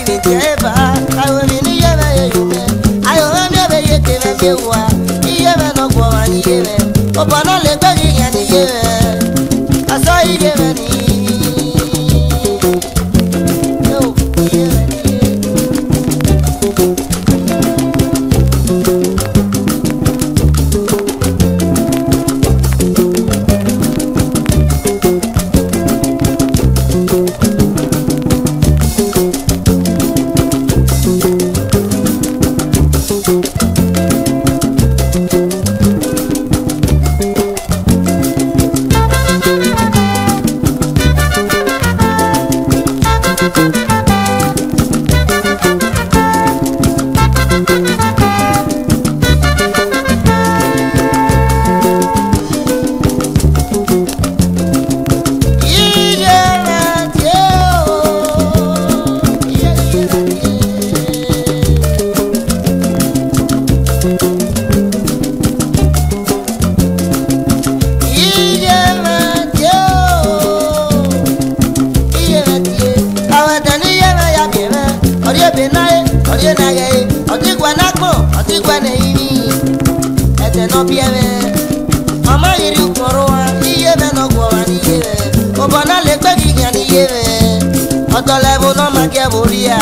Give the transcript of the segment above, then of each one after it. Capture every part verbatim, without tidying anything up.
Eba, ayo mi ni yebe ye yume. Ayo mi yebe ye kebe ye wa. Yebe no kwa ni yebe. Oba na le gbe ye ni yebe. Aso yebe ni. Yo, yebe ni. Ọmọ yìí rí kọ̀rọ̀ wa, iye bẹ́ẹ̀ náà kọ̀ wá níye rẹ̀. Ọ̀bọ̀n náà lè pẹ́ kí ìyá níye rẹ̀. Ọ̀tọ̀ lẹ́bù náà máa kẹ́ borí à.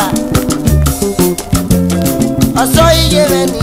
Ọ̀sọ́ iye rẹ̀ ni.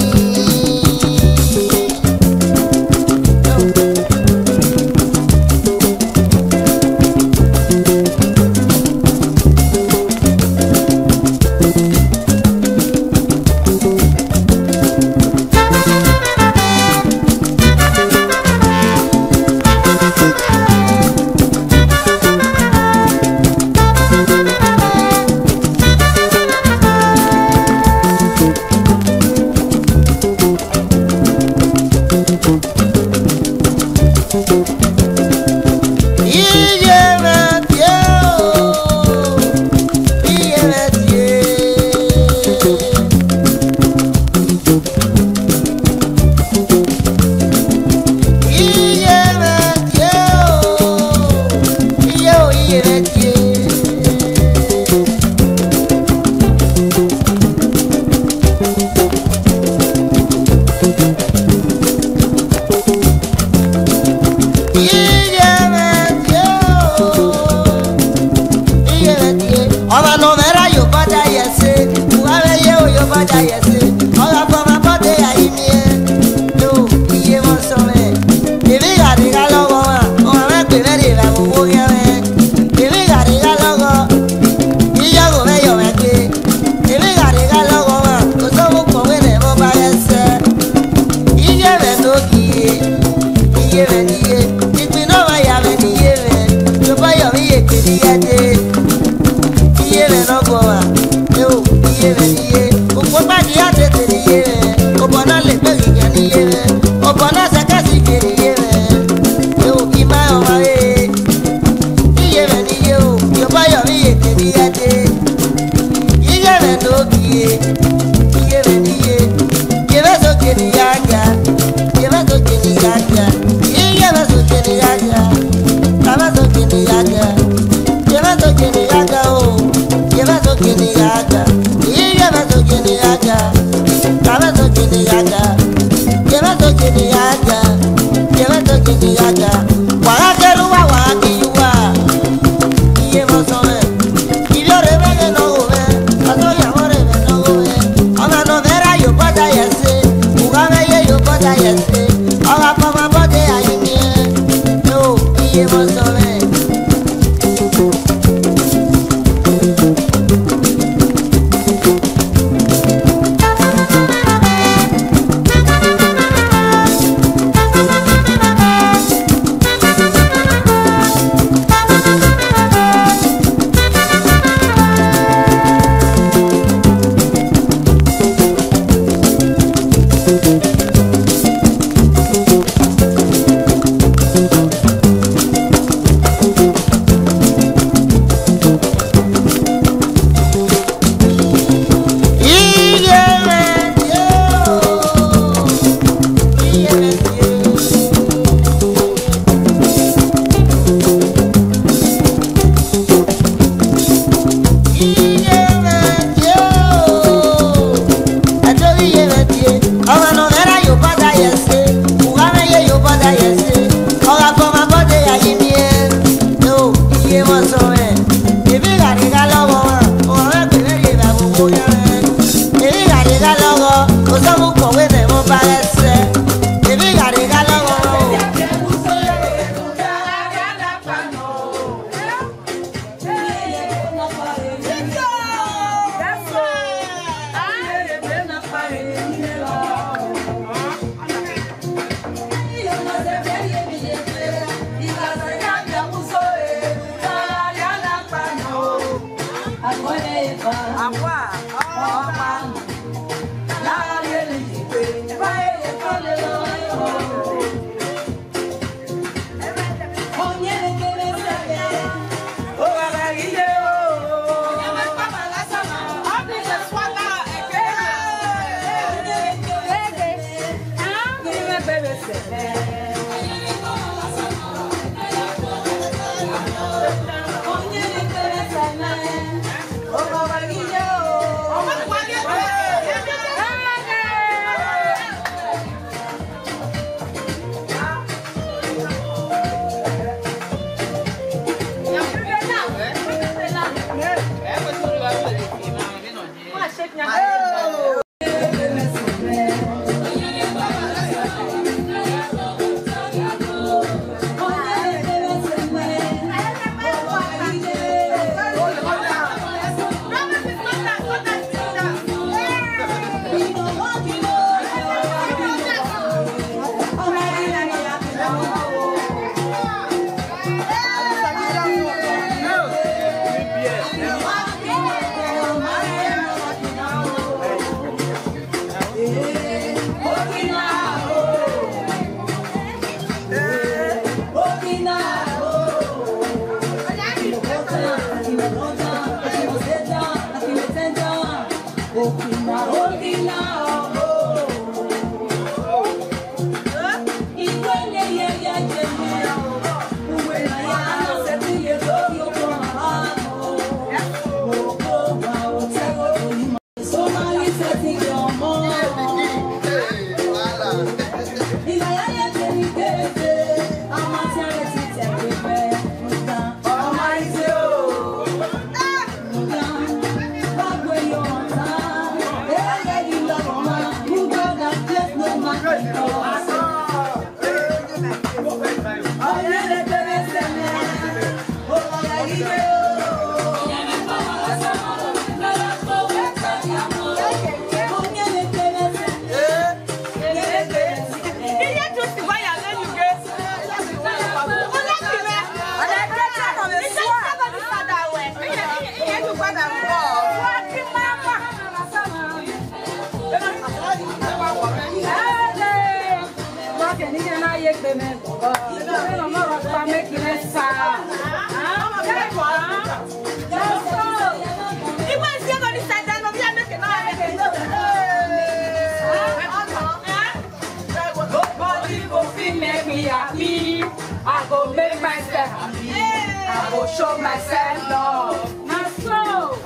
Nobody go fit make me happy. I go make myself happy. I go show myself love. Na so.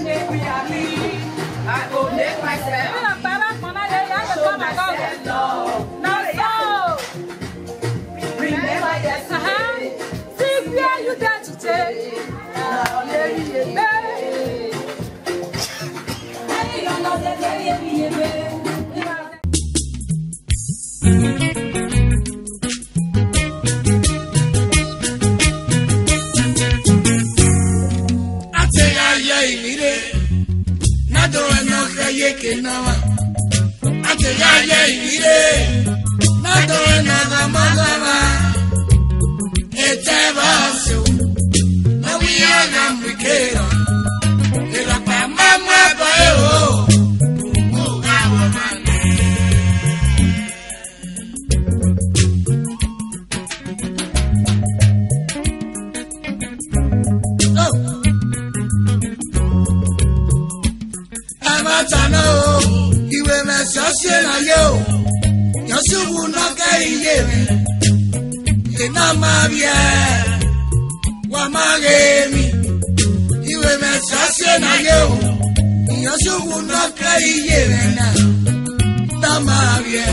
Make me happy. I go make myself. Show myself love. Na so. Remember yesterday. See where you dey today. Na only you dey. Ategaye imire, nado enoke yeke nawa. Ategaye imire, nado enaga magama. Ete basu, na wiya gambikera. Era pa mama ba e o. Muga wa mane. Amatana o, iwe me sase na yo. Yosubu no ka iye me. Ina mabia, wa magemi. Iwe me sase na yo. Yosubu no ka iye me na. Na mabia.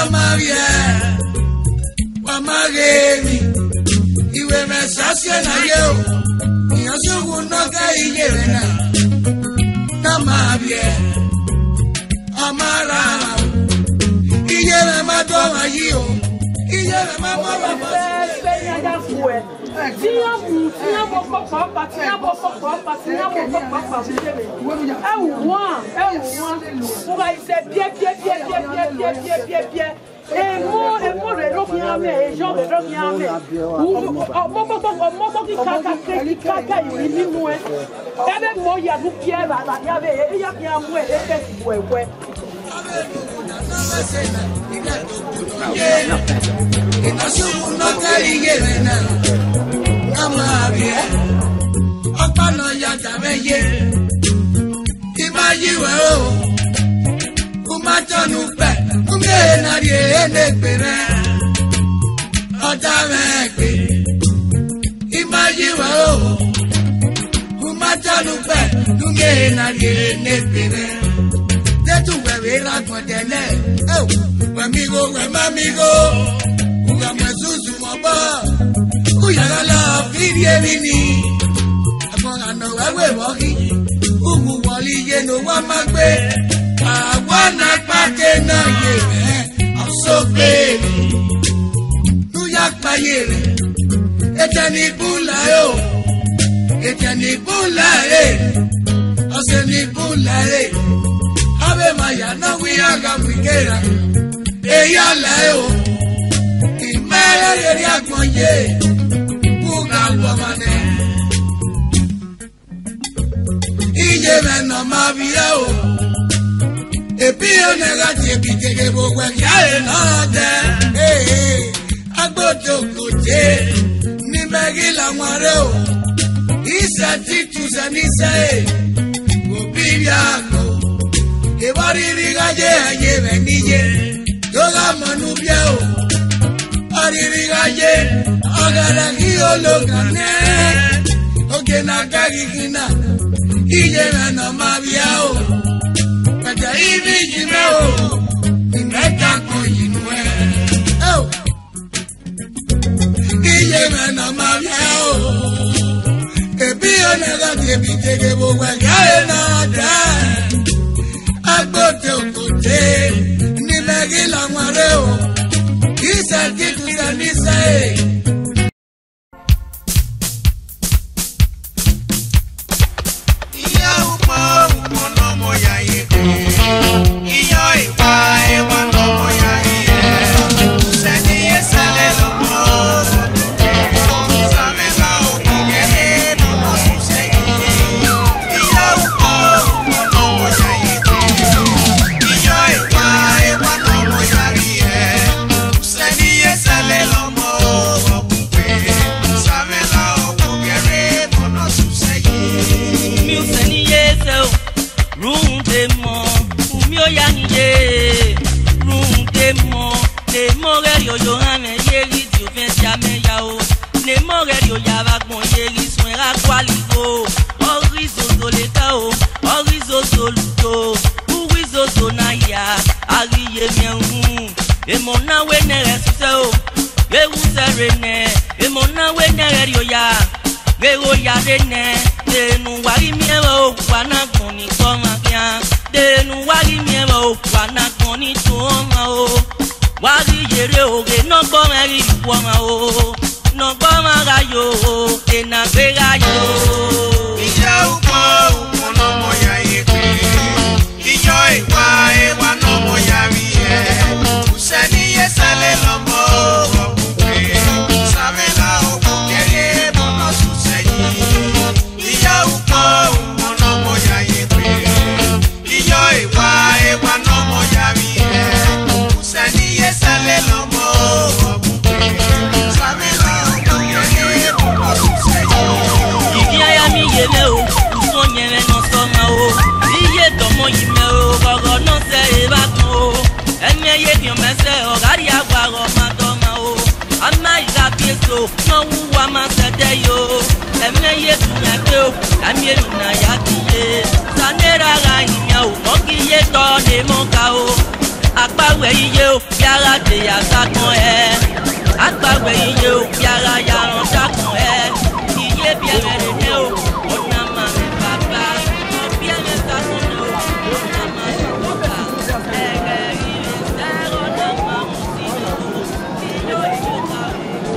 Amarie, wamagemi, iwe me sasie na yo. Nyosugu no ka iyere na. Amarie, amara. Iyere ma do ma yi o. Iyere ma mo ma mo. Tiens, tiens, mon papa, tiens, mon papa, tiens, mon papa, tiens. Eh, ouah, eh, ouah. Pour aller, c'est bien, bien, bien, bien, bien, bien, bien, bien, bien. Et moi, et moi, le roc, il y a un, et Jean, le roc, il y a un. Ou, oh, mon papa, mon papa, qui caca, qui caca, il est mimoué. Eh ben, moi, il y a du pierre, là, là, il y avait, il y a bien, ouais, et ouais, ouais. Ọkpọnọ ya dame ye, ịma yiwe o, umatọnu pe, ume na rie na ekpere, ọdame ekpe. Imajiwa o, umatanu pe, dunge na ye ne pere. Tetu we we la kondele, oh, we amigo, we mamigo, uga mwe susu mo bo, uyagala firi e vini. Among ano we we wogi, ugu wali ye no wa magbe, awa na pake na ye, I'm so baby. Nuya kpayere, eteni bula yo, eteni bula e, oseni bula e. Ave maya na wi aga wikera, eya la yo. Imere yeri agbonye, buga lomane. Iye me no ma bia o. Ebi o ne ga ti ebi tege bo we ya e no de. Eh, eh. Agbodo kote. Ni megi la nware o. Isa ti tu sa ni sa e. Obi bia ko. E bari ri ga ye ye me ni ye. Yoga manu bia o. Aririgaye, agarahi ologane. Oge na gari gina. Iye na no mabia o. Kaja ibi jime o. Imeta ko inue. Oh. Iye na no mabia o. Ebi onega ebi tege bo wa gae na da. Agbote okote, ni megi la nware o. Isa kitu sa ni sa e. Iya upo, upo no mo ya ye. Iya ipa, ipa no mo ya ye. Seni ye sale lo mo. Runde mo, umi oya ni ye. Runde mo, ne mo geri oyo hame ye ri di ofen ti ame ya o. Ne mo geri oya va gbon ye ri sun era kwali o. Ori zozo le ka o, ori zozo ludo, uri zozo na ya, ari ye mi ehun. Emo na we ne re suse o, ewu se re ne. Emo na we ne re ri oya. Gego ya de ne, de nu wari mi ewo, wa na gbon ni to ma kia. De nu wari mi ewo, wa na gbon ni to ma o. Wari yere o, ge no gbo ma ri wo ma o. No gbo ma ga yo, de na gbe ga yo. Iya upo, upo no mo ya ye pe. Iyo iwa, iwa no mo ya ri e. Useni ye sale lo mo, o kupe. Sabe la o kukere, mo no suseyi. Iyo upo, upo no mo ya ye pe. Iyo iwa, iwa no mo ya ri e. Useni ye sale lo mo, o kupe. Sabe la o kukere, mo no suseyi. Igi aya mi ye me o, uso nyere no so ma o. Iye domo yi me o, gogo no se e ba kun o. Eme ye bi o me se o, gari agba go ma do ma o. Ama iga bi eso, no wu wa ma se de yo. Eme ye tu nya pe o, ami e na ya ki ye. Sanera ga yi nya o, mo ki ye to ne mo ka o. Akpawe iye o, biara de ya sakon e. Akpawe iye o, biara ya ran sakon e. Iye bi ere de o, ona ma mi baba. Bi ere sakon o, ona ma mi baba. Ere ire se ona ma mi si o. Iye o,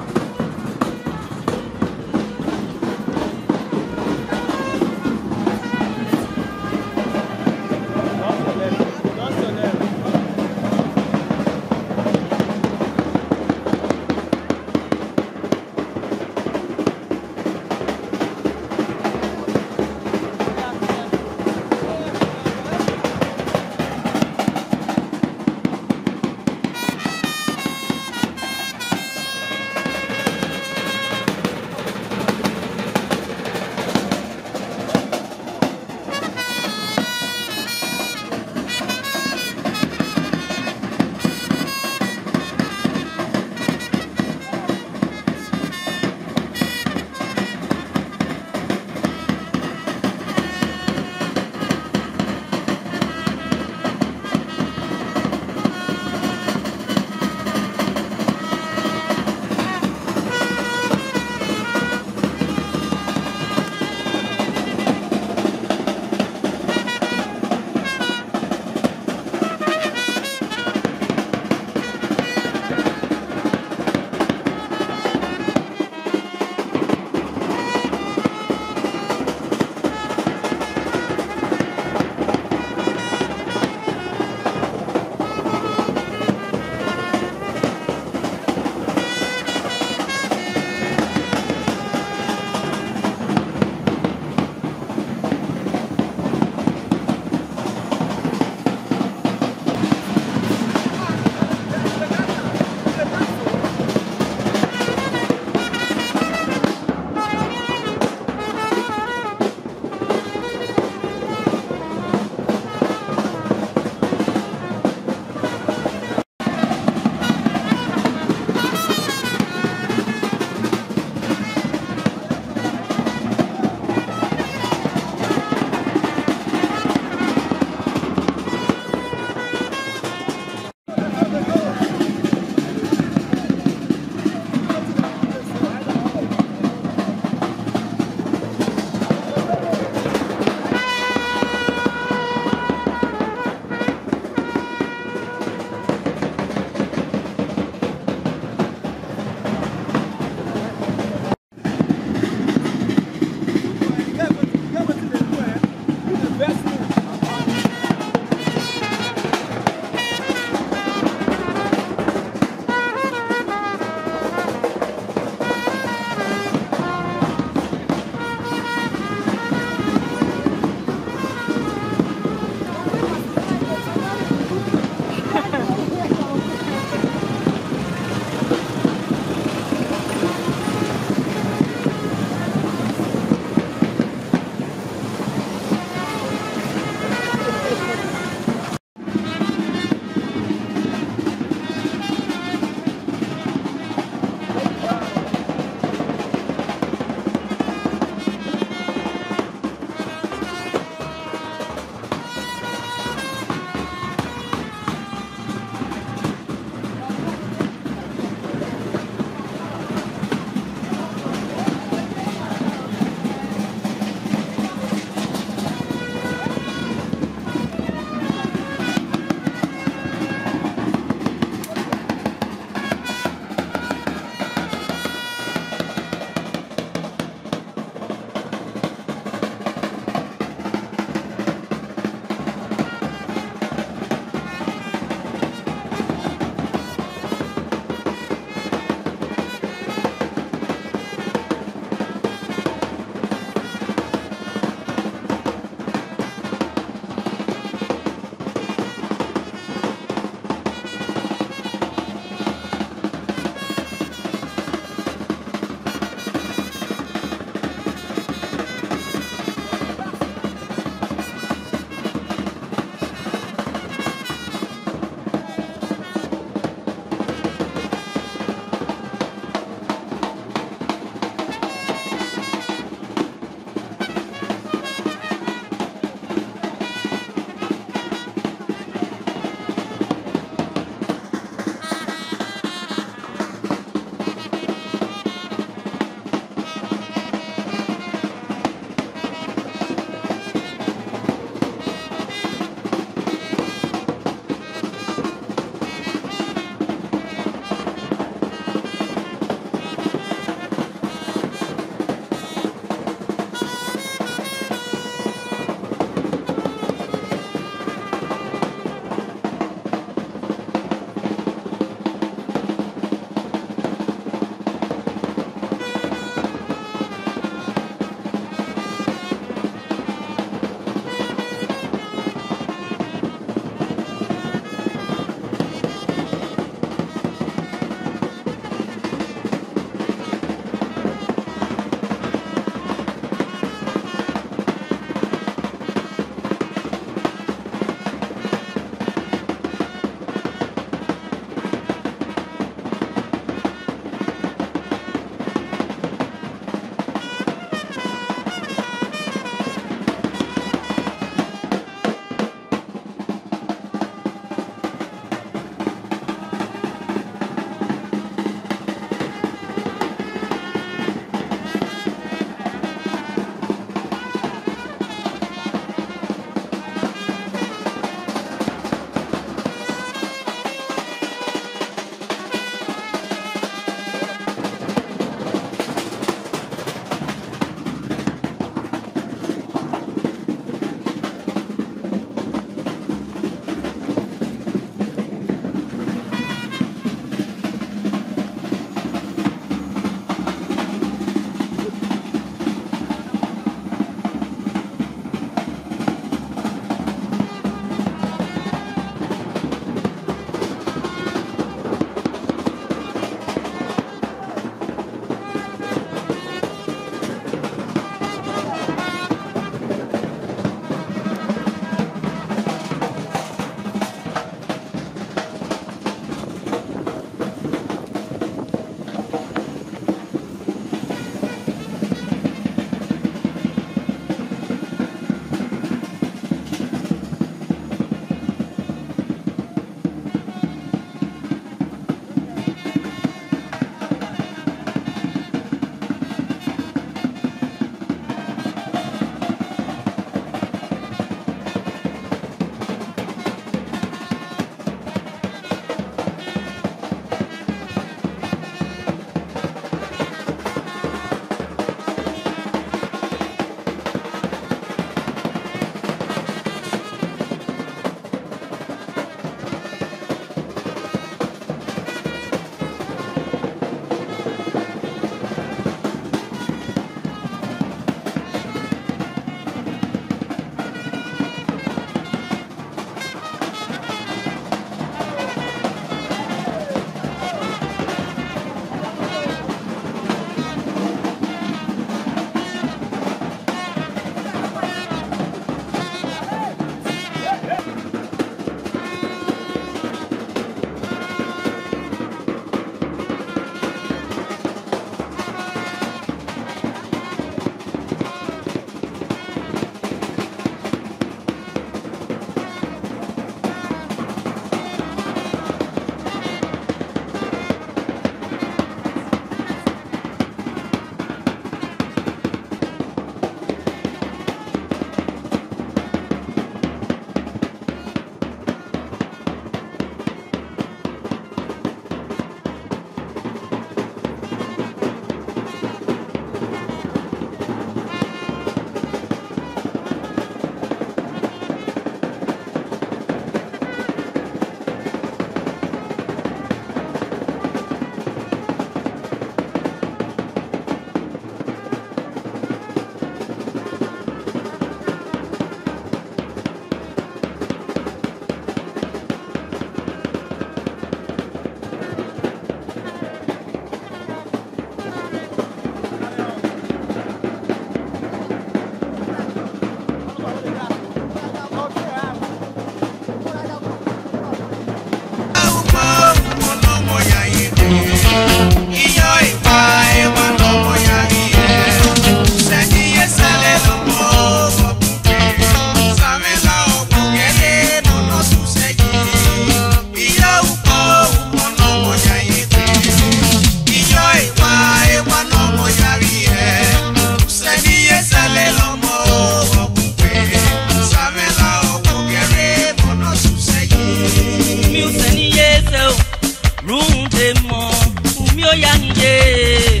ye.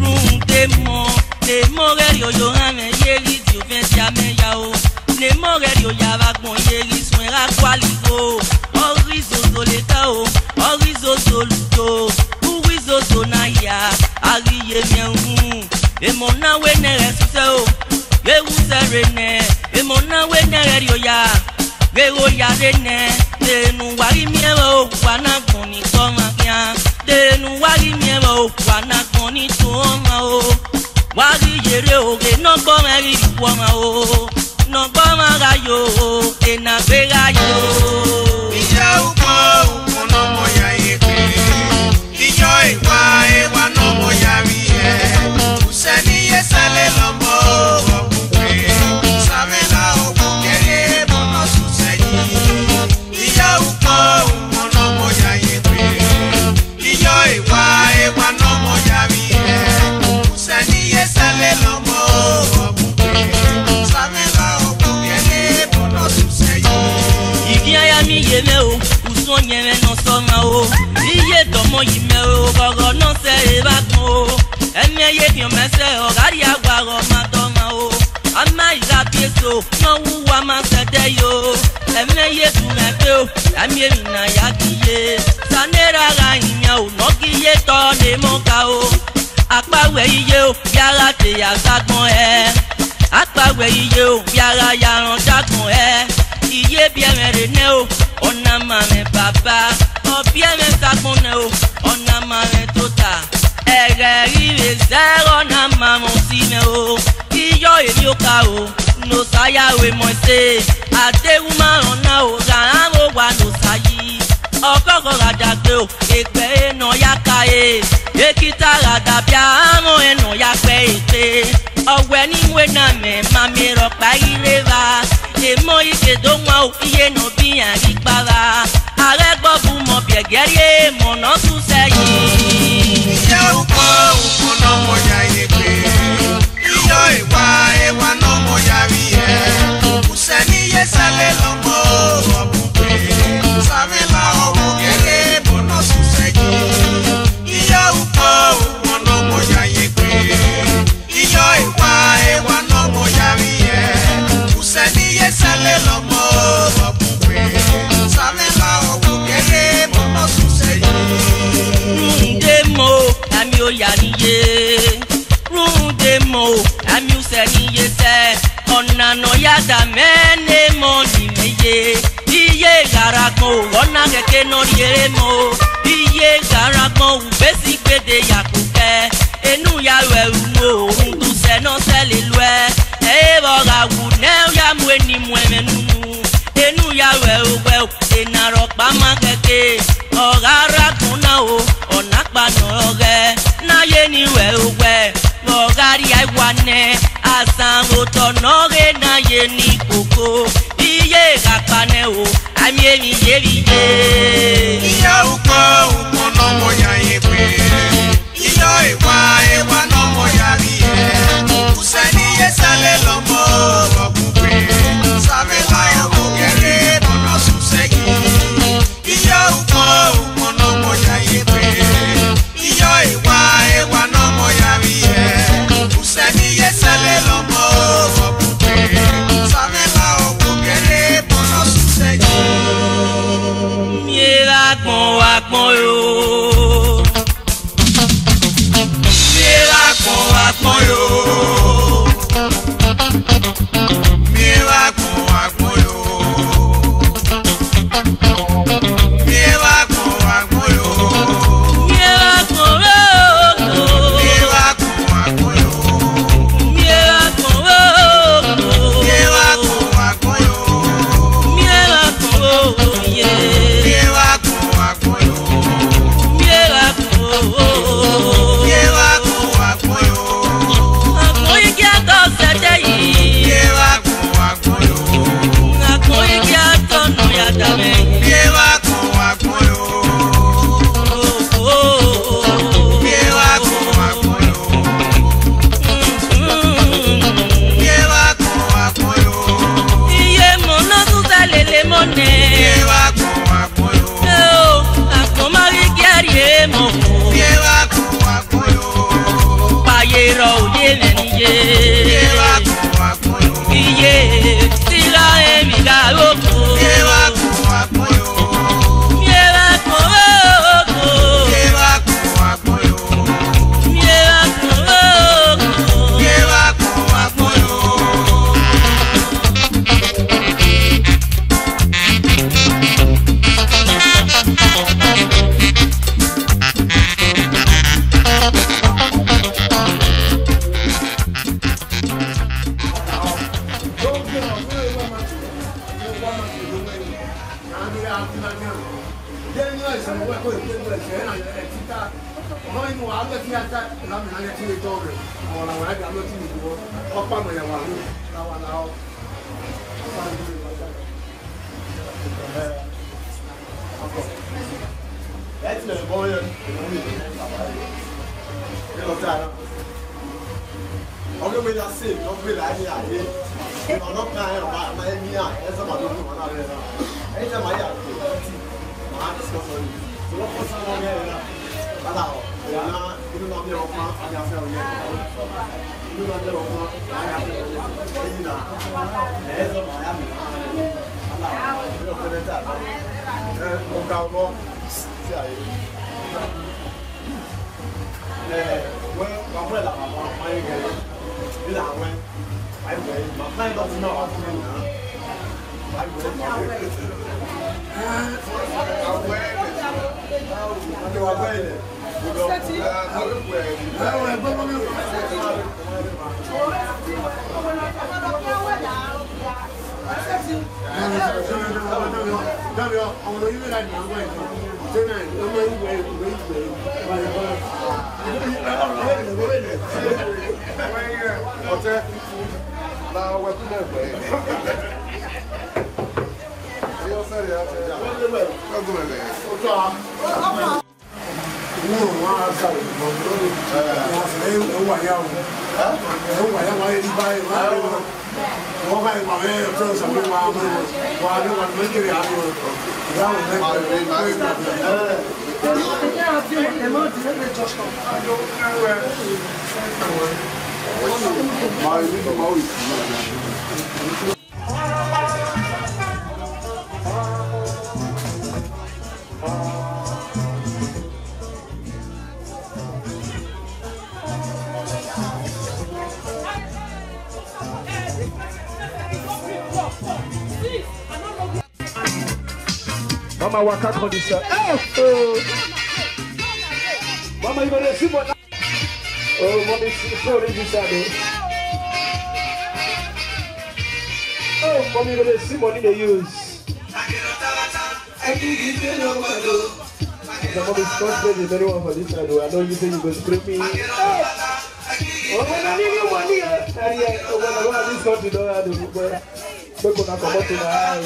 Runde mo, ne mo geri oyo hame yeri di ofensi ame ya o. Ne mo geri oya va gbon yeri sun era kwali o. Ori zozo le ta o, ori zozo ludo, uri zozo na ya, ari ye mi ehun. Emo na we ne resuse o, ye wu se re ne. Emo na we ne geri oya. Gego ya de ne, denu wari mi evo, wana gbon ni ko ma kia. Denu wari mi evo, wana gbon ni to ma o. Wari yere oge, no gbo ma ri wo ma o. No gbo ma ga yo, e na gbe ga yo. Iya uko, uko no mo ya ye pe. Iyo ewa, ewa no mo ya ri e. Useni ye sale lombo, okukwe. Samela okukere, bono suseni. Iyo uko, uko no mo ya ye pe. Iyo ewa, ewa no mo ya ri e. Useni ye sale lombo, okukwe. Samela okukere, bono suseni. Igi aya mi ye me o. Usun onyere no soma o. Iye domo yi me o, gogo no se e ba tun o. Eme ye fi ome se o, gari agwa go ma doma o. Ama iga pieso, no wu wa ma se de yo. Eme ye du me pe o, eme ye mi na ya ki ye. Sanera ga inya o, no ki ye to ne mo ka o. Akpa we iye o, biara te ya sagbon e. Akpa we iye o, biara ya ran sagbon e. Iye bi eme re ne o, ona ma me baba. O bi eme sagbon ne o, ona ma me tota. Ege ri re se ona ma mo si me o. Iyo emi o ka o, no saya we mo se. Ade wu ma ona o, ga amo wa no sayi. Ọkọkọ ga dagbe o, egbe e nọ ya ka e. Ekita ga dabia, amo e nọ ya pe e pe. Ọwẹ ni we na me, ma mi rọ pa ire va. Emo ike do nwa o, iye no bi yan ri pa va. Ààrẹ gbọ́ bu mọ bí ẹ̀gẹ́ rí èèmọ̀ náà tún sẹ́yìn. Iye uko, uko no mo ya ye pe. Iyo ewa, ewa no mo ya ri e. Useni ye sale lombo, okukwe. Samela okukere, bono suseni. Iyo uko, uko no mo ya ye pe. Iyo ewa, ewa no mo ya ri e. Useni ye sale lombo, okukwe. Samela okukere, bono suseni. Runde mo, ami o ya ni ye. Runde mo, ami use ni ye se. Ona no ya da me ne mo ni me ye. Iye gara gbon, ona keke no ri ere mo. Iye gara gbon, u besi gbede ya kuke. Enu ya we u mo, ohun tu se no se le lu e. E bo ga wu ne ya mu eni mu eme nunu. Enu ya we o we o, e na ro pa ma keke. O gara gbon na o, ona pa no ge. Na ye ni we o we. Mo gari ai wa ne, asan o to no ge na ye ni koko. Iye ga pa ne o, ami emi ye bi ye. Iya uko, uko no mo ya ye pe. Iyo ewa, ewa no mo ya ri e. Useni ye sale lombo, okukwe. Samela okukere, bono suseni. Iyo uko, uko no mo ya ye pe. Iyo ewa, ewa no mo ya ri e. Useni ye sale lombo, okukwe. Samela okukere, bono suseni. Mi e va gbon, wa gbon yo. Mi e va gbon, wa gbon yo. Mi e va gbon, wa gbon yo. Mi e va gbon, wa gbon yo. Mi e va gbon, wa gbon yo. Mi e va gbon, wa gbon yo. Mi e va gbon, wa gbon yo. Mi e va gbon, wa gbon yo. Mi e va gbon, wa gbon yo. Mi e va gbon, wa gbon yo. Mi e va gbon, wa gbon yo. Mi e va gbon, wa gbon yo. Iye, tira emi ga roko. Iye, Ọdún mi la save, ọdún mi la ní àyè. Ọdún kan ẹ̀ wá, máa ń ní à, ẹ̀ sábà ló fún wọn láàrin náà. Ẹ̀ jẹ́ màá yà kó, ẹ̀ tì, màá discuss on it. So, wọ́n fọ́ sí wọn ní ẹ̀rọ náà. Bàtà ọ̀, ìyá náà, inú náà mi ò fún, àyà fẹ́ òye. Inú náà mi ò fún, àyà fẹ́ òye. Ẹ̀yin náà, ẹ̀ sọ màá yà mí. Bàtà ọ̀, mi ò fẹ́ bẹ́ẹ̀ tà. Ẹ̀, mo ga ọmọ sí àyè. Ọtẹ na wẹkú náà gbẹ. Ẹyọ sẹrẹ ya sẹrẹ ya. Ọgùn ẹlẹ. Wọ́n wọ́n á sàrò ìbọn lórí. Wọ́n á sàrò ẹ̀ wà yà wọ́n. Ẹ̀ wà yà wọ́n á yẹ ní báyìí wọ́n á yẹ wọ́n. Wọ́n bá yẹ wọ́n á yẹ tó sàrò wọ́n á mú wọn. Wọ́n á ní wọ́n á ní kiri àná wọn. Ìyá wọn náà kiri wọ́n á yẹ wọ́n. Mama waka come this side. Oh, oh. Mama, you gonna see what? Oh, mommy, sorry, this side. Oh, oh, mommy, you gonna see money they use. The mommy is not paying very well for this side. Oh, I know you say you go scream me. Oh, when I need your money, oh, Daddy, oh, when I want this country, don't have to. Make una comot una eye.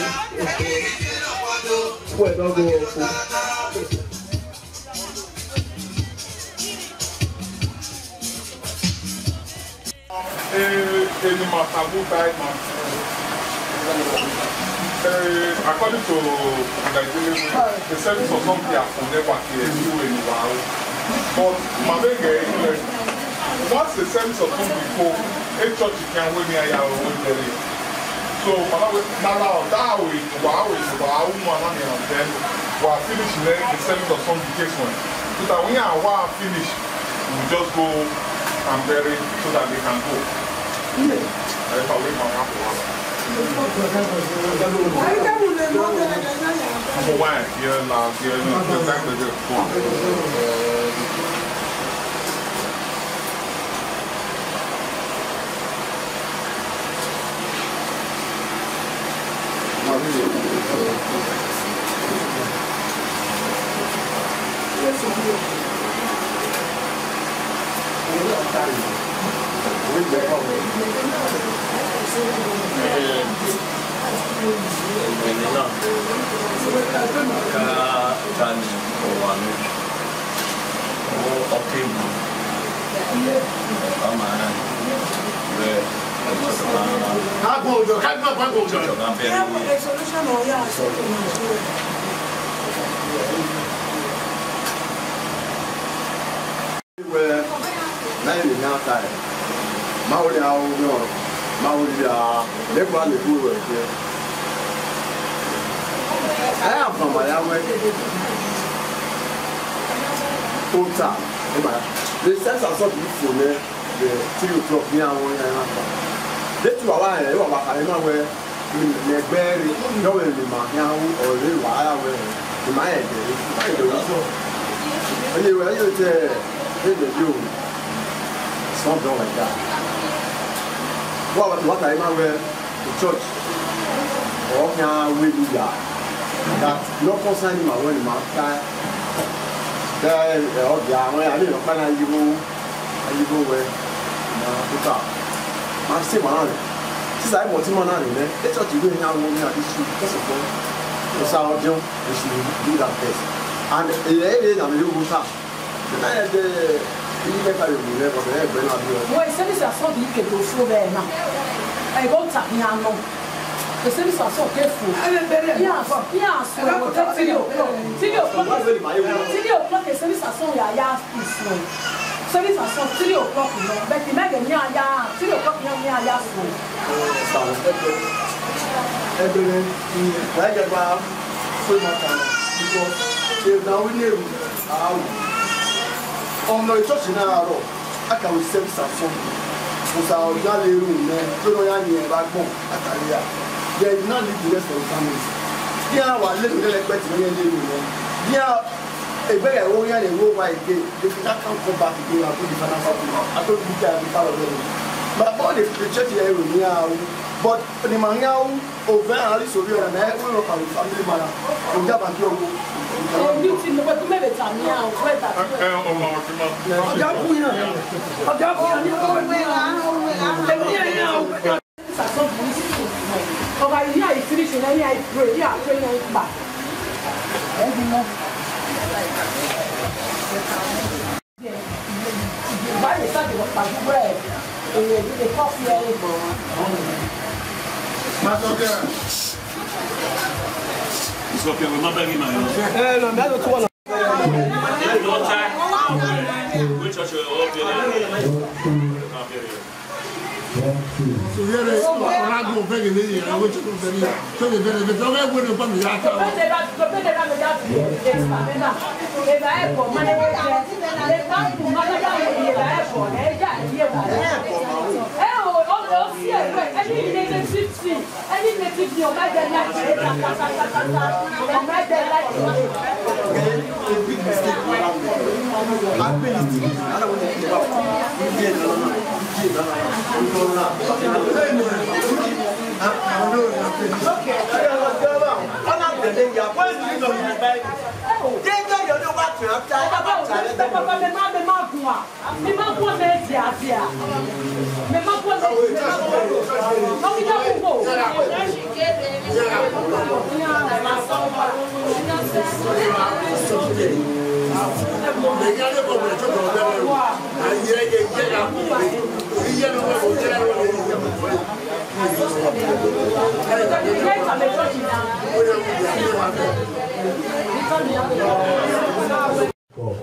Fuel don go up o. Eh, any matter who die man. Eh, according to Nigerian, the service of something happen never here. You in wow. But my big, eh, once the service of something go, a church can win me a yard. So, Malawi, now, that way, wow, wow, one and then we are finish the, the service of some case one. So that when I want finish, we just go and bury so that they can go. If I wait for half an hour. For why? Yeah, la, yeah, no, exactly. Ìgbẹ̀ni náà ká ta ni ọ̀wà mi. Owó ọ̀kẹ́ ìlú ọ̀pá máa ń rẹ̀ ọ̀pá máa ń rà. Kágbọ́n òjò, kágbọ́n àpapọ̀ òjò. Ìjọba bẹ̀rẹ̀ ní Solution ọ̀rẹ́ àwọn sọ́kùnrin Nàìjíríà. Well, now you now time. Mawuli awo nyɔ, mawuli a, ne gba le du wɛ jɛ. Aya fama ya wɛ. Kota, ema, le sɛnsa sɔ bi fo nɛ, le three o'clock ni awo ya na fa. Le tu wa wa yɛ, wa wa ka ema wɛ. Mɛgbɛ ni yɔ wɛ mi ma nya wu ɔ le wa ya wɛ mi ma yɛ de mi ma yɛ de wu sɔ. Eye wɛ eye tɛ eye de yo. It's not done like that. Wa wa wa ta ma wɛ the church. Ɔ nya wɛ ni ya. That no concern ma wɛ ni ma ka. Ɛ ɔ bia wɛ ani no pa na yi wo. Ayibo wɛ na kuta. Ma se ma na. Sisa e mɔti ma na ni nɛ. E church we nya wo nya disu. First of all, o sa audio, we should do that first. And e e e na mi wo ta. Na e de ni me ka yo mi le ko e gbe na bi o. Wɔ service a sɔ bi ke to fo bɛ na. E go ta ni ano. Service a sɔ ke fo. Yes, yes, we will take three o'clock. Three o'clock. Three o'clock service a sɔ ya ya. Sɔn. Service a sɔn three o'clock nɔ. Bɛ ti mɛ kɛ mi a ya. Three o'clock mi a mi a ya sɔn. Sa ɛbɛ ɛbɛ ni ɛyɛ ba fo ma ta because if na we ne awo ɔmɔ church na aro aka we service a sɔn. Musa ɔjɔ le ru nɛ tó lọ ya nyɛ ba gbɔn aka le ya. There is no need to rest for the family. Bí a wà lẹ́nu lẹ́lẹ́pẹ́ tí wọ́n yẹ lé mi lọ. Bí a Egbe ya wo ya ne wo wa again. They can come come back again and do the final something. I told you that we follow them. But all the the church here will now. But the man now over and this will be on a man who look at family man. Oga ba ki owo. Èmi tí mo pẹ́ tó mẹ́lẹ̀ tà ní àwọn ọ̀rẹ́ ìgbà tí wọ́n. Ọ̀gá fún yàn. Ọ̀gá fún yàn ní ọ̀gá fún yàn. Èmi yẹn yàn. Ọba yìí ní àyè finish ní àyè pray ní àpé ní àyè gbà. Ẹ bí mọ́. Báyìí sábà wọ́n pàdé wẹ̀ ẹ̀ ẹ̀ ẹ̀ kọ́ fi ẹ̀ ẹ̀ bọ̀. Masọ̀kẹ́. Ìsọ̀kẹ́ ló má bẹ́ẹ̀ ní màá yọ. Ẹ lọ, mẹ́rin tó wà lọ. Daughter, which church you all been in? So here is Orago very very which is very so the very the very when you come here. Any native thing, any native thing, oga dey like it. Oga dey like it. A big mistake. A big mistake. Okay. Papa, papa, me ma, me ma gua. Me ma gua me dia dia. Me ma gua me, me ma gua. No, me ma gua. God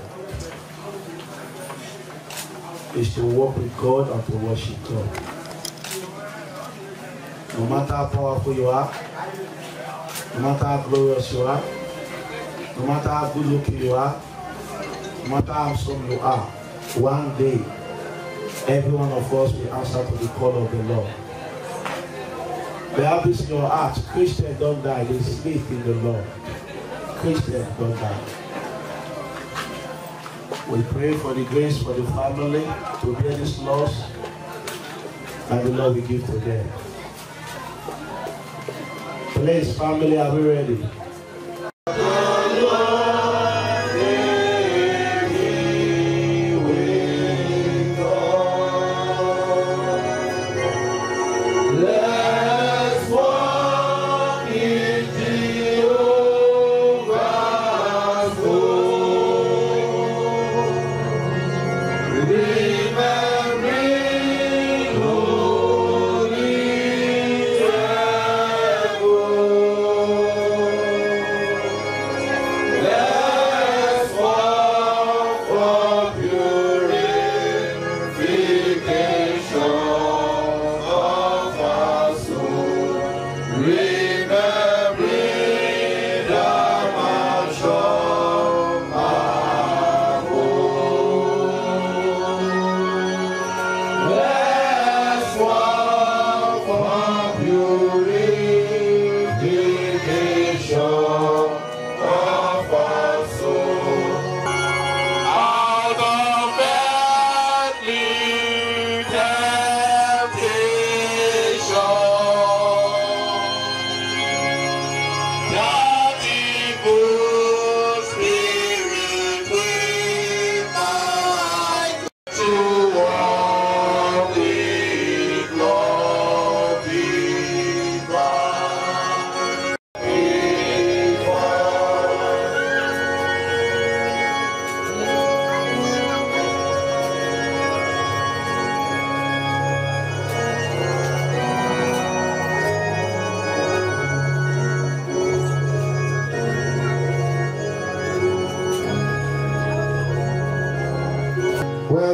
is to walk with God and to worship God. No matter how powerful you are, no matter how glorious you are, no matter how good looking you are, no matter how handsome you are, one day every one of us will answer to the call of the Lord. But have this in your heart, Christians don't die, they sleep in the Lord. Christians don't die. We pray for the grace for the family to bear this loss that the Lord will give to them. Please, family, are we ready?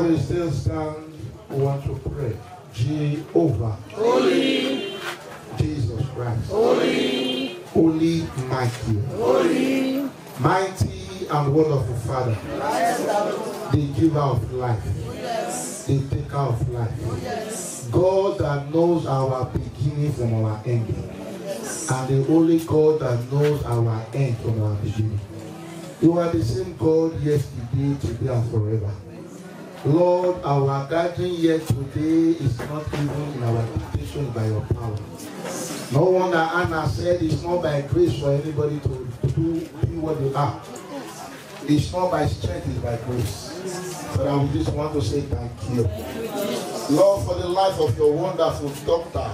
We still stand, we want to pray. Jehovah. Holy. Jesus Christ. Holy. Holy Michael. Holy. Mighty and wonderful Father. The giver of life. The taker of life. God that knows our beginning from our ending. And the only God that knows our end from our beginning. You are the same God yesterday, today, and forever. Lord, our gathering here today is not even in our dictation, by your power. No wonder Anna said it's not by grace for anybody to do, be what they are. It's not by strength, it's by grace. But I would just want to say thank you, Lord, for the life of your wonderful daughter,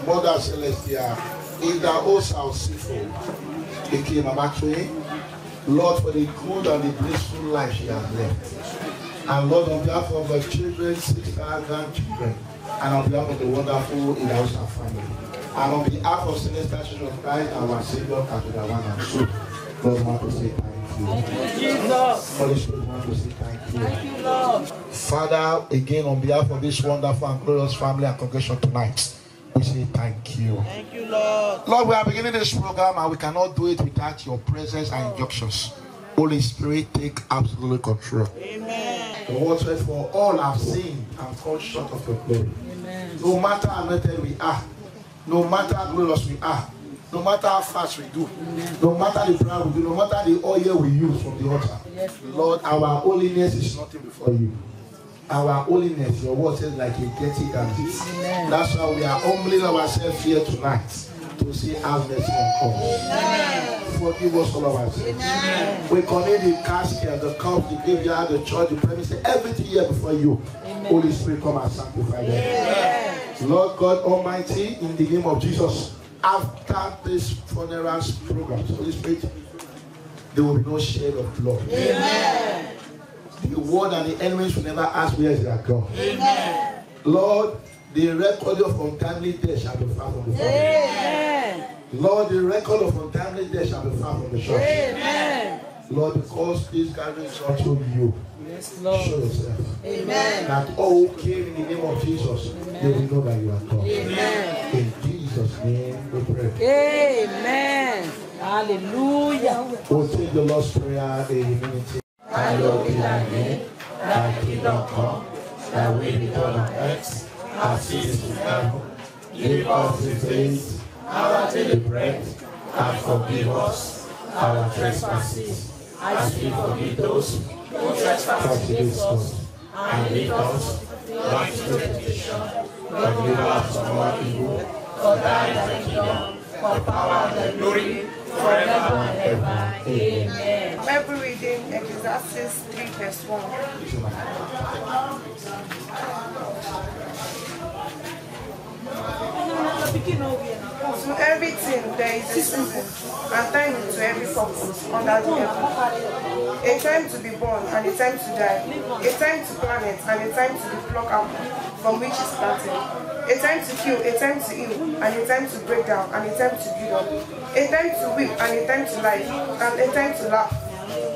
Mother Celestia, in the Osa Osifo, became a match. Lord, for the good and the blissful life she has left. And Lord, on behalf of her children, sister, grandchildren, and on behalf of the wonderful Ilausa family, and on behalf of Celestial Church of Christ, our Savior, Cathedral one and two, Lord, want to say thank you. Thank you, Jesus. Holy Spirit, want to say thank you. Thank you, Lord. Father, again, on behalf of this wonderful and glorious family and congregation tonight, we say thank you. Thank you, Lord. Lord, we are beginning this program and we cannot do it without your presence and injunctions. Holy Spirit, take absolute control. Amen. The word said, "For all have sinned and fall short of your glory." Amen. No matter how anointed we are, no matter how glorious we are, no matter how fast we do, no matter the prayer we do, no matter the oil we use from the altar, yes, Lord, our holiness is nothing before you. Our holiness, your word says, like a dirty garment. Amen. That's why we are humbling ourselves here tonight to say, "Have mercy on us." Amen. Forgive us all our sins. Amen. We commit the casket, the cup, the graveyard, the church, the premises, everything here before you. Amen. Holy Spirit, come and sanctify them. Amen. Lord God Almighty, in the name of Jesus, after this funeral program, Holy Spirit, there will be no shed of blood. Amen. The world and the enemies will never ask, "Where is their God?" Amen. Lord, the record of untimely death shall be far from the family. Amen. Lord, the record of untimely death shall be far from the church. Amen. Lord, because this gathering is unto you, yes, Lord, show yourself. Amen. That all who came in the name of Jesus, amen, they will know that you are God. Amen. In Jesus' name we pray. Amen. Hallelujah. We'll take the Lord's Prayer in unity. Hallowed be thy name, thy kingdom come, thy will be done on earth as it is in heaven. Give us this day our daily bread, and forgive us our trespasses, as we forgive those who trespass against us. And lead us not into temptation, but deliver us from all evil. For thine is the kingdom, the power, and the glory, forever and ever. Amen. Bible reading, Ecclesiastes three verse one. To everything there is a season, and time to every purpose under the heaven. A time to be born and a time to die. A time to plant and a time to be plucked out from which is planted. A time to kill, a time to heal, and a time to break down, and a time to build up. A time to weep and a time to laugh, and a time to laugh.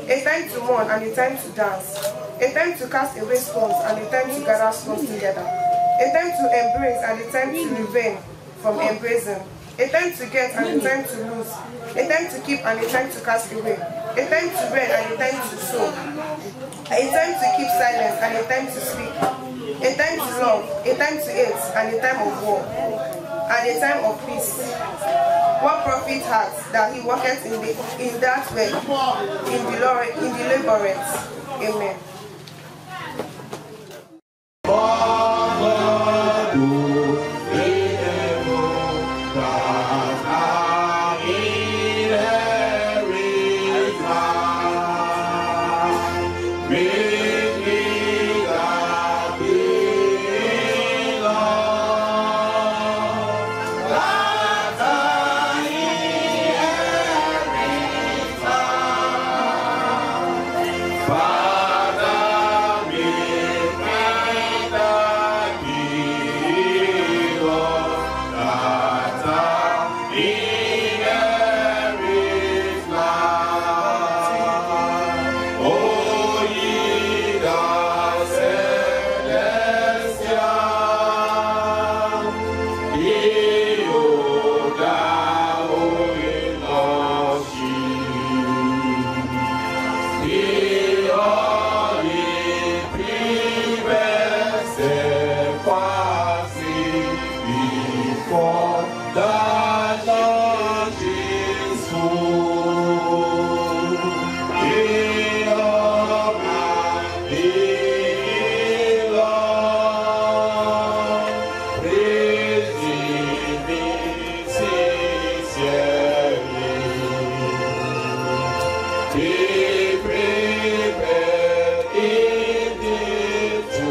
A time to mourn and a time to dance. A time to cast away stones and a time to gather stones together. A time to embrace and a time to refrain from embracing. A time to get and a time to lose. A time to keep and a time to cast away. A time to rend and a time to sow. A time to keep silence and a time to speak. A time to love, a time to hate, and a time of war, and a time of peace. What profit hath that he worketh in, the, in that way, in the, lor- in the labourers? Amen. Passing before the Lord is full. In all my being, Lord, praise Him sincerely. Be prepared indeed to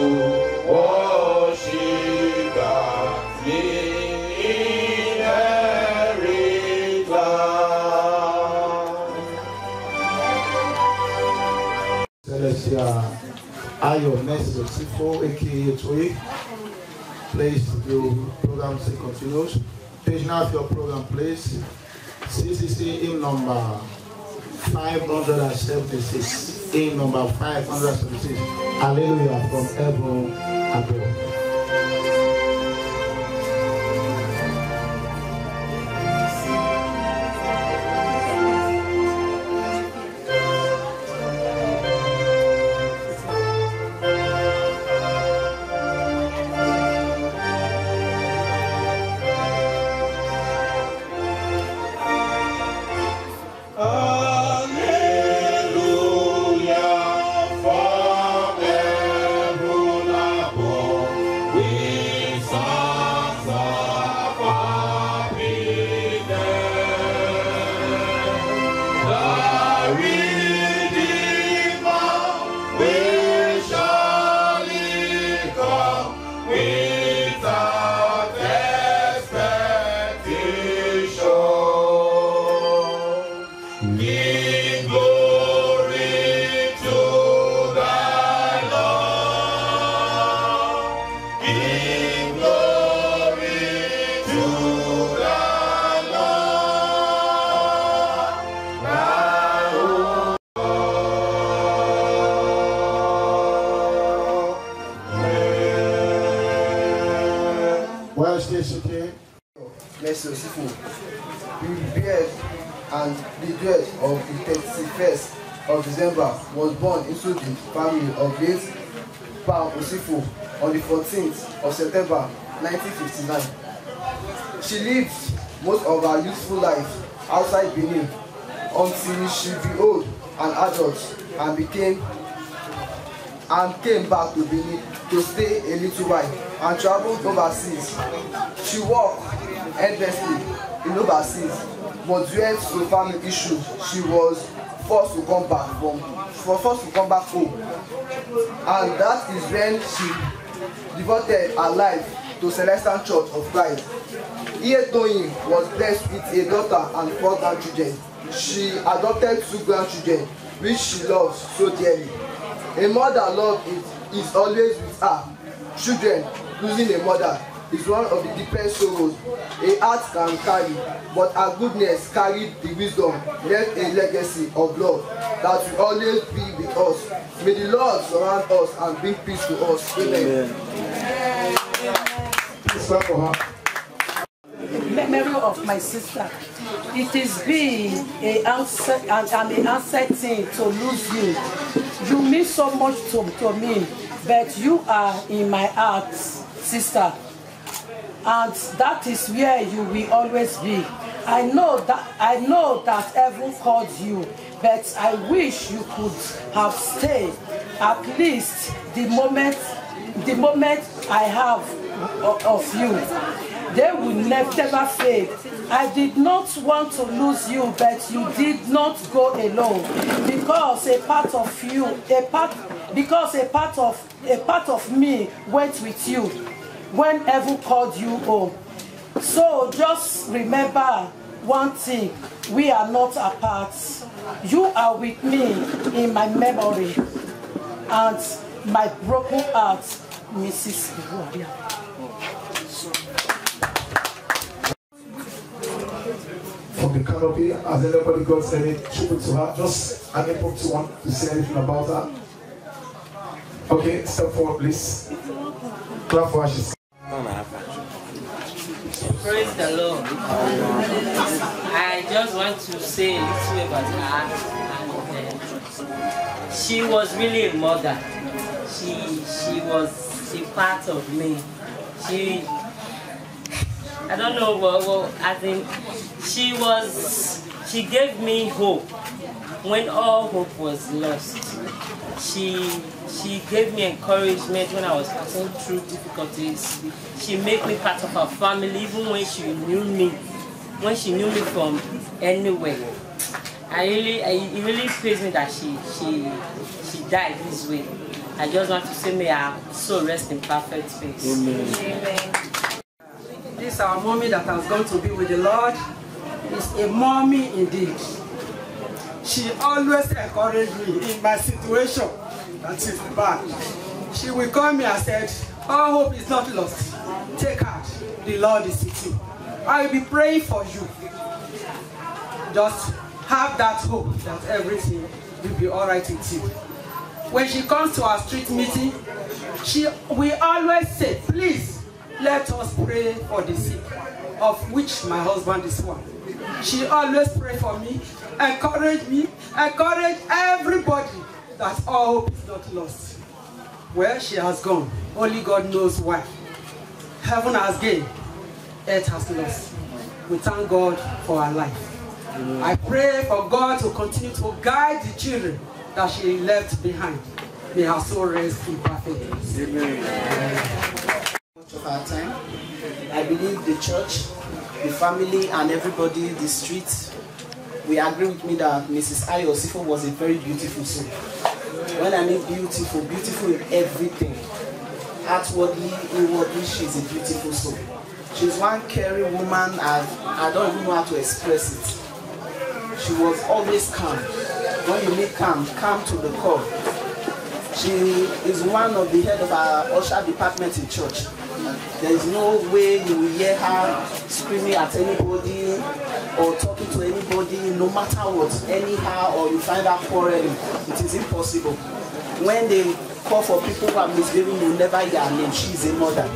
worship God in every class. Celestia Ayo Mercy Osifo, A K A Toye. Please, the program still continues. Page nine of your program, please. C C C hymn number five hundred seventy-six. Hymn number five hundred seventy-six. Hallelujah from heaven above. Hallelujah, from heaven above, with sounds of happiness, the Redeemer will surely come without expectation. Give glory to the Lord. Give glory to the Lord. Thy own. Well, stay seated. Mercy Osifo, the birth and the death of the thirty-first of December, was born into the family of late Pam Osifo on the fourteenth of September nineteen fifty-nine. She lived most of her youthful life outside Benin until she grew old and adult and became and came back to Benin to stay a little while and traveled overseas. She worked endlessly in overseas, but due to family issues, she was forced to come back from for forced to come back home, and that is when she devoted her life to Celestial Church of Christ. Iyetoyin was blessed with a daughter and four grandchildren. She adopted two grandchildren, which she loves so dearly. A mother love is, is always with her. Children losing a mother is one of the deepest sorrows a heart can carry, but her goodness carried the wisdom, left a legacy of love that will always be with us. May the Lord surround us and bring peace to us. Amen. Amen. Please clap for her. Memory of my sister. It is being a answer and, and a answer thing to lose you. You mean so much to, to me, but you are in my heart, sister. And that is where you will always be. I know that I know that heaven called you, but I wish you could have stayed at least the moment the moment I have o- of you. They will nev- never fade. I did not want to lose you, but you did not go alone, because a part of you, a part, because a part of a part of me went with you when heaven called you home. So just remember one thing: we are not apart. You are with me in my memory and my broken heart, Missus Iwuabia. From the canopy, has anybody got any tribute to her? Just an impromptu one to say anything about her. Okay, step forward, please. Clap for her. She's Praise the Lord. I just want to say a little about her. And, uh, she was really a mother. She she was A part of me. She, I don't know what, what as in, she was, she gave me hope when all hope was lost. She, she gave me encouragement when I was passing through difficulties. She made me part of her family, even when she knew me, when she knew me from anywhere. I really, I, it really pains me that she, she, she died this way. I just want to say, may her soul rest in perfect peace. Amen. This our mommy that has gone to be with the Lord is a mommy indeed. She always encouraged me in my situation that is bad. She will call me and said, "All hope is not lost. Take heart. The Lord is with you. I will be praying for you. Just have that hope that everything will be all right with you." When she comes to our street meeting, she, we always say, "Please, let us pray for the sick," of which my husband is one. She always pray for me, encourage me, encourage everybody that all hope is not lost. Well, she has gone. Only God knows why. Heaven has gained, earth has lost. We thank God for her life. I pray for God to continue to guide the children that she left behind. May her soul rest in perfect peace. Amen. Much of our time. I believe the church, the family, and everybody in the street will agree with me that Missus Ayo Osifo was a very beautiful soul. When I mean beautiful, beautiful in everything. Outwardly, inwardly, she's a beautiful soul. She's one caring woman. I, I don't even know how to express it. She was always calm. When you meet calm, calm to the core. She is one of the head of our usher department in church. There is no way you will hear her screaming at anybody or talking to anybody, no matter what, anyhow, or you find her quarreling. It is impossible. When they call for people who are misbehaving, you never hear her name. She is a mother.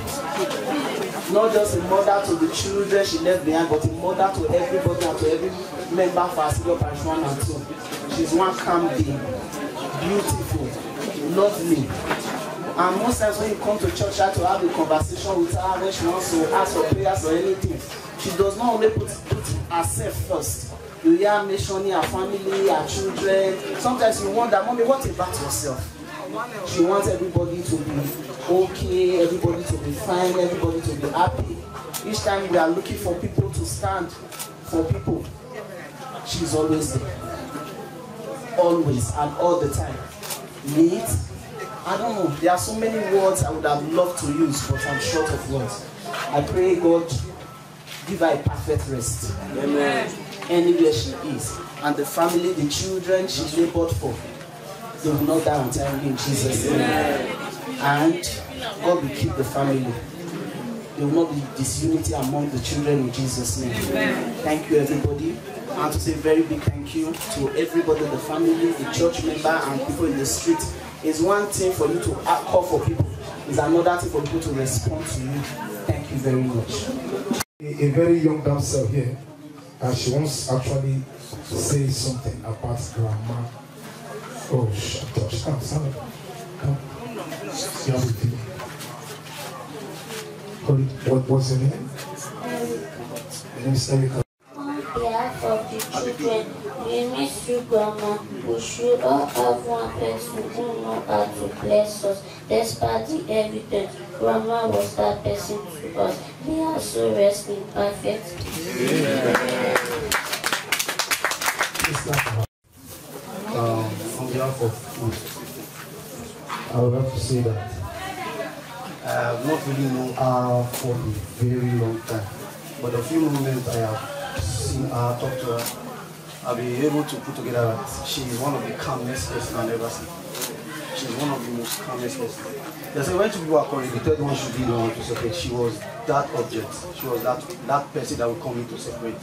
Not just a mother to the children she left behind, but a mother to everybody and to every member for Asido Parish one and two. She's one calm being, beautiful, lovely. And most times when you come to church, you have to have a conversation with her when she wants to ask for prayers or anything. She does not only put, put herself first. You hear her mentioning her family, her children. Sometimes you wonder, "Mommy, what about yourself?" She wants everybody to be okay, everybody to be fine, everybody to be happy. Each time we are looking for people to stand for people, she's always there. Always and all the time. Neat. I don't know. There are so many words I would have loved to use, but I'm short of words. I pray God give her a perfect rest. Amen. Anywhere she is. And the family, the children she labored for, they will not die untimely in Jesus' name. And God will keep the family. There will not be disunity among the children in Jesus' name. Thank you, everybody. I want to say a very big thank you to everybody, the family, the church member, and people in the street. It's one thing for you to a- call for people. It's another thing for people to respond to you. Thank you very much. A, a very young damsel here, and she wants to actually say something about grandma. Oh, shut up, stand, stand up. Come. You have a thing. What, what's your name? Your name is Erica. On behalf of the children, we miss you, Grandma. We should all have one person who know how to bless us, despite the evidence. Grandma was that person to us. May her soul rest in perfect peace. Um, on behalf of food, I would like to say that I have not really known her for a very long time, but the few moments I have seen her, talk to her, I've been able to put together that she is one of the calmest person I've ever seen. She's one of the most calmest person. They say when two people are quarreling, the third one should be the one to separate. She was that object. She was that that person that will come in to separate.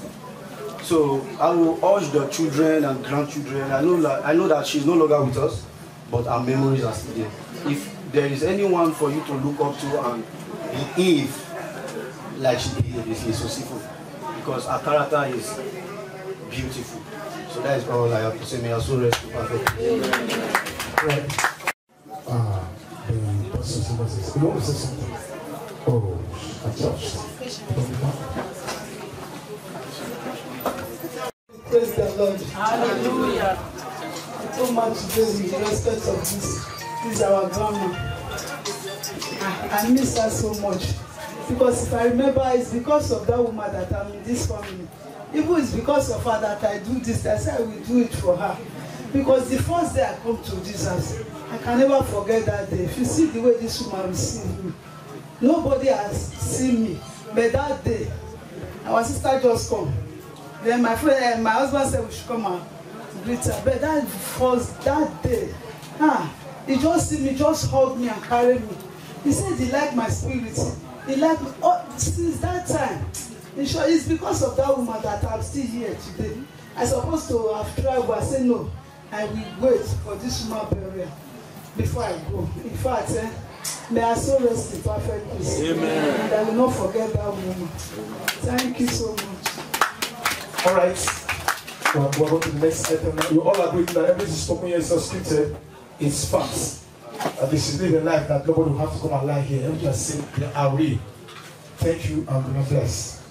So I will urge the children and grandchildren. I know that I know that she's no longer with us, but her memories are still there. If there is anyone for you to look up to and behave like she behaved, it's Miss Osifo, because her character is beautiful. So that is all I have to say. May her soul rest in perfect peace. Ah, the process of You want to say something? Oh, I touched. Praise the Lord. Hallelujah. I told my today in the respect of this. This is our grandma. I, I miss her so much. Because if I remember, it's because of that woman that I'm in this family. Even it's because of her that I do this. I say I will do it for her. Because the first day I come to this house, I can never forget that day. If you see the way this woman received me, nobody has seen me. But that day, our sister just come. Then my friend, eh, my husband said we should come and greet her. But that first, that day, ah, he just see me, just hug me and carry me. He said he liked my spirit. He liked me. Oh, since that time, in short, it's because of that woman that I'm still here today. I supposed to have traveled. I said no. I will wait for this woman burial before I go. In fact, eh, may I so rest in perfect peace. Amen. And I will not forget that woman. Thank you so much. All right. We're going to the next item now. You all agree that everything spoken here is not scripted. It's facts. And this is living life that nobody will have to come and lie here. Everything I say, they are real. Thank you and God bless.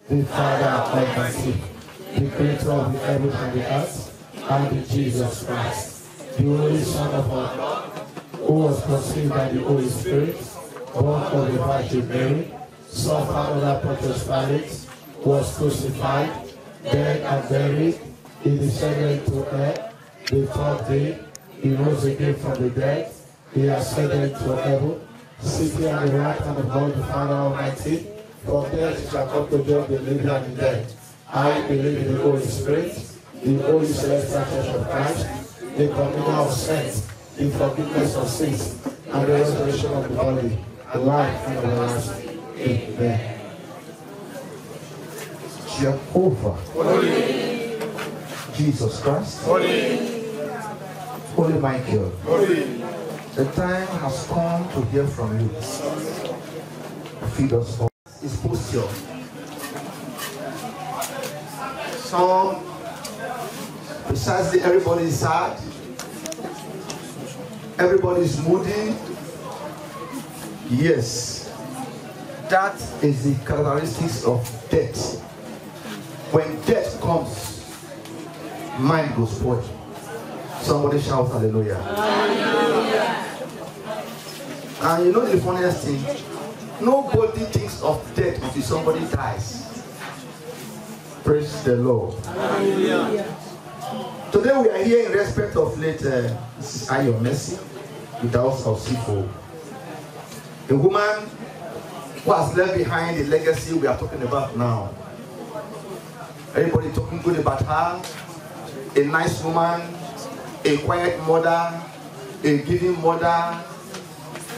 The Father Almighty, the creator of the heavens and the earth, and the Jesus Christ, the only Son of our God, who was conceived by the Holy Spirit, born of the Virgin Mary, suffered under Pontius Pilate, was crucified, dead and buried, he descended to hell, the third day, he rose again from the dead, he ascended to heaven, sitting at the right hand of God the Father Almighty. From there he shall come to judge the living and the dead. I believe in the Holy Spirit, the holy celestial church of Christ, the communion of saints, the forgiveness of sins, and the resurrection of the body, and life everlasting. Amen. Jehovah. Holy. Jesus Christ. Holy. Holy Michael. Holy. The time has come to hear from you. Feed us all. His posture. Some, precisely, everybody is sad. Everybody is moody. Yes. That is the characteristics of death. When death comes, mind goes spoil. Somebody shout hallelujah. And you know the funniest thing? Nobody thinks of death until somebody dies. Praise the Lord. Today we are here in respect of late uh, Missus Ayo Mercy, Idahosa Osifo. A woman who has left behind a legacy we are talking about now. Everybody talking good about her. A nice woman, a quiet mother, a giving mother,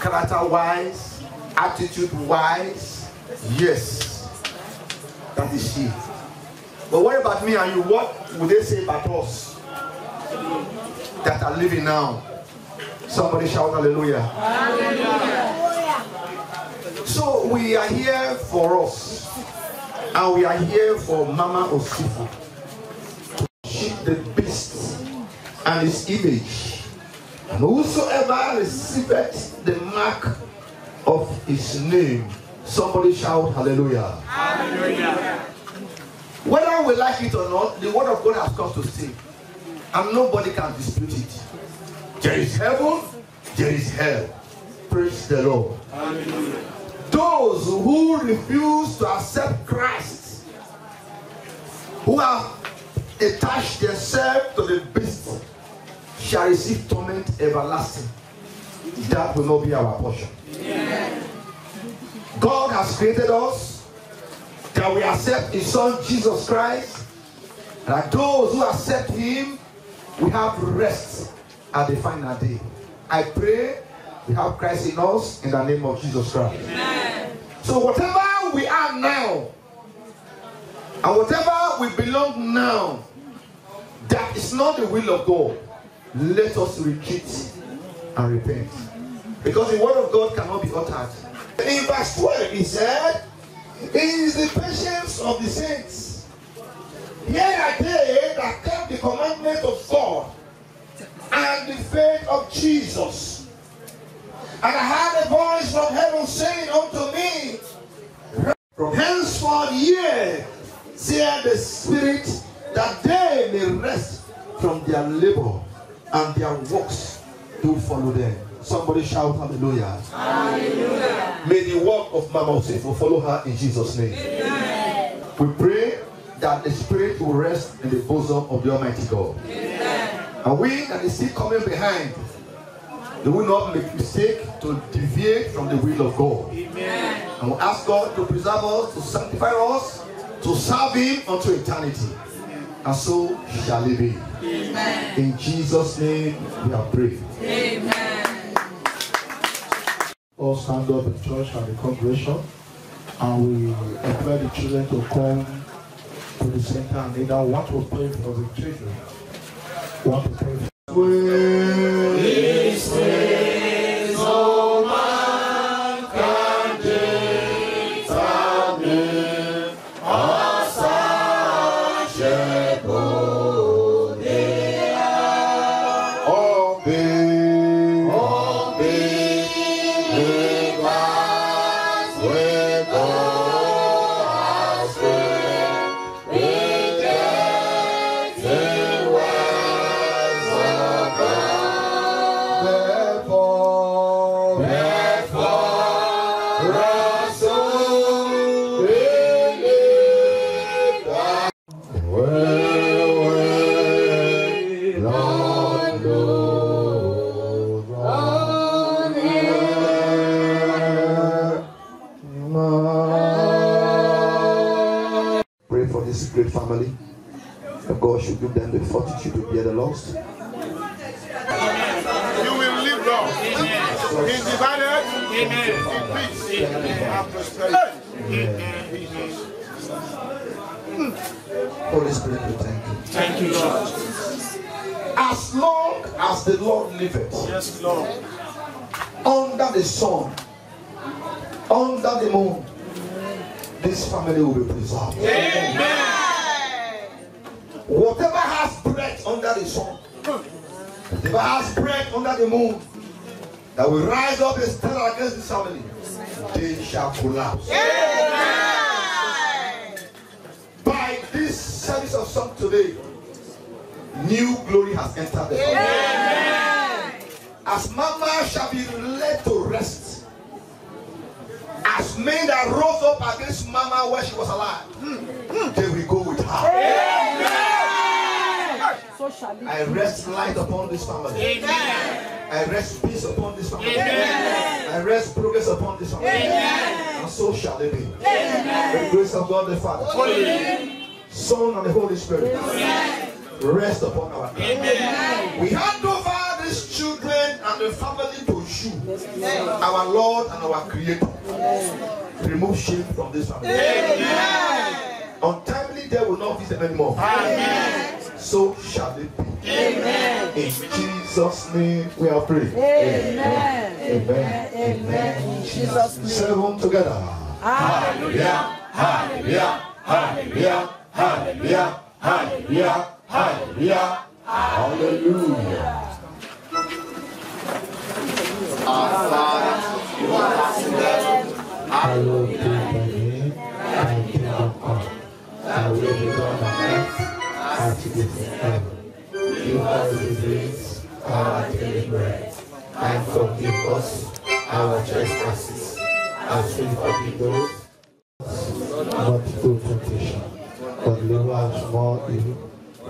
character wise, attitude wise. Yes, that is she. But what about me and you? What would they say about us that are living now? Somebody shout hallelujah. So we are here for us, and we are here for Mama Osifo to worship the beast and his image. And whosoever receiveth the mark of his name, somebody shout hallelujah. Whether we like it or not, the word of God has come to stay. And nobody can dispute it. There is heaven, there is hell. Praise the Lord. Those who refuse to accept Christ, who have attached themselves to the beast, shall receive torment everlasting. That will not be our portion. God has created us that we accept His Son Jesus Christ, that those who accept Him will have rest at the final day. I pray we have Christ in us in the name of Jesus Christ. So whatever we are now, and whatever we belong now, that is not the will of God. Let us retreat and repent. Because the word of God cannot be altered. In verse twelve, he said, "He is the patience of the saints. Here are they that kept the commandments of God and the faith of Jesus." And I heard a voice from heaven saying unto me, from henceforth ye saith the Spirit, that they may rest from their labor, and their works do follow them. Somebody shout hallelujah. Hallelujah. May the work of Mama Osifo follow her in Jesus' name. Amen. We pray that the Spirit will rest in the bosom of the Almighty God. Amen. And we that is still coming behind, they will not make mistake to deviate from the will of God. Amen. And we ask God to preserve us, to sanctify us, to serve Him unto eternity. And so shall it be. Amen. In Jesus' name we have prayed. Amen. All stand up in church and the congregation, and we employ the children to come to the center and kneel down. Want to pray for the children. Want to pray for Pray for this great family, that God should give them the fortitude to bear the loss. You will live long. Be divided in peace and prosperity. Holy Spirit, we thank you. Thank you, Lord. As long as the Lord liveth, yes, Lord, under the sun, under the moon, this family will be preserved. Amen. Whatever has breath under the sun, whatever has breath under the moon, that will rise up a stand against this family, they shall collapse. Amen. By this service of song today, new glory has entered the family. Amen. As Mama shall be led to rest, as men that rose up against Mama when she was alive, they will go with her. Amen. So shall it be. I rest light upon this family. Amen. I rest peace upon this family. Amen. I rest progress upon this family. Amen. And so shall it be. Amen. The grace of God the Father, Holy Son, and the Holy Spirit rest upon our family. Amen. We hand over these children and the family to you, our Lord and our Creator. Remove shame from this family. Amen. Untimely death will not visit them anymore. Amen. So shall it be. Amen. In Jesus' name we are praying. Amen. Amen. Amen. In Jesus' name. Seven together. Hallelujah. Hallelujah. Hallelujah. Hallelujah. Hallelujah. Hallelujah. Hallelujah. Our Father, who art in heaven, hallowed be thy name. Thy kingdom come. Thy will be done on earth as it is in heaven. Give us this day our daily bread, and forgive us our trespasses, as we forgive those not into temptation, but deliver us from all evil.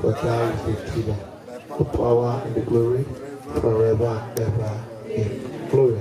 For thine is the kingdom, the power, and the glory, forever and ever. Amen. Glory.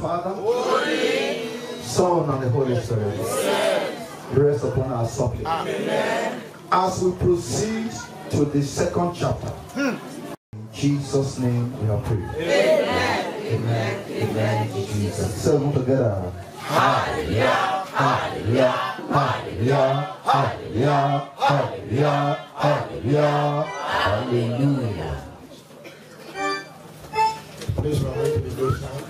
Father, Son, and the Holy Spirit rest upon our subject. As we proceed to the second chapter, in Jesus' name we are praying. Amen. Amen. Amen. In Jesus. Say them together. Hallelujah, hallelujah, hallelujah, hallelujah, hallelujah, hallelujah, hallelujah. Please, we are going to be doing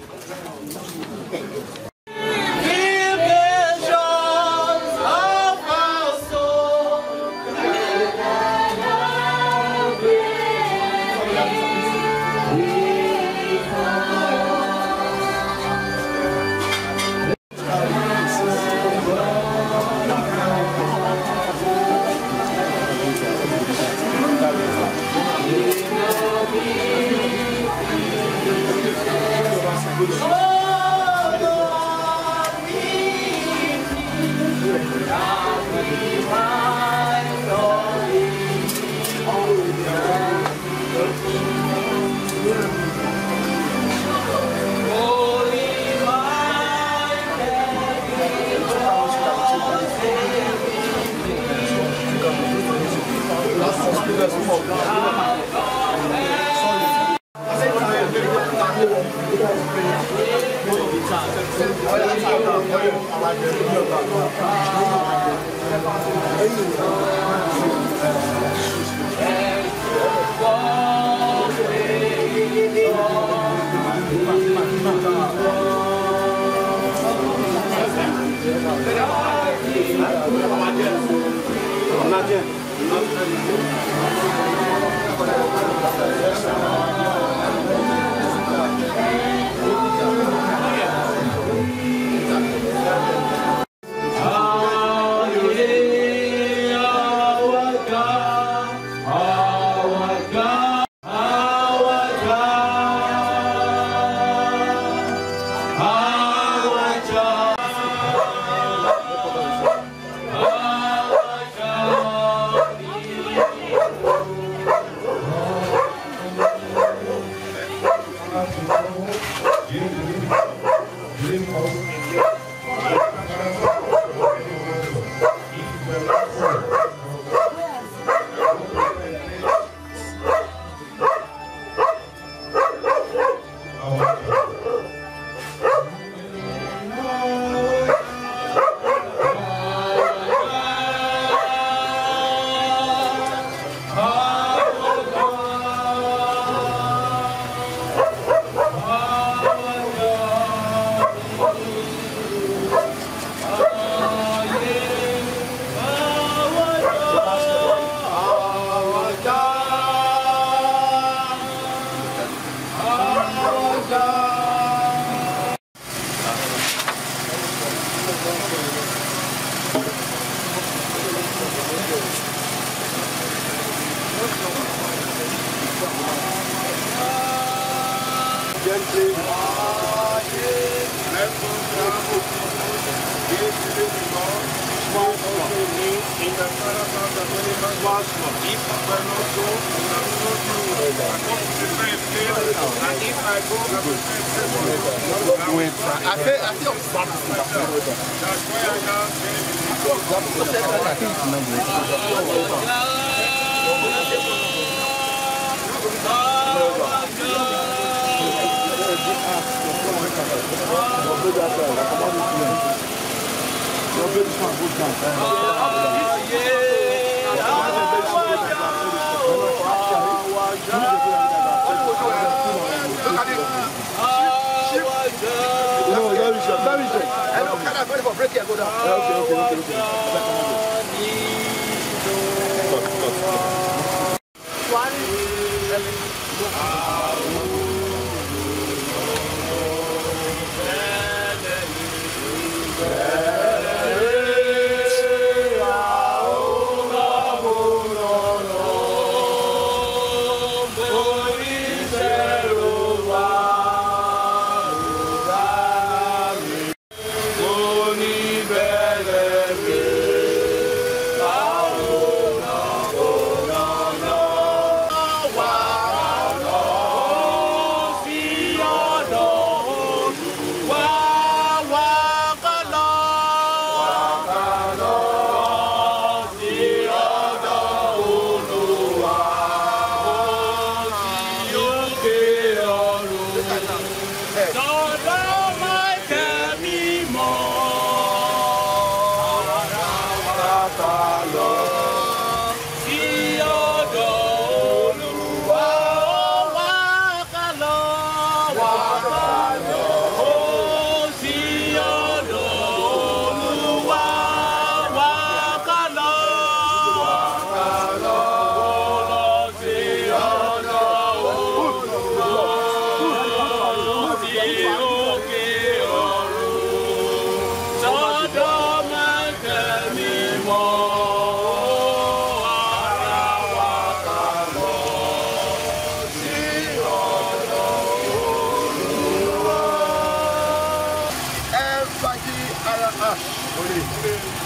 Fagi Arahash. Holy.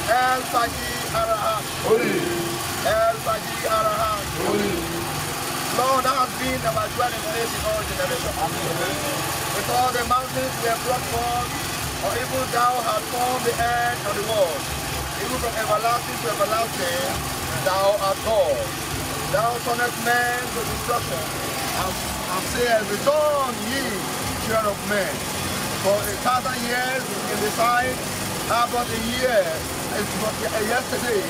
El Fagi Arahash. Holy. El Fagi Arahash. Holy. Lord, thou hast been our dwelling place in all generations. Before the mountains were brought forth, or even thou hast formed the earth and the world, even from everlasting to everlasting, thou art God. Thou turnest men to destruction, and, and sayest, "Return, ye children of men." For a thousand years in the sight, how but a year is but a yesterday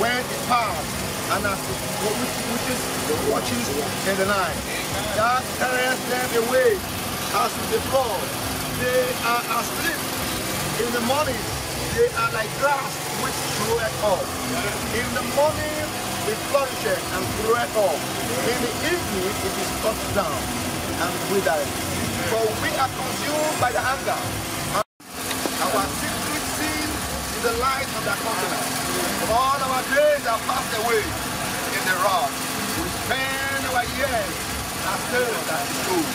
when it passed, and as it which, which is watches in the night. Thou carriest them away as with the flood. They are asleep. In the morning they are like grass which groweth up. In the morning it flourisheth and groweth up. In the evening it is cut down and withereth. For we are consumed by the anger. Our secret sin is the light of thy countenance. For all our days are passed away in the wrath. We spend our years as those that is old.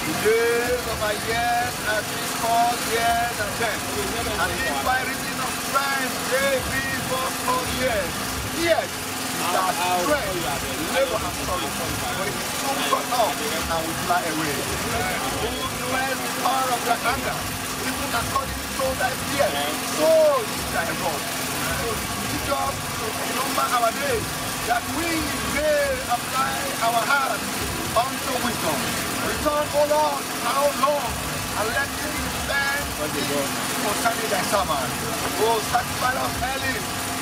The days of our years are three score years and ten. And if by reason of strength they be four score years, yet it has strength, labor and sorrow, but it is soon cut off and will fly away. Who knoweth the power of thy anger? Even according to thy fear, so is thy rod. So teach us to number our days, that we may apply our heart unto wisdom. Return, O Lord, how long, and let me repent thee concerning thy servant. O sanctify us early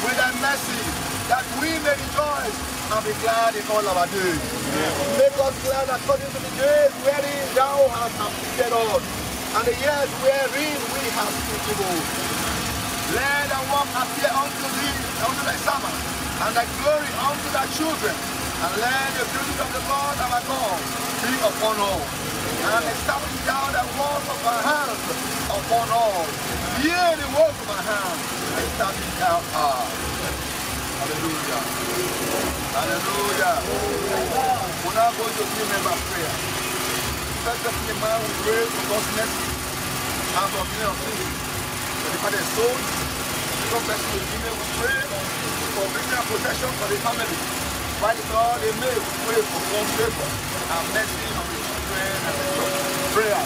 with thy mercy, that we may rejoice and be glad in all our days. Make us glad according to the days wherein thou hast afflicted us, and the years wherein we have been evil. Let thy work appear unto thee, unto thy servant, and thy glory unto thy children, and let the beauty of the Lord our God be upon us, and establish thou the work of our hands upon us. Hear the work of our hands, establish thou ours. Hallelujah. Hallelujah. We're now going to give members prayer. First of all, we pray for God's mercy and for forgiveness of sins for the father's soul. Second person, we give, we pray for victory and protection for the family. By the God, they may we pray for God's favor and mercy on the children and the church. Prayer.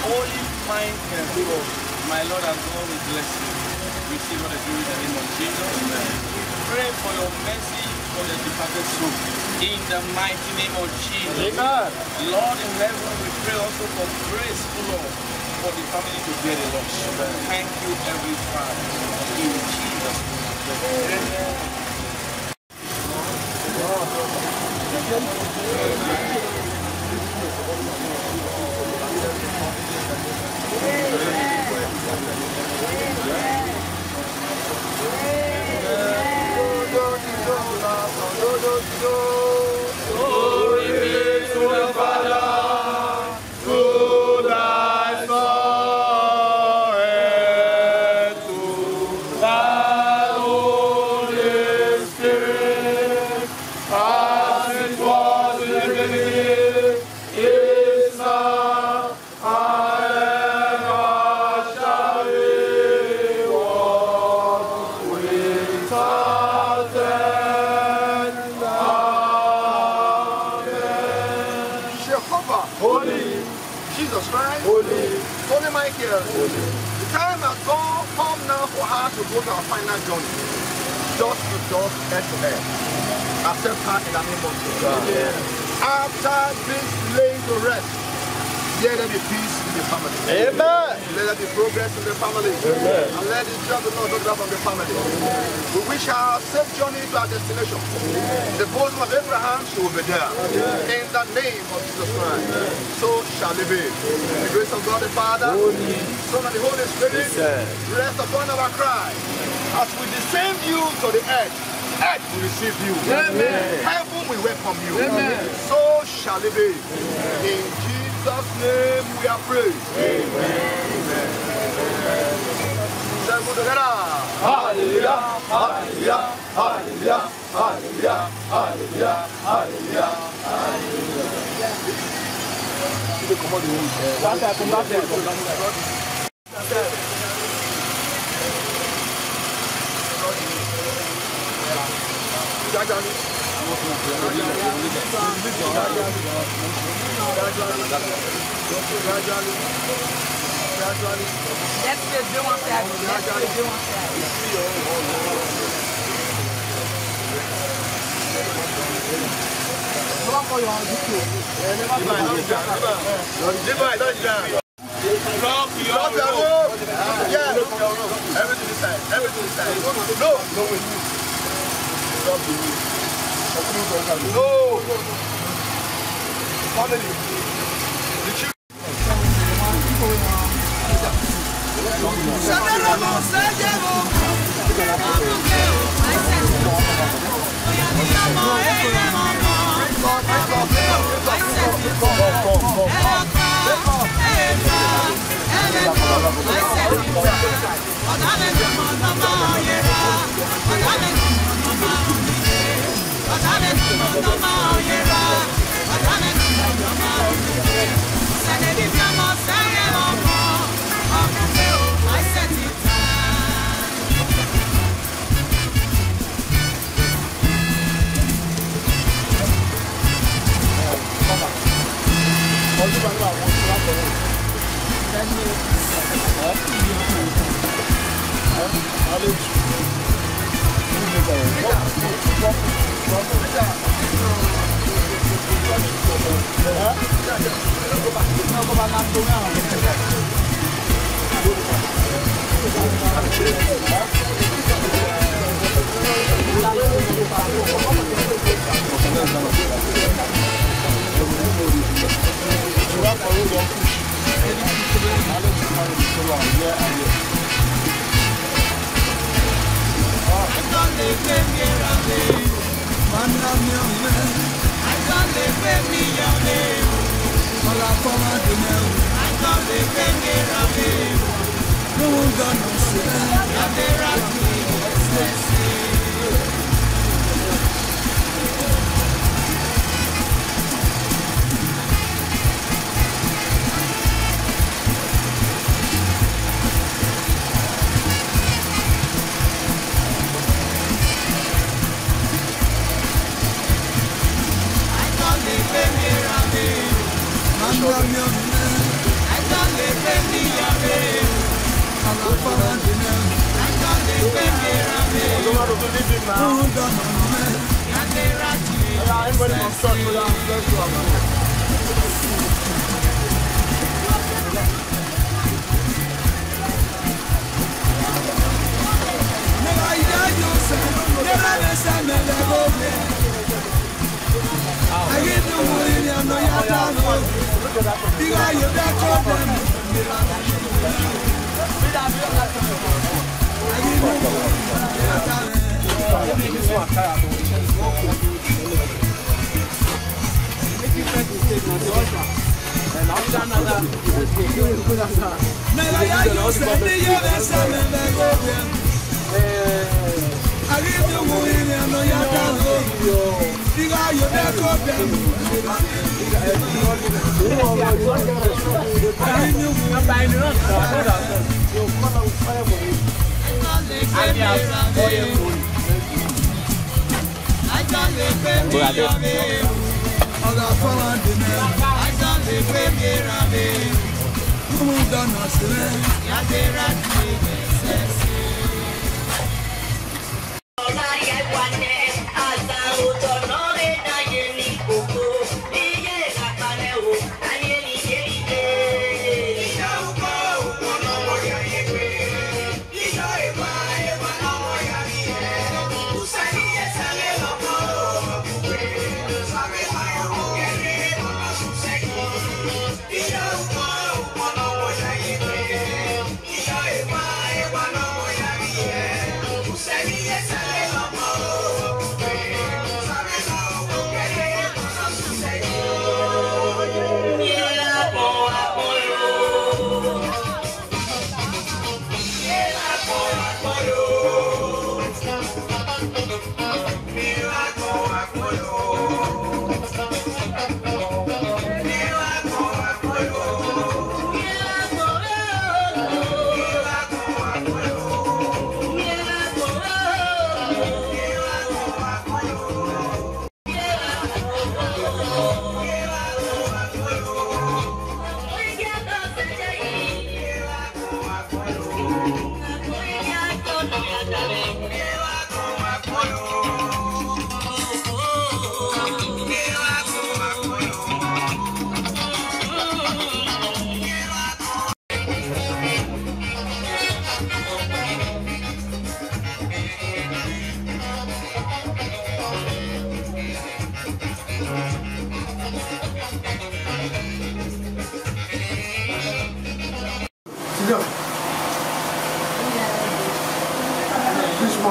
Holy Michael, my Lord and God, we bless you. Receive all the glory in the name of Jesus. Pray for your mercy for the departed soul. In the mighty name of Jesus. Amen. Lord in heaven, we pray also for grace, O Lord, for the family to bear the loss. Thank you, every Father. In Jesus' name. Amen. Glory be to the Father, to the Son, and to the Holy Spirit, as it was in the beginning, is now, and ever shall be, world without end. Amen. Jehovah, holy. Jesus Christ, holy. Holy Michael, holy. The time has come, come now for her to go to our final journey. Dust to dust, earth to earth. Accept her in the name of Jesus. Amen. After this laying to rest, let there be peace in the family. Amen. Let there be progress in the family. Amen. And let the joy of the Lord go down from the family. We wish her a safe journey to our destination. In the bosom of Abraham, she will be there. In the name of Jesus Christ. So shall it be. The grace of God the Father, Son, and the Holy Spirit rest upon our cry. As we descend you to the earth, earth will receive you. Amen. Heaven will welcome you. Amen. So shall it be. In Jesus' name we are praying. Amen. Amen. Let's go together. Hallelujah. Hallelujah. Hallelujah. Hallelujah. Hallelujah. Hallelujah. Hallelujah. That side, from that side. Gradually. Gradually. Gradually. Gradually. Next phase, dey one side. Next phase, dey one side. Never call your D P O. Never call your D P O. Drop your rope. Yeah. Everything inside. Everything inside. No, no way. Drop the rope. No. Family. The children.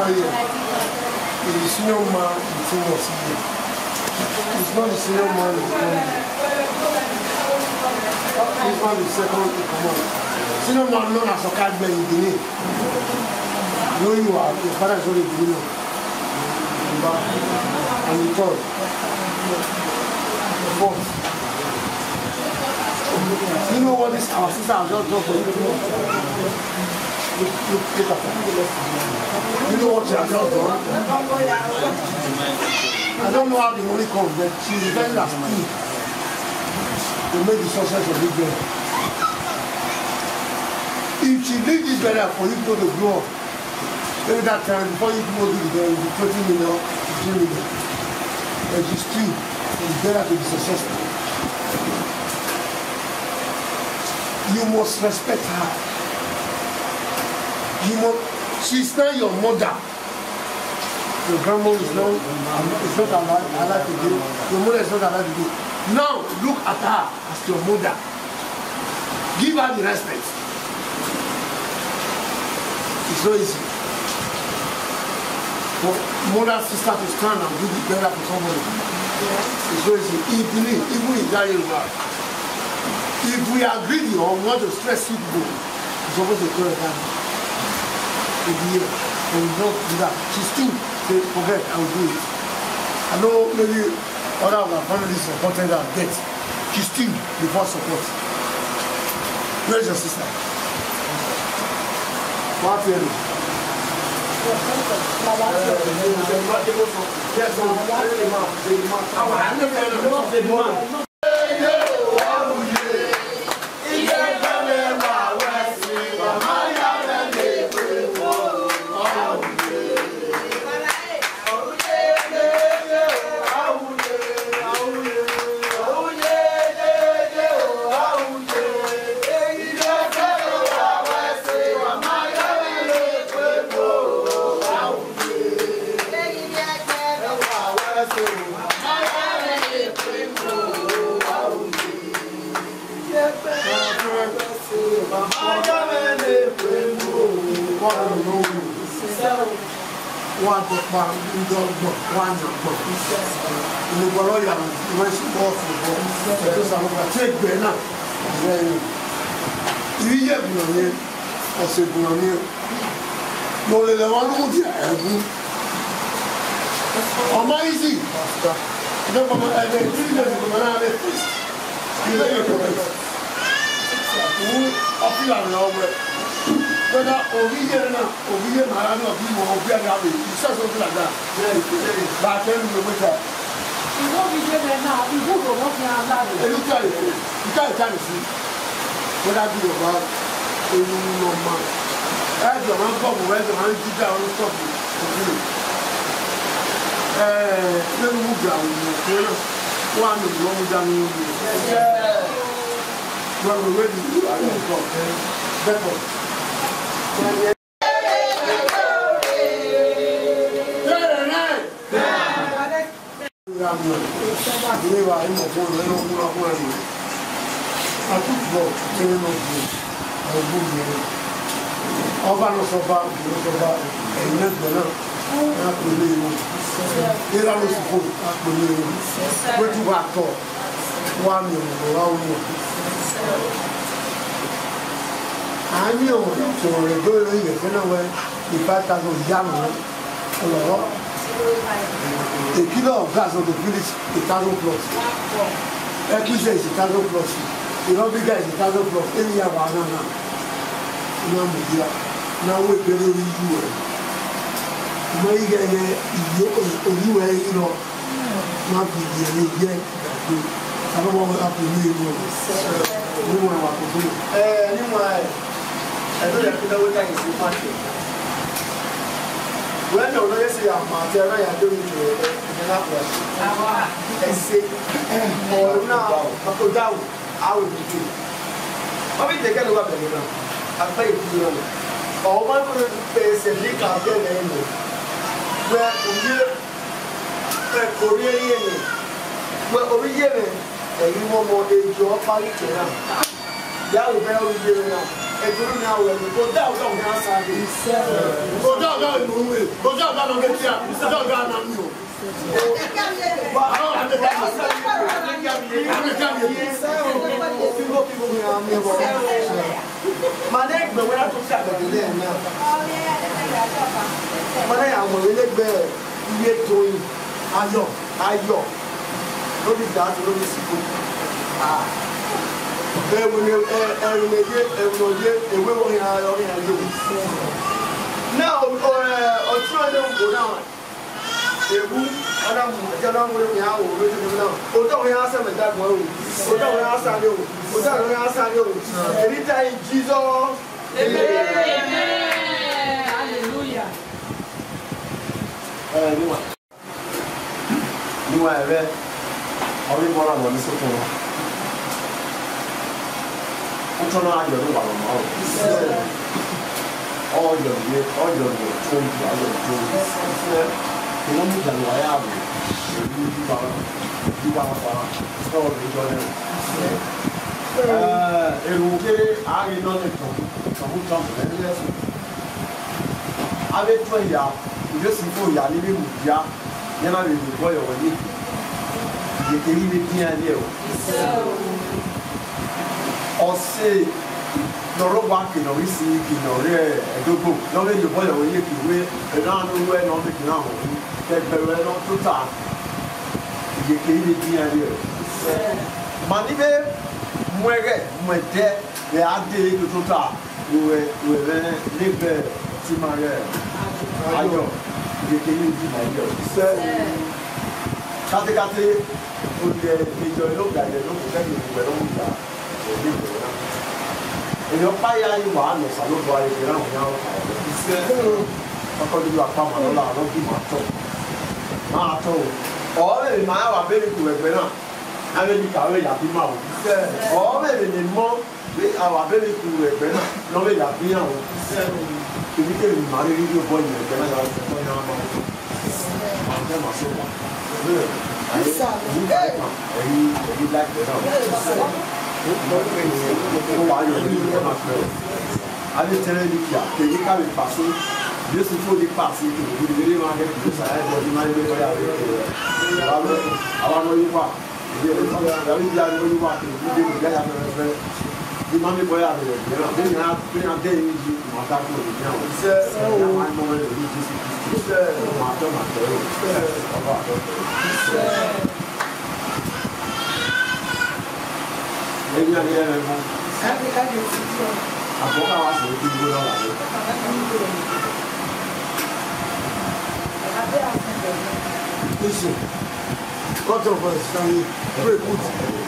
He's the senior man in senior senior. He's not the senior man in the company. He's not the second in command. Senior man known as Okagbe in Benin. Know you are, your father is not a Benin. And the third. Fourth. You know what this our sister has just done for you? Look, look, look at her. You know what she has just done? I don't know how the money comes, but she's very last to make the success of this girl. If she leave this girl for you to go to grow up, maybe that time before you go to the girl, you be twenty million, fifteen million. But she's still, it's better to be successful. You must respect her. You must, she's not your mother. Your grandma is not, is not alive, alive today. Your mother is not alive today. Now, look at her as your mother. Give her the respect. It's not easy. For mother, sister to stand and do the better for somebody. It's not easy. If we, if we in that area, if we are greedy or we want to stress people, it's supposed to tell them. If we, and we don't do that, she's still say, "Forget, I will do it." I know maybe other of our families supported her death. She's still before support. Where is your sister? What you do? Yes, sir. Very much, very much. Wa dọkpa ndọgbọn wa nyọgbọn. Onugbọrọ ya wẹ sọgbọ ọfọgbọ ẹjọ sanọgba tí ẹgbẹ náà. Ìrí yẹ bùrọ̀ ni ọ̀sẹ̀ bùrọ̀ ni o. Mo lè lọ wọn lókùn tí ẹ̀ bú. Ọmọ easy. Ẹgbẹ́ pọmọ ẹgbẹ́ ìdílé ìgbẹ́ ìgbẹ́ náà lè fèsì. Ìgbẹ́ yóò tó bẹ̀rẹ̀. Wú ọfíìlà rẹ̀ ọgbẹ́. Gbẹ́dá òbí yẹn náà, òbí yẹn màá náà bí mọ̀ òbí ẹ̀dá mi. Ìṣẹ́sọ̀ fúlàdà. Bàtẹ́ mi ló gbé ta. Ìwọ mi yé bẹ náà, ìwọ ló wọ́n fi hàn láàyè. Èyí ká lè fún, ìká ìká lè fún. Wọ́n dájú Yorùbá, ewu ló ma. Ẹ jọ máa ń bọ̀ bọ̀, ẹ jọ máa ń jíjà ọdún sọ̀kù. Òkú. Ẹ lẹ́nu mú gbà wò ní òkú náà. Wọ́n á lò wọ́n mú dání lórí. Wọ́n lò wẹ́ẹ̀dì ìlú àwọn nǹkan bẹ́ẹ̀ bọ̀. Ilé wa, ẹ mọ̀ fún ọ̀rọ̀, ẹ lọ múra fún ẹ̀rọ. Àtúntò, ẹ lọ bù, ẹ bù yẹn. Ọba lọ sọ bá, òbí lọ sọ bá, ẹ̀yin náà gbẹ náà, ẹ á pè lé wọn. Ìlà ló sì fún, á pè lé wọn. Pé tí wàá tọ̀, wá mi ò lọ wá wọn. Àá ní ọ̀rọ̀ ìtàn rẹ̀ gbé lórí ìyẹ̀fẹ́ náà wẹ́, ìbátan ló yá wọn. Hello? A kilo of gas on the village, a thousand plus. Equity is a thousand plus. Irobiga is a thousand plus. Any year, one now. Now, media. Now, we pay the U N. Mo yẹ yẹ iye oníwẹ̀ yìí lọ. Má fi yẹ ní yẹ ìgbàgbé. Sábà wọn wá pè ní ìlú ọ̀rọ̀. Ní wọn wà kó fún mi. Ẹ ní wọn ẹ ẹ tó yẹ kí lọ́wọ́ táyì sí pàṣẹ. Wẹ́n ní ọ̀nà yẹn sì yà máa tẹ ẹ̀rọ yà dé omi jù ẹ̀ ẹ̀ ẹ̀ náà pọ̀ ẹ̀ ṣe ọ̀rọ̀ náà kò dáhùn àwọn òbí tó. Wọ́n fi tẹ̀kẹ́ ló wà bẹ̀rẹ̀ náà. Àgbẹ̀ ìdí náà. Ọ̀hún máa ń pè é pé ṣe ní kàfé rẹ̀ nù. Wẹ́ òye ẹ̀ kò rí ẹyẹ nì. Wẹ́ orí yé rẹ̀ ẹ̀yin wọ́n mọ ejò ọ́ parí kẹ̀ náà. Ìyá rẹ̀ fẹ́ orí ṣe rẹ̀ náà. Ẹ̀gbọ́n mi àwọn ẹ̀mí kò dá ọ̀gá òun á sáré. Kò dá ọ̀gá ìmọ̀ òun rẹ̀. Kò dá ọ̀gá lọ́gẹ́ tí a. Kò dá ọ̀gá náà mi o. Àwọn àti ká. Àwọn ìjà mi. Mana egbe wera to sia gbede le na. Mana ya mo le gbe iye to yin. Ayọ̀, ayọ̀. No be that, no be sick. Ah. Ewu ne, eh, ewu ne ye, ewu ne ye, ewe wo ya, wo ya ye. Now, eh, ọtún ẹni ń kó náà. Ewu, ọlọ́run, ẹjọ́ ọlọ́run ló fi hàn wò lójú mi náà. Òótọ́ òun yà á sẹ̀mẹ̀ dàgbọ́n o. Òótọ́ òun yà á sáré o. Òótọ́ òun yà á sáré o. Èmi ta yìí Jesus. Amen. Hallelujah. Ẹ, níwà. Níwà ẹ̀rẹ́, ọ̀rẹ́ mọ́ra wọ̀ ní sókè wọn. Ó tọ́nà ayọ̀ ló wà lọ́mọ ọ̀rọ̀. Ọyọ̀ ni, ọyọ̀ ni tó ń bọ̀, ọyọ̀ ni tó ń bọ̀. Ìwọ́n mú ìdàgbà wáyà àwẹ̀, èyí yíwa, yíwa pa, ọ̀rọ̀ ìjọ náà. Èrò kéré àárín náà lè tàn, tàn, tàn, lẹ́yìn ẹ̀sùn. Abe tɔn ya, ŋdze si fo ya ni bi mu ya, nyana bi mu bɔ yɔ wɔ ni. Yeke yi bi bia ni o. Ɔse, nɔrɔ wa ke nɔ wi si ke nɔ rɛ ɛdogbo. Nɔ be yɔ bɔ yɔ wɔ ni ke we, ɛna nu wɛ nɔ be kina wɔ ni. Kɛ gbɛ wɛ nɔ to ta. Yeke yi bi bia ni o. Mani be, mwe rɛ, mwe dɛ, rɛ ade to to ta. Uwe, uwe, ne, ne be, ti ma ye. Ayo, ye ke ni ti ma ye. Se, kate, kate, o ye, ni jo, no ga ye, no ga ye, no ga ye. Eyo pa ya yi wa no sa lo do aye ke na ya o. Se, ko ko du apa ma lo la, lo ki ma to. Ma to. O le ma wa be ni ku egbe na. A be ni ka we ya bi ma o. Se, o be ni mo. Bí àwọn abẹ́rẹ́ ikú rẹ̀ gbẹ́ náà, lọ́wọ́ ìyá bí àwọn. Èmi kẹ́ mi máa rí rí bọ́ ìyẹn gbẹ́ náà láti fọ́ ní àwọn ọmọ. Àwọn ọmọ sọ̀rọ̀. Ẹ̀yin, ẹ̀yin láìpẹ́ náà. Ó wà á yọ ní ìlú náà pẹ́. A lè tẹ́lẹ̀ ní kíá, kèyí ká lè pàṣẹ. Jésù tó lè pàṣẹ, kò ní lè máa kẹ́ kìlọ̀ sáyà jọ ní máa ń gbé bọ́yá rẹ̀. Àwọn ọmọ yìí wà. Listen. Cut off us, can we pray, put,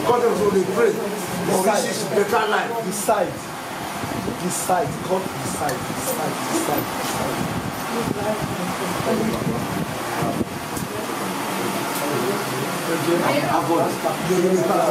cut off so they pray. For this is better life. Decide. Decide. Cut decide. Decide. Decide. Decide. Avoid.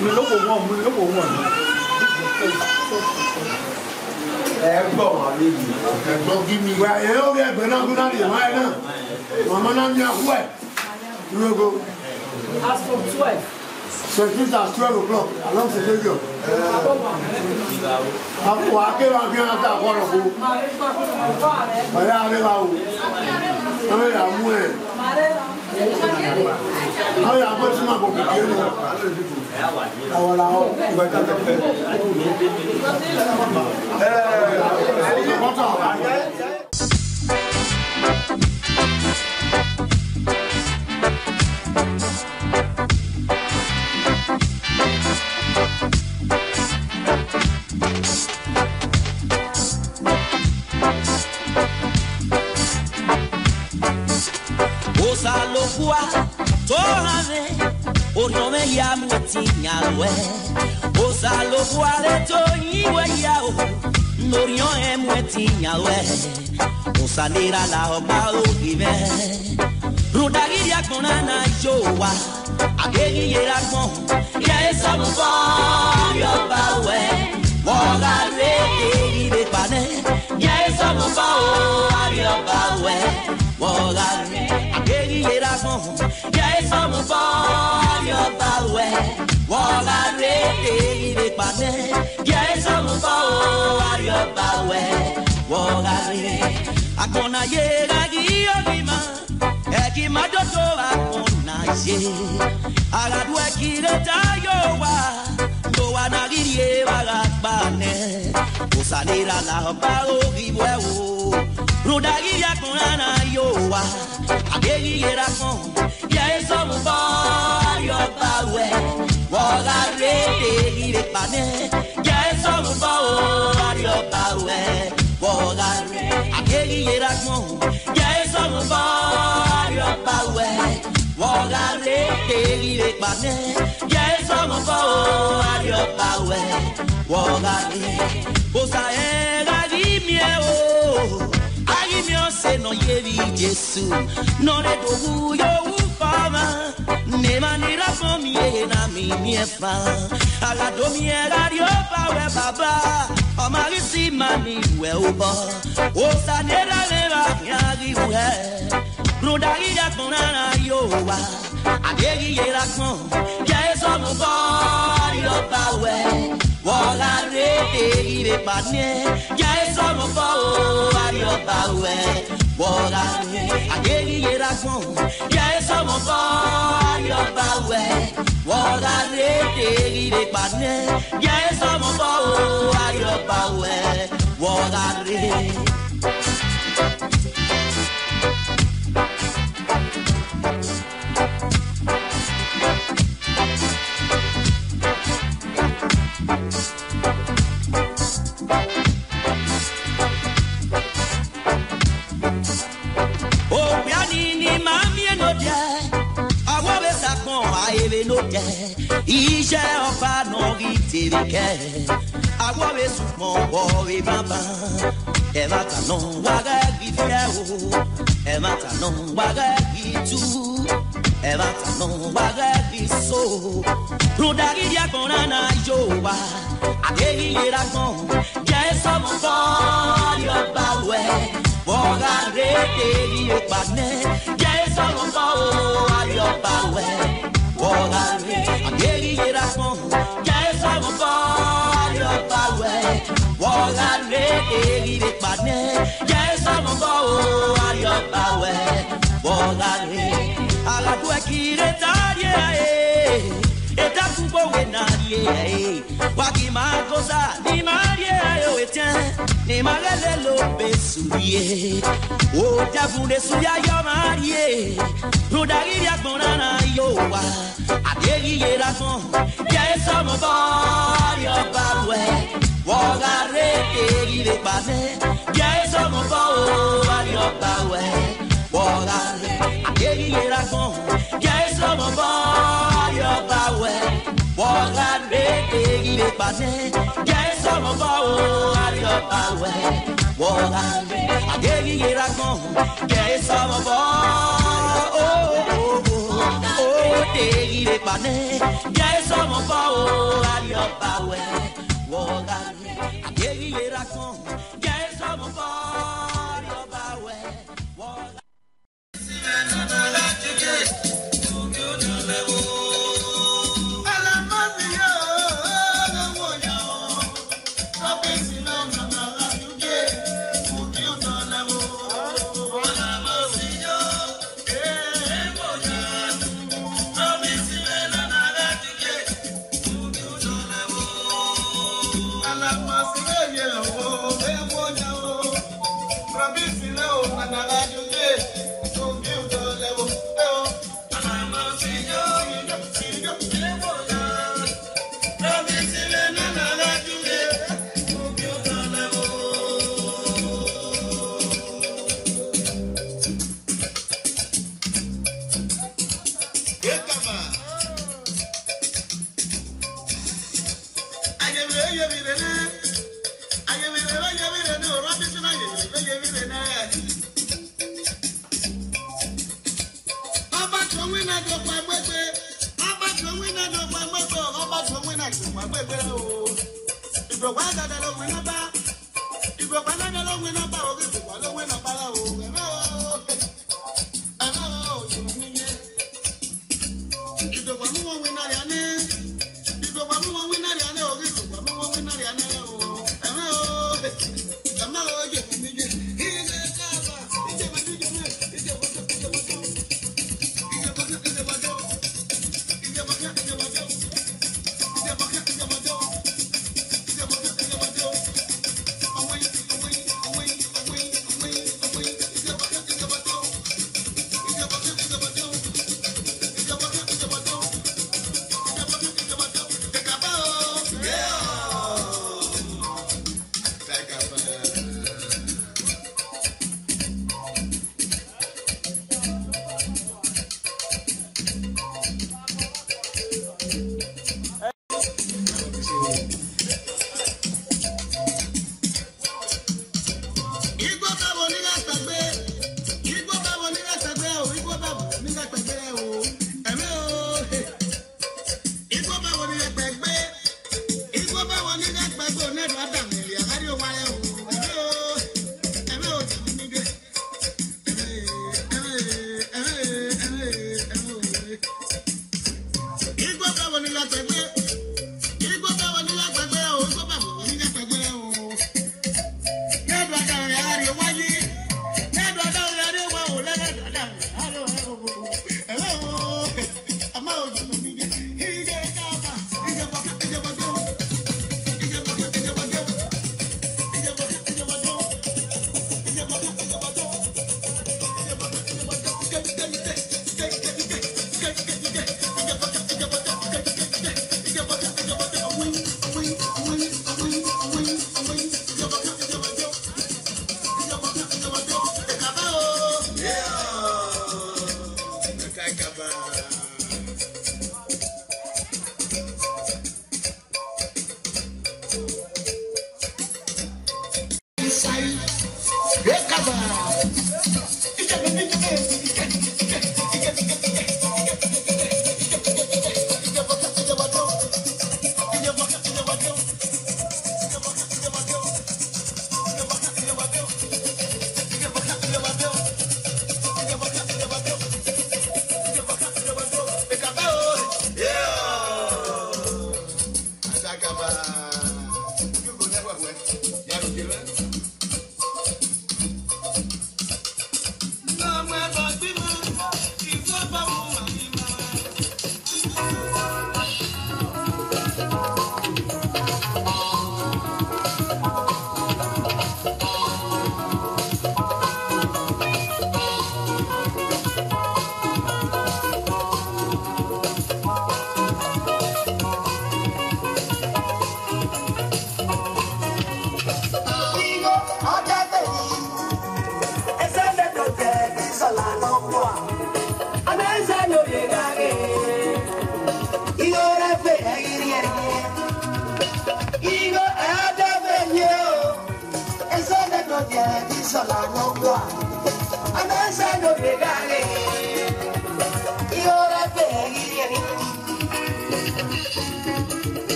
Mi ló kò wọ́n, mi ló kò wọ́n. Ẹ gbọ́ wọn mi yìí. Ẹ gbọ́ kí mi. Wà á yẹ ó yẹ gbẹ́ náà gbóná lè máa náà. Màmá náà ní akú ẹ̀. Lógo. As from twelve. Saint Peter twelve o'clock. Along the stadium. Wà á ké wà á ké wà á ká àkọ́rọ̀ kó. Ọ̀yá adé wa o. Ọ̀yá mú ẹ̀. Ọ̀yá gbé tí ma bọ̀ kìkì ẹ̀ lọ. Àwọn làwọn ìgbà ìgbà ìgbà. Osalobua, tohame, oriome ya muetinyalwe. Osalobua le to iwe ya o, norion e muetinyalwe. Osanera la oba o ive. Rudagiria konana yowa. Agegi yera gbon, ya eso mo bo, ari oba we. Woga re, egi re pane, ya eso mo bo, ari oba we. Woga re, agegi yera gbon, ya eso mo bo, ari oba we. Woga re, egi re pane, ya eso mo bo, ari oba we. Woga re, akona yera gi ogima. Eki majojo akona ye. Agadu eki reta yowa. Yowa na giri e baga bane. Osanera la ba o gibwe o. Ruda giri akona na yowa. Agegi yera kon. Ya eso mo bo, ari oba we. Woga re, egi re pane. Ya eso mo bo, ari oba we. Woga re. Agegi yera kon. Ya eso mo bo, ari oba we. Woga re, egi re pane. Ya eso mo bo, ari oba we. Woga re. Osa e ga gi mi e o. Agi mi o se no ye vi Jesu. No le do wu yo wu fama. Ne manera fo mi e na mi mi e fa. Aga do mi e ga ri oba we baba. O ma gi si ma mi we o bo. Osanera le ba ya gi u he. Ruda giri akona na yowa. Agegi yera kon. Ya eso mo bo, ari oba we. Woga re, egi re pane. Ya eso mo bo, ari oba we. Woga re, agegi yera kon. Ya eso mo bo, ari oba we. Woga re, egi re pane. Ya eso mo bo, ari oba we. Woga re. Obiani ni mami eno de, awo be sakon aye be no de. Ije ofa no gi tebeke. Awo be sukon wo be baba. E ma ta no wa ga gi fe o. E ma ta no wa ga gi tu. E ma ta no wa ga gi so. Ruda giri akona na yowa. Agegi yera kon. Ya eso mo bo, ari oba we. Woga re, egi re pane. Ya eso mo bo, ari oba we. Woga re, agegi yera kon. Ya eso mo bo, ari oba we. Woga re, egi re pane. Ya eso mo bo, ari oba we. Woga re. Aga tu e kire tarie e. Eta kubo we na ye e. Waki makosa, ni marie ayo etian, ni magele lo besurie. O jagunde suya yo marie, ruda giri akona na yowa. Agegi yera kon, ya eso mo bo, ari oba we. Woga re, egi re pane, ya eso mo bo, ari oba we. Woga re, agegi yera kon. Ya eso mo bo, ari oba we. Woga re, egi re pane. Ya eso mo bo, ari oba we. Woga re, agegi yera kon. Ya eso mo bo, oh, oh, oh, oh, egi re pane. Ya eso mo bo, Bawẹ, wọgha, agẹghi yera kọn, jẹ sọmọ fọri ọba wẹ, wọgha.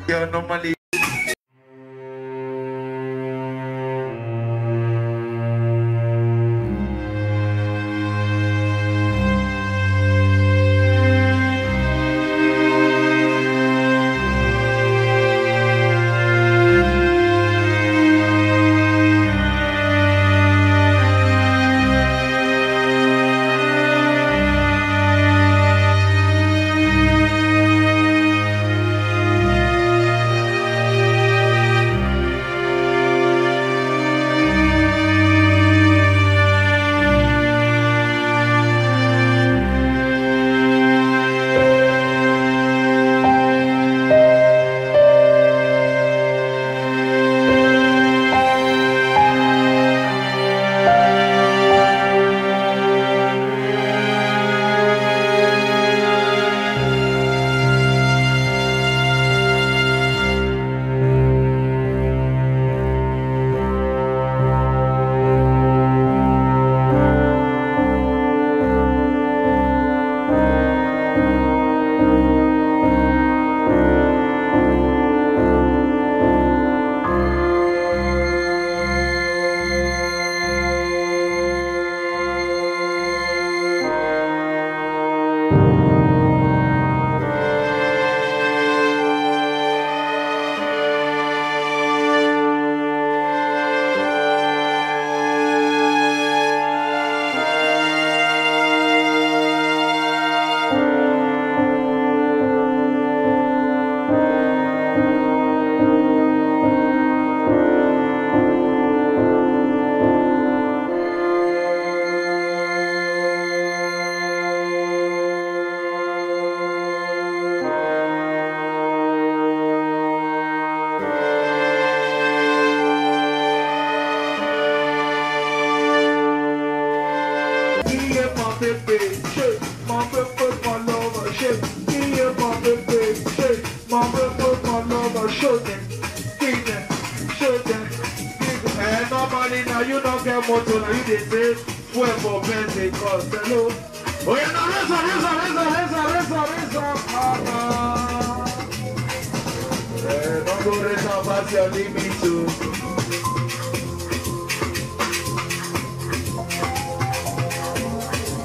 Yeah, normally. Yeah, my baby, shake, my baby, my lover, shake. Yeah, my baby, shake, my baby, my lover, show them, give them, show them, give them. Eh, normally now you don't get motor, now you dey say, fuel for Pentecost, hello. Oh yeah, now raise up, raise up, raise up, raise up, raise up, raise up, ah, ah. Eh, don't go raise up past your limit, too.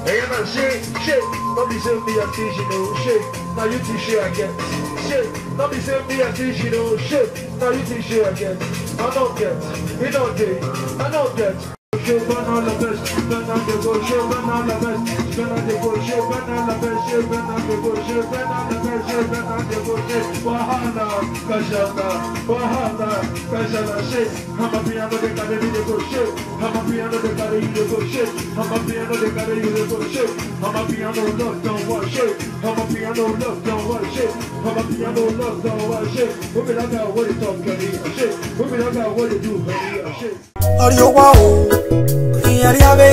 Hey, man, shit, shit. Don't be saying me a teach you know, shit. Now you teach you again. Shit, don't be saying me a teach you know, shit. Now you teach you again. I don't get, you don't get, I don't get. Shit, burn all the best, burn all the good, shit, burn all the best, burn all the good, shit, burn all the best, shit, burn all the good, shit, burn all the best, shit, burn all the good, shit. Wahala, kashana, wahala, kashana, shit. I'm a piano, they carry me, they go shit. I'm a piano, they carry you, they go shit. I'm a piano, they carry you, they go shit. I'm a piano, lockdown, what shit? I'm a piano, lockdown, what shit? I'm a piano, lockdown, what shit? Who be that guy, what you talk, carry a shit? Who be that guy, what you do, carry a shit? Ọ̀rẹ́ wa o, ìyẹn rí abẹ́,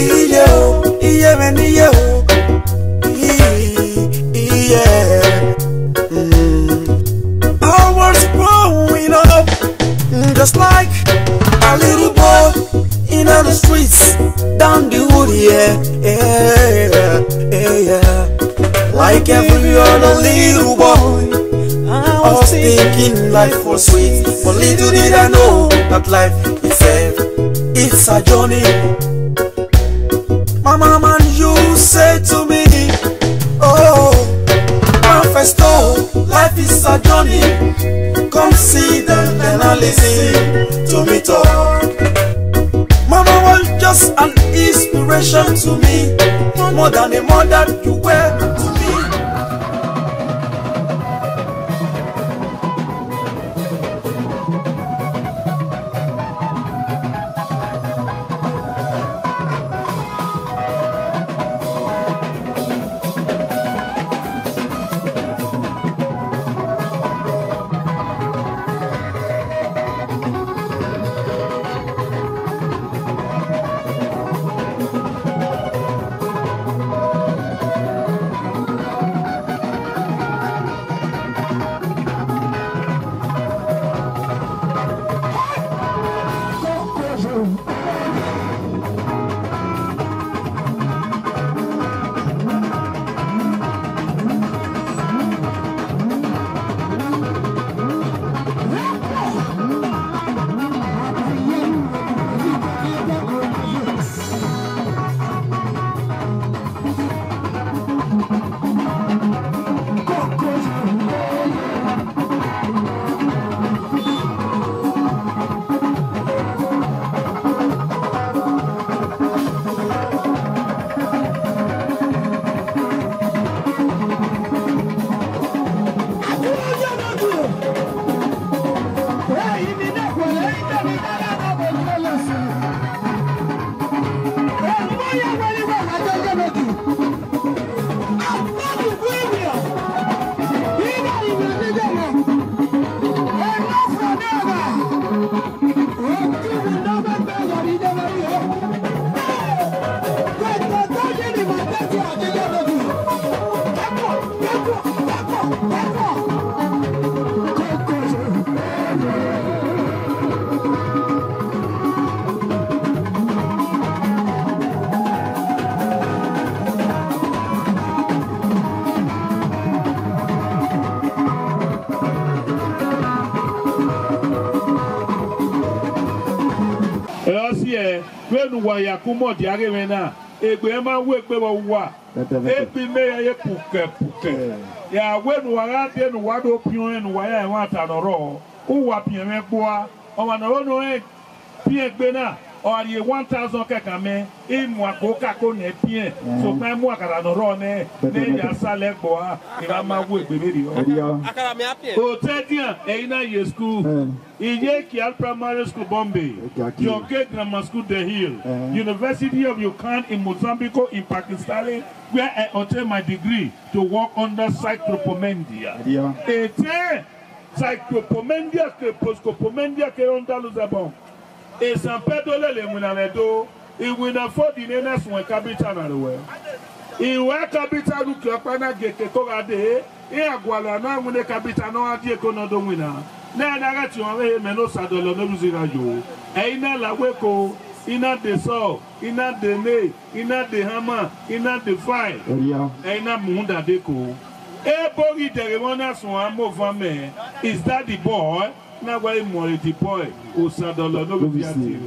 iye o, iye mi níye o, iye. Mm. I was growing up, mm, just like a little boy in the streets, down the wood, yeah, yeah, yeah, yeah. Like every other little boy, I was thinking life was sweet, but little did I know that life itself, it's a journey. My mama used to say to me, oh, Manifesto, life is a journey. Come sit down and listen to me talk. Mama was just an inspiration to me, more than a mother you were to me. Eosie, wenu wa ya kumọ diare wena, egbe ma wu egbe wa wa. Egbe me ya ye puke puke. Ya wenu wa ga de nu wa do pion nu wa ya wa ta no ro. U wa pion me gboa. O wa no no e pion egbe na. O ari one thousand keka me. Imu ako ka ko ne pion. So pe mu akara no ro ne. Ne ya sale gboa. Ira ma wu egbe me ri o. Akara me apie. O te dia, e ina ye school. Iye Kial Primary School, Bombay, John K Grammar School, The Hill, University of Yukon in Mozambique, in Pakistan, where I obtained my degree to work under Cyclopomendia. Ete Cyclopomendia, Cyclopomendia, ke under Luzabon. E San Pedro le le mwina le do. Iwina fo di ne na suwe kabita na luwe. Iwe kabita lu ki okpa na geke ko ga de. I agwala na ngune kabita no adi eko no do wina. Na na ga ti wan we me no sadolo no luzi ga yo. E ina la we ko, ina de so, ina de ne, ina de hama, ina de fai. E ina munda de ko. E bogi de wona suwa mo fa me. Is that the boy? Na wa mo the boy. O sadolo no luzi ati.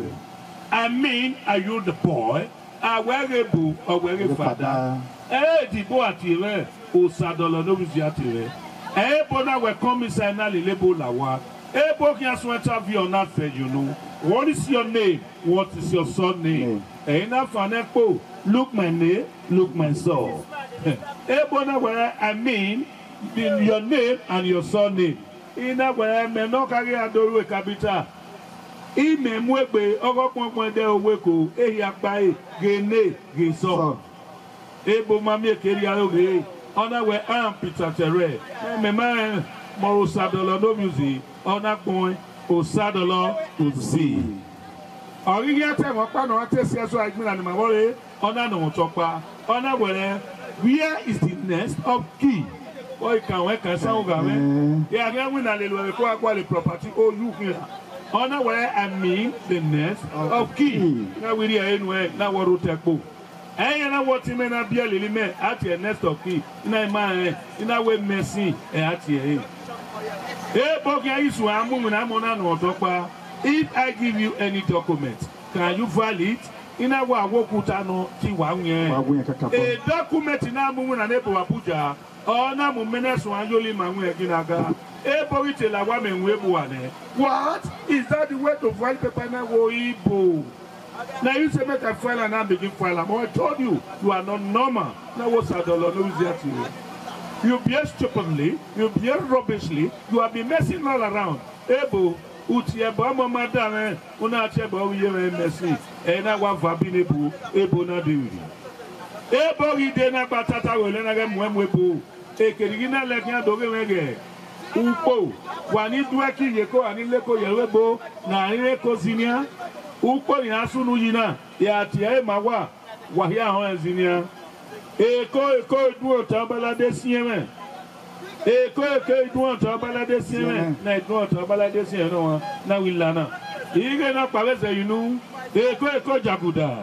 I mean, are you the boy? Awere bu, awere fada. Eh, the boy ati re. O sadolo no luzi ati re. Eh, bo na we come inside na lele bo la wa. Eh, bo ki aswenta vi ona fe you know. What is your name? What is your surname? Eh, na fane po. Look my name, look my soul. Eh, bo na we, I mean, the, your name and your surname. Ina we me no kage adoru e kabita. Ime mu egbe, ogo pon pon de owe ko, ehi akpa e, ge ne, ge so. Ebo mami ekeri aro ge, ona we am Peter Tere. Me ma, mo osadolo no music, ona pon, osadolo to see. Origi ate mo pa no ate si aso agbina ni ma wole. Ona no topa. Ona were, where is the next of kin? Boy, can we can sound gamen? Yeah, again, we na lelu ko akwa le property. Oh, you here. Ona were, I mean the next of kin. Na we ri enu e, na woro tepo. Eh, na what me na bia lili me at your next of kin. Na ma e, na we mercy e at e. Eh, bogi isu amu na mo na no topa. If I give you any document, can you valid? Ina wa wokuta no ti wa nwe. Wa nwe kaka. A document na mu na nebo Abuja. Ona mu mene so ayoli ma nwe ginaga. E bori te la wa me nwe bu ane. What? Is that the way to find paper na wo ibo? Now you say make I file and I begin file am. I told you, you are not normal. Now what's that dollar? No easy at you. You behave stupidly, you behave rubbishly, you have been messing all around. Ebo, uti ebo ama madame, una che ebo uye me messing. E na wa vabi nebu, ebo na diwi. Ebo ide na batata wele na ge mwemwe bo. Ekerigi na leki adoge wege. Ukpo, wani due ki yeko ani leko yewe bo, na ani leko zinia. Ukpo ni asunu yina, ya ti e mawa, wahia ho e zinia. Eko, eko, iduo ta balade sieme. Eko, eko, iduo ta balade sieme. Na iduo ta balade sieme no wa, na wilana. Ige na paveze inu. Eko, eko, jaguda.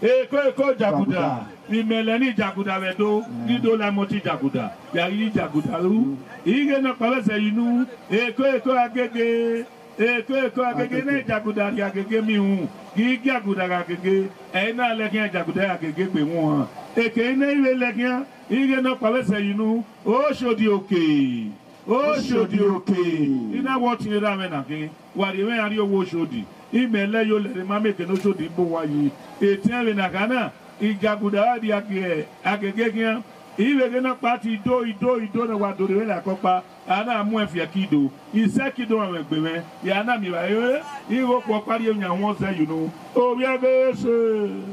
Eko, eko, jaguda. Mi mele ni jaguda we do. Ni do la moti jaguda. Ya yi jaguda lu. Ige na paveze inu. Eko, eko, agege. Eko, eko, agege na jaguda ri agege mi hu. Gi gi aguda ri agege. E na lekin jaguda ri agege pe won. Eke ina iwe lekin. Ige na paveze inu. O shodi oke. O shodi oke. Ina wo tin ra me na ke. Wari me ari owo shodi. Imele yo le ma me ke no shodi bo wa yi. Ete we na kana. Ijaguda ri age, agege kian. Iwe ke na pati do, ido, ido na wa do re la kopa. Ana mu e fie kido. Ise kido awon egbe me. Ya na mi wa e. Iwo po pari enya won se you know. O bi agese.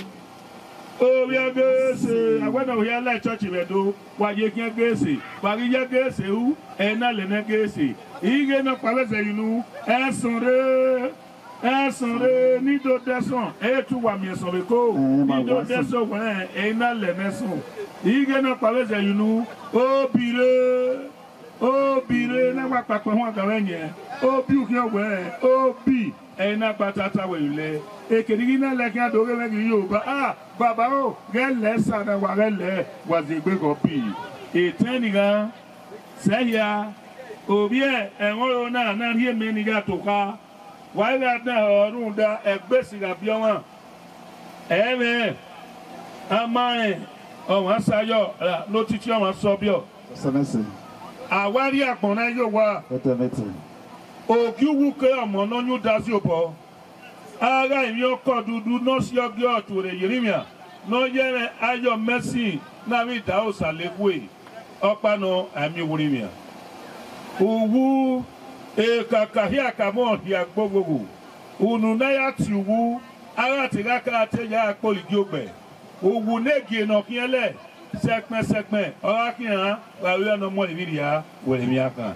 O bi agese. Awe na o ya la church we do. Wa ye kian gese. Wa ye gese u. E na le na gese. Ige na paveze you know. E sun re. Ẹ̀sán re ní do dẹ́sán, ẹ̀ tún wà mí ẹ̀sán rẹ̀ kó. Ní do dẹ́sán wẹ̀rẹ̀, ẹ̀ iná lẹ̀ mẹ́sán. Ìgé náà pàwé zẹ̀ yìí nù, ó bì rẹ̀, ó bì rẹ̀ náà wà pàpẹ́ wọn àgàwẹ̀ yẹn. Ó bì òkè ọ̀wẹ̀, ó bì, ẹ̀ iná pàtàtà wẹ̀ yìí lẹ̀. Èkè ní iná lẹ̀ kí á dòwe mẹ́gì yóò bá. Ah, bàbá o, gẹ́lẹ́ sànà wà gẹ́lẹ́, wà zègbè kọ̀ bì. Ètẹ́ nìkan, sẹ́yà, òbí ẹ̀, ẹ̀wọ̀n yóò náà, náà rí èmi nìkan tó ká. Wàhálà náà ọ̀run da ẹgbẹ́ sìgá bí ọmọ. Ẹ̀ẹ́mẹ̀, a máa ẹ̀, ọmọ sayọ, n'otiti ọmọ sọ bí ọ. Sẹ́mẹ́sì. Àwárí àpọ̀nrán yóò wá. Ẹ̀tẹ̀mẹ̀tì. Ògì wúkẹ́ ọmọ náà yóò dá sí òbọ̀. Ara ìmí ọkọ̀ dúdú náà sí ọgẹ́ ọ̀tún rẹ̀ Yeremia. Náà yẹ́rẹ̀ ayọ̀ mẹ́sìn náà rí ìdá òsàlẹ̀ wé. Ọkpa nọ ami wuri mia. Uwu e kaka hia ka mo hia gbogogo. Unu na ya ti uwu, ara ti ga ka te ya akpoli gi ogbe. Uwu ne gie no kiele, sekpen sekpen, ora kian, wa wi no mo ni ya, were mi aka.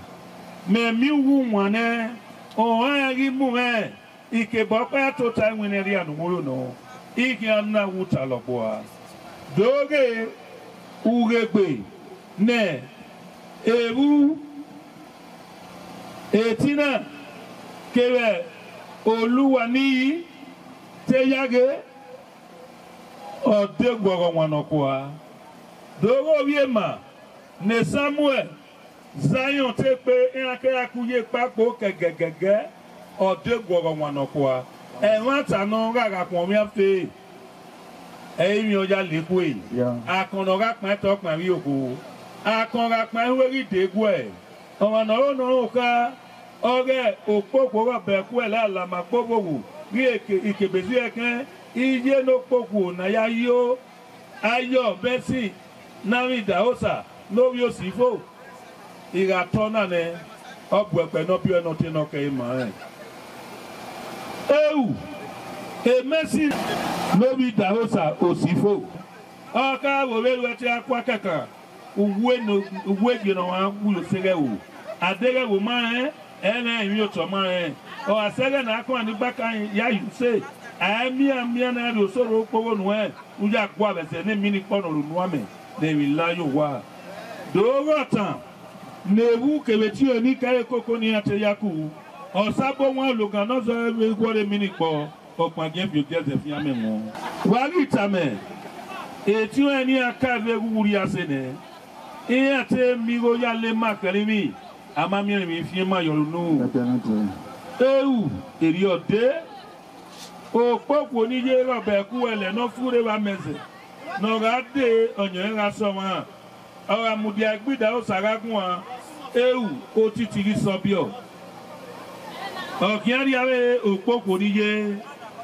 Me mi wu wane, o ha gi mu me, Ike bọkpa tota enwene ria nu muru no. Ike ana wuta lọgbọa. Doge ughegbe ne ewu etina kere oluwa niyi te yage ọdegwọrọ nwanọkwa. Doge owiema ne Samuel Zion te kpe iran ke ra ku ye kpakpo kẹgẹgẹgẹ, ọ de guọghọ wan nọkua. Ẹmwata nọ gha gha khuọnmwian fe, ẹ i mwẹ ọ ya lekue. Akọn ne ọ gha kpan ẹtẹ ọkpan vbe okhuo, akọn gha kpan ihueghi de guẹ. Ọmwa ne ọ ro ne ọ rẹn okha, ọghe okpokhuo gha bẹkuẹ la alama kpogho ghi eke- ikebe zui ẹkẹn, iye ne okpokhuo na ya yo. Ayọ vbe ẹsin ne avbe idaosa ne ovbi osi fo, I gha tọ na nẹ, ọ bu ẹkpẹ ne ọ biẹ ọre ne ọ tie ne ọ kẹ ima rẹn. Eu, emẹsin ne ovbi idaosa osi fo, ọ ka vbe ovbi erhuẹte akua kẹkan, uwegbe ne ọmwa wu yo seghẹ ẹvbo, a deghẹ ẹvbo ma rẹn, ẹmwẹ emwiotọ ma rẹn. Ọ gha sẹghe ne a kọnmwa ni gbakan ya ye use, a i mian mian ne a rhie osoro okpogho nuẹn, u ya gua vbe ẹzẹ ne emini kpọ ne ọ ru nuan mẹ ne emwi la ye owa. Do ghe ọtan ne evbu kevbe etiọnrẹn ni kẹre koko ne iran te ya ku, ọ sabo wan ologan ne ọ zọre vbe igho re emini kpọ, ọkpan giẹn fi odiẹzẹ fian amẹ wọn. Wa ghi tama, etiọnrẹn ne iran ka vbe ghughu rhie ase nẹ, iran te miẹn igho ya le ma khẹrinmwi, a ma miẹn emwi fian ma yọ unu. Eu, erriọ de, okpokhuo ni ye gha ọbẹkhuẹlẹ ne ọ furre vbe amẹzẹ, ne ọ gha de ọyẹnrẹn gha sẹ ọmwa, ọ gha mudia egbe idaosa gha guan, eu, otiti ghi sẹ ọbiọ. Ọ khian rhie avbe okpokhuo ni ye,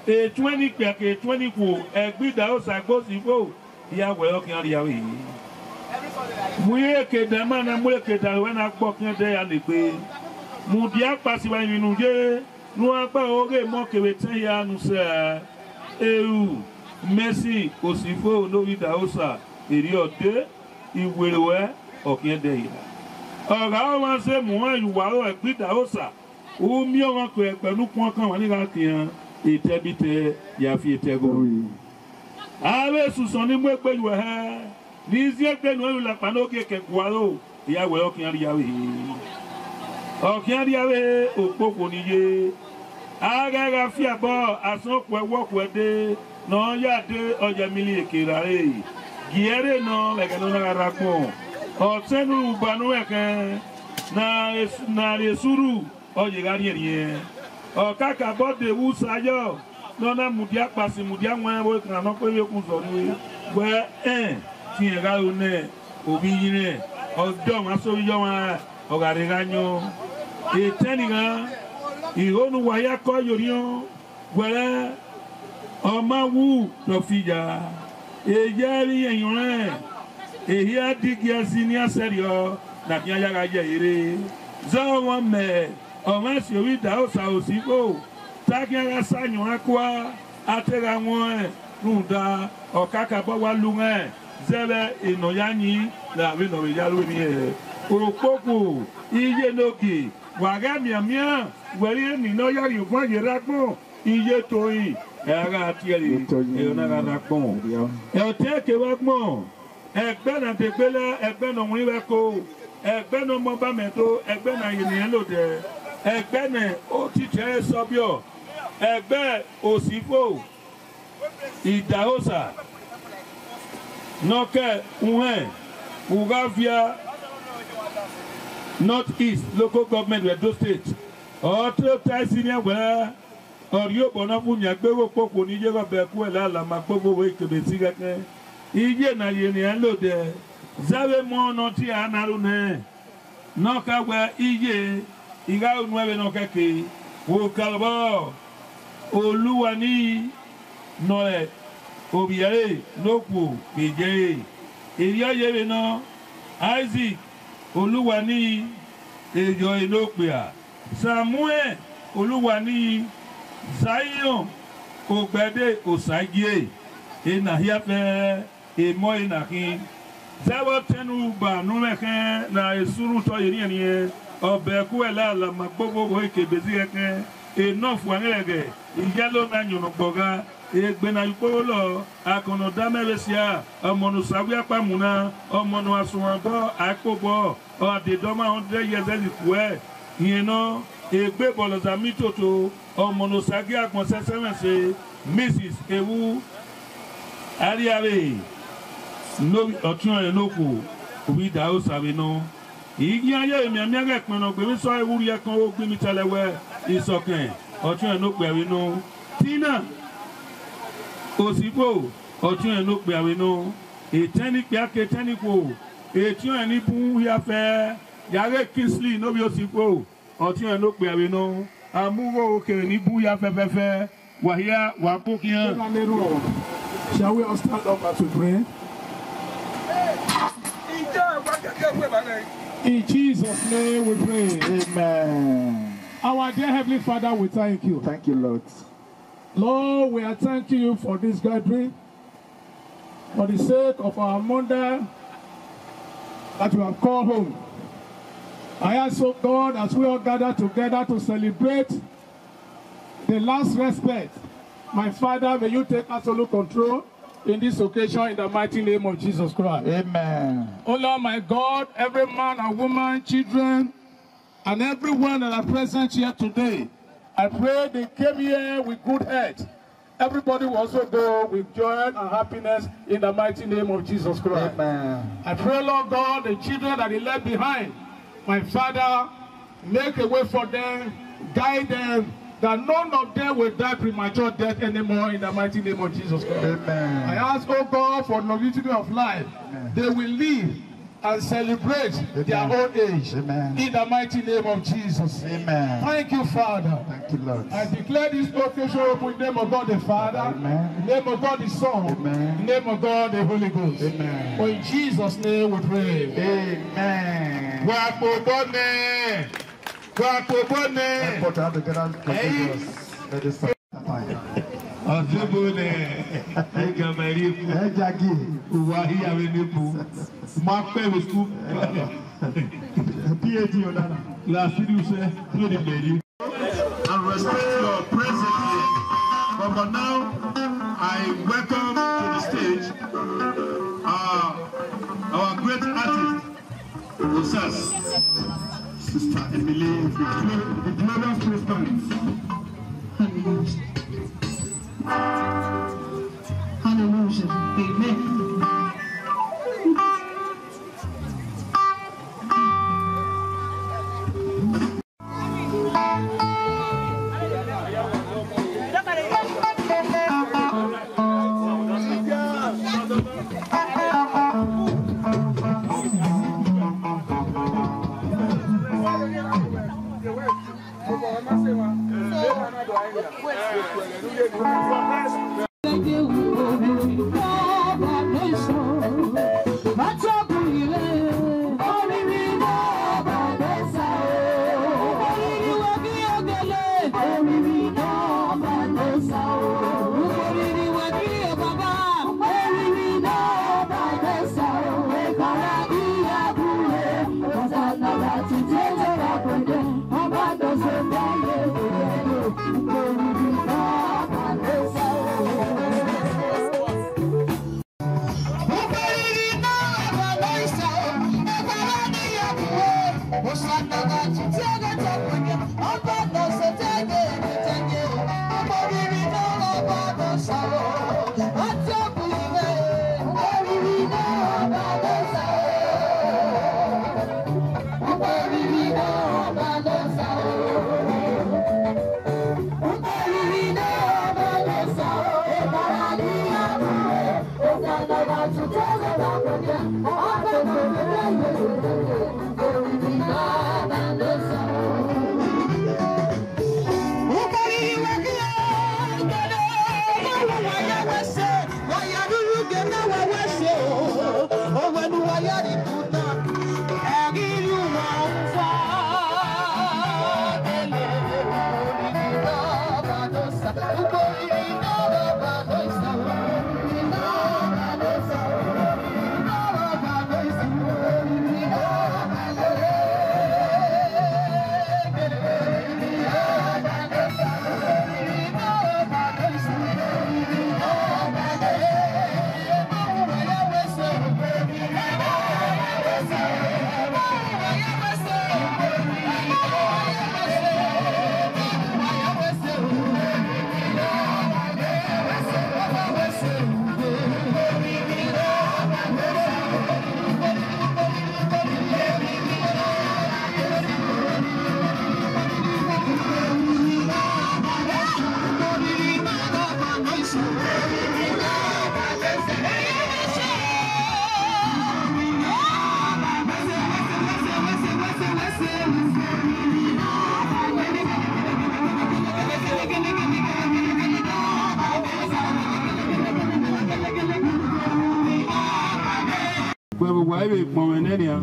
etuẹn ni kpia ke etuẹn ni khuo, egbe idaosa gbe osi fo, ya wẹ ọ khian rhie avbe. Mu irẹn ke da ima na, mu irẹn ke da ruẹ na, gbe ọkiẹn dẹ ya ne egbe. Mudia kpasi vbe emwi ne u ye, ne uwa gba oghe emọ kevbe etẹn hia ne u sẹ ra. Eu, Messi, osi fo ne ovbi idaosa, erriọ de, I were ruẹ, ọ khian dẹ hia. Ọ gha re ọmwa zẹ mu uan ye uwa aro egbe idaosa, u miẹn ọmwa ko ẹkpẹ ne ukpọn ọkan mwa ni gha khian etẹ bi etẹ ya fi etẹ gho. Avbe esusọn ni mu egbe yuẹ hẹ, ni ziengbe nuẹn ru lakpa ne ogie ke gualọ, ya wẹ ọ khian rhie avbe. Ọ khian rhie avbe okpokhuo ni ye. A ghẹ gha fiabọ, asọn khuẹ wọ khuẹ de, ne ọ ya de ọ ya emili eke rare. Gie ẹre nọ vbe ẹghẹ ne ọ na gha rre agbọn. Ọ tẹn ne urhubanu ẹkhẹn, ne a rhie suru, ọ ye gha riẹnriẹn. Ọ kakabọ de vbe usa yọ, ne ọ na mudia kpasi mudia wan vbe ekhan ne ọ kpe vbe okhunzọ rre. Wẹ ẹn, tiẹn gha ru nẹ ovbi iyinmwẹ, ọ dọ ọmwa sẹ ovbi iyọmwa, ọ gha rre gha yọn. Etẹn ni ghan, igho ne uwa ya kọ ye orhiọn, wẹrẹ ọ ma wu ne ọ fi ya. Eya vbe iran yọnrẹn, ehia digie ẹzi nian sẹrriọ, ne a khian ya gha ye ẹre. Zẹ ọmwa mẹ, ọmwa si ovbi idaosa osi fo, te a khian gha sa yọnrẹn kua, a te gha wọn ẹn, rhunmwuda ọ kakabọ wa lu mwẹ zẹ vbe enọ ya yin, ra vbene ọ vbe ya ru emwi hẹ. Okpokhuo, iye ne ogie, wa ghẹ mianmian, wẹ rhie eni ne ọ ya rhie ovan ye rre agbọn, Iye Toyin, ẹ ara atiẹri, ẹ ọ̀nà ara pọ̀n. Ẹ ọ̀tẹ́ kẹwàá pọ̀n. Ẹgbẹ́ náà ti gbélé, ẹgbẹ́ náà wọ́n wá kó. Ẹgbẹ́ náà mọ bá mẹ́tò, ẹgbẹ́ náà yìí nìyẹn ló dẹ. Ẹgbẹ́ náà ó ti tẹ́ ẹ sọ bí ọ. Ẹgbẹ́ òsínfò, ìdáhósà, nọkẹ, uhẹ́n, ugavia, North East Local Government, Edo State. Ọtí ó tá sí ní ẹgbẹ́ ọ̀rí òbọ̀ náà fún yàn gbé wò pòpò ní yẹ́rọ bẹ̀ kú ẹ̀ lálà máa gbogbo wé ìkébé sí kẹ́kẹ́. Iye náà yé ni ẹ̀ ń lò dẹ̀. Záwé mọ́ ọ̀nà tí a náà rú nẹ́. Nọkẹ wẹ iye ìhà ònú ẹ̀rẹ̀ nọkẹ ké. Wò kàlọ́bọ̀. Olúwa ní nọ ẹ̀ òbíyẹ̀rẹ̀ lókù bèjẹ́. Èyí ọ̀yẹ́ rẹ̀ náà. Isaac Olúwa ní èyọ inú pè á. Samuel Olúwa ní Zion Ògbẹ́dẹ́ Òsáyé. Ènà híàfẹ́ èmọ́ ènà hín. Zẹ́wọ́ tẹnu bà nú mẹ́kẹ́ na èsúrú tọ́ yìí nìyẹn nìyẹn. Ọbẹ̀ kú ẹ̀ láàlà mà gbogbo ìkébé sí kẹ́kẹ́. Ènà fún àyẹ̀gẹ̀ ìyá ló na yànnà gbọ̀gá. Ègbè na yìí kpó lọ. Àkànnà dámẹ́rẹ́ sí a. Ọmọ nù sáwí apá mùnà. Ọmọ nù àsùnwọ̀n bọ́ àìkpó bọ́. Ọ̀dẹ̀dọ́mà hundred years ẹ̀ lè kú ẹ̀. Ìyẹn náà ègbé bọ̀lọ̀sà mí tòótọ́. Ọmọ nù ságé àgbọ̀n sẹ́sẹ́rẹ́sẹ́. Missus Ewu Ariare. Nóbi ọ̀tún ẹ̀ ló kù. Òbí dàó sàbẹ̀ náà. Ìyí ayé èmi àmì ẹ̀rẹ́ pinnu gbèmí sọ ewúrẹ́ kan ó gbé mi tẹ́lẹ̀ wẹ́ ìsọ̀kẹ̀. Ọ̀tún ẹ̀ ló pè é nù. Tina Òsìkò. Ọ̀tún ẹ̀ ló pè é nù. Ètẹ́ni pé ake tẹ́ni kò. Ètí ẹ̀ ní bú yá fẹ́. Yàrá Kingsley nóbi Òsìkò. Ọ̀tún ẹ̀ ló pè é nù. Àmúwò òkè ní bú yá fẹ́fẹ́fẹ́. Wàhíà wà á kó kí hàn. Shall we all stand up as we pray? In Jesus' name we pray. Amen. Our dear Heavenly Father, we thank you. Thank you, Lord. Lord, we are thanking you for this gathering, for the sake of our mother that you have called home. I ask, oh God, as we all gather together to celebrate the last respect, my Father, may you take absolute control in this occasion in the mighty name of Jesus Christ. Amen. Oh Lord, my God, every man and woman, children, and everyone that are present here today, I pray they came here with good health. Everybody will also go with joy and happiness in the mighty name of Jesus Christ. Amen. I pray, Lord God, the children that they left behind, my Father, make a way for them, guide them, that none of them will die premature death anymore in the mighty name of Jesus Christ. Amen. I ask, oh God, for longevity of life. Amen. They will live and celebrate their own age. Amen. In the mighty name of Jesus. Amen. Thank you, Father. Thank you, Lord. I declare this occasion open in the name of God the Father, amen, in the name of God the Son, amen, in the name of God the Holy Ghost. Amen. For in Jesus' name we pray. Amen. Wà á kó bọ́ nẹ́. Wà á kó bọ́ nẹ́. Help us to have the general consensus. Hey. Let us start. Ọ̀dùnbò nẹ̀, ẹ gàmà rí epo. Ẹ jagi. Òwò ahíyáwé ní epo. Máa pẹ́ mi kú. P H D ọ̀daràn. Làásìrì iṣẹ́ tó ní bẹ̀rẹ̀. And respect your presence here. But for now, I welcome to the stage, uh, our great artist, Osas, Sister Emily, the glo-, the glorious Christians. Hallelujah. Hallelujah. Amen. Gbẹ̀mùgbà ibi ìpọ̀nmẹ̀ nẹ́ni à.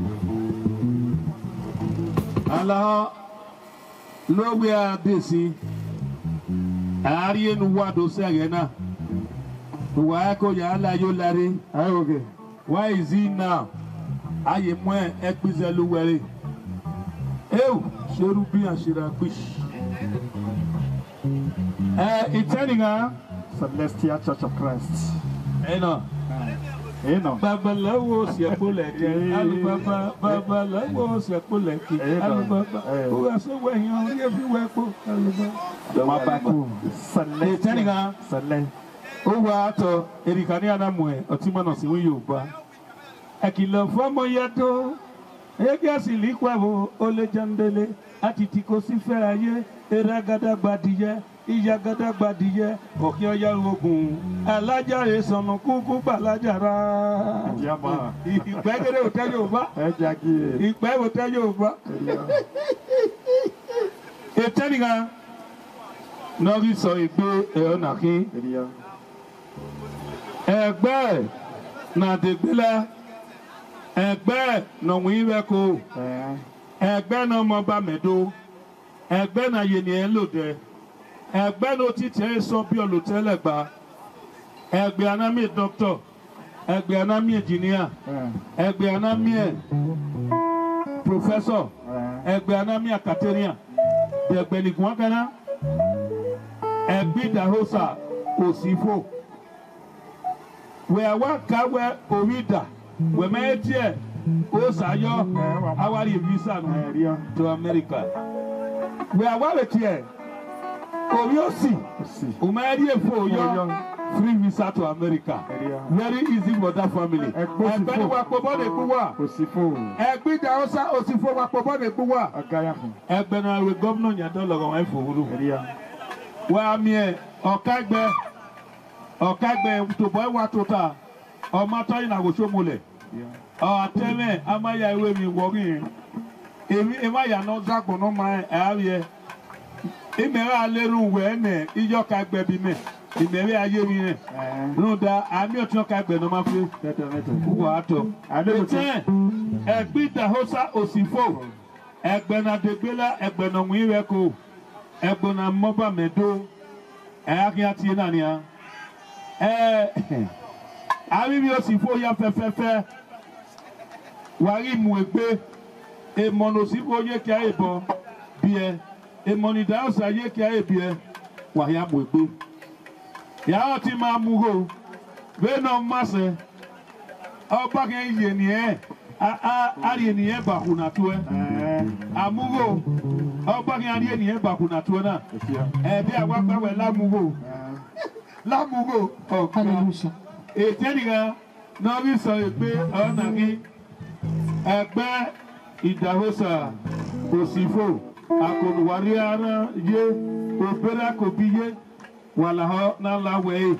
Aláhọ́ ló gbé adé sí. Àárí ẹnu wà tó sẹ́gẹ̀ẹ́ náà. Wà á kó yà á la yóò larí. Ayọ̀kẹ́. Why is he now? Ayé mú ẹ ẹ pèsè ló wẹ̀rẹ̀. Ew, ṣerú bí àṣírà pín. Ẹ ìtẹ́nìkan. Celestial Church of Christ. Ẹ nọ. Ẹ nọ. Babaláwo ṣẹ̀kú lẹ̀kẹ́. Alùpàpà babaláwo ṣẹ̀kú lẹ̀kẹ́. Ẹ nọ. Alùpàpà. Ẹ. Ó wá sọ wẹ̀yìn orí ẹbí wẹ̀ pọ̀. Alùpàpà. Mabaku. Celestial. Ìtẹ́nìkan. Celestial. Ó wà á tọ èrìkà ní anamọ̀ ẹ̀ ọtí mọ̀nà sí wọ́n yóò bá. Ẹ kìlọ̀ fọ́mọ yẹn tó. Ege àsìlí pẹ̀wò ó lè jẹun délé. Àtìtì kò sí fẹ́ ayé. Eré agadagbadìyẹ. Ìyá agadagbadìyẹ. Òkè ọya ogun. Alájàre sọnù kúkú gbàlájàrá. Ìyá máa. Ìpẹ́gẹ́rẹ́ ò tẹ́ Yorùbá. Ẹ jẹ́ kí. Ìpẹ́ ò tẹ́ Yorùbá. Ìyá. Ètẹ́nìkan. Nọ́rí sọ ìgbé ẹ̀rọ nàkí. Ìyá. Ẹgbẹ́ na degbela. Ẹgbẹ́ na wíwẹ́ ko. Ẹgbẹ́ na mọ ba mẹ́do. Ẹgbẹ́ na yẹni ẹ lò dẹ. Ẹgbẹ́ na otítì ẹ sọ bí ọlọ́tẹ́lẹ̀ gba. Ẹgbẹ́ anamí dọ́kítọ̀. Ẹgbẹ́ anamí engineer. Ẹgbẹ́ anamí ẹ professor. Ẹgbẹ́ anamí akateria. Dẹ̀gbẹ́ nìkan kan náà. Ẹgbẹ́ ìdáhósà òsínfò. Wẹ̀ wá ká wẹ̀ orí dà. Wẹ̀ mẹ́ ẹ tiẹ̀ ó sàyọ́ awárí visa nù to America. Wẹ̀ wá wẹ̀ tiẹ̀ orí ó sì. Ó máa rí èfó yọ free visa to America. Very easy for that family. Ẹgbẹ́ ni wà pọ̀ bọ́ọ̀lù èkú wà. Ẹgbẹ́ ìdáhósà òsínfò wà pọ̀ bọ́ọ̀lù èkú wà. Ẹgbẹ́ náà wẹ̀ gómìnà yàtọ̀ lọ́gọ̀ wọn fò wúlò. Wà á mi ẹ̀ ọ̀ká ẹgbẹ́. Ọ̀ká ẹgbẹ́ tòbọ̀ ẹ̀ wá tó ta. Ọmọ atọ́ yìí nà wò sómo lẹ̀. Ọ̀tẹ́mẹ̀ amáyà ewé mi wọ̀ mí. Èmi ẹ̀ má yà nà dàgbọ̀n nà má ẹ̀ á yẹ. Ìmẹ̀rẹ̀ alẹ́rù wẹ̀ ẹ̀ nẹ̀ iyọ̀ ká ẹgbẹ́ bí mẹ̀. Ìmẹ̀rẹ̀ ayé mi rẹ̀. Nù da àmì ọ̀tí ọ̀ká ẹgbẹ́ nà má fi. Wà á tọ̀. Ètẹ́ ẹ̀gbí dàhósá òsì fò. Ẹgbẹ́ na degbela, ẹgbẹ́ na wín rẹ ko. Ẹgbẹ́ na mọ́bà mẹ́dó. Ẹ á kí á tiẹ̀ náà ni a. Ẹ àríwí ó sì fó ya fẹ́fẹ́fẹ́. Wà á rí mu ègbé. Èmọ̀ nà ó sì fó yé kí á yè bọ̀ bí ẹ. Èmọ̀ nì dá ọ̀sà yé kí á yè bí ẹ. Wà á yá mu ègbé. Yàrá ti máa mu hó. Bẹ́ẹ̀ náà má sẹ́. Ọba kẹ́ yé ni ẹ. A a a rí ènìyàn bàkúnà tó ẹ. Àmúgò. Ọba kẹ́ rí ènìyàn bàkúnà tó ẹ náà. Ẹ̀bí àwa gbàwẹ̀ lámúgò. Lámúgò. Ọ̀kan. Hallelujah. Ètè nìkan náà bí sọ pé ọ̀nà kí ẹgbẹ́ ìdáhósà kò sí fò àkòlùwárí ara yé òbẹ́rẹ́ kò bí yé wàlàhọ́ náà láwẹ̀ yìí.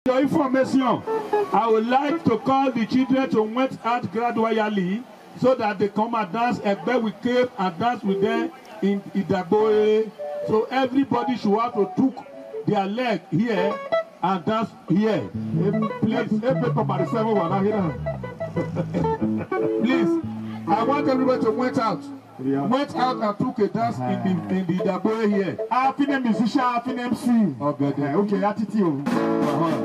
Your information, I would like to call the children to went out gradually so that they come and dance Egbe with Cape and dance with them in Idagboe. So everybody should have to took their leg here and dance here. Please, every property seven one here. Please, I want everybody to went out. Went out and took a dance in the in the Idagboe here. Ah, fine musician, fine M C. Okay, okay, attitude. Uh-huh.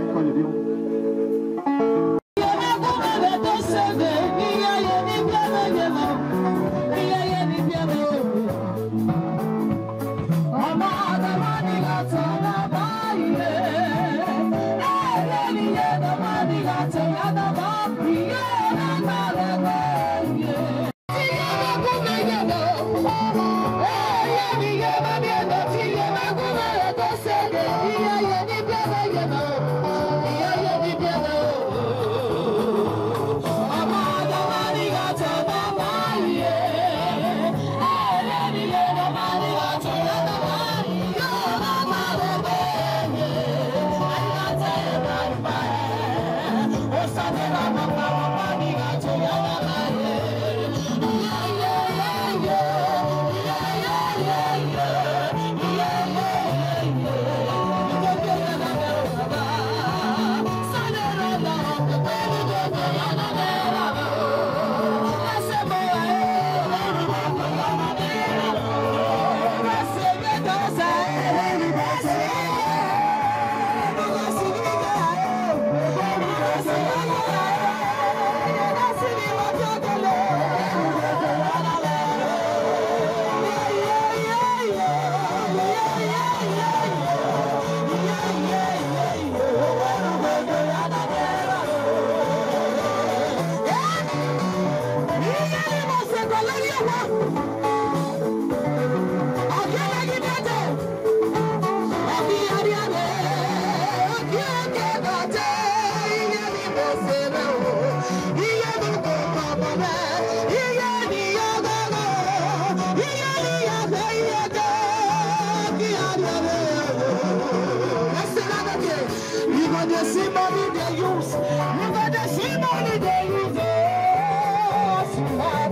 You go dey see money dey use. You go dey see money dey use. Oh, smart.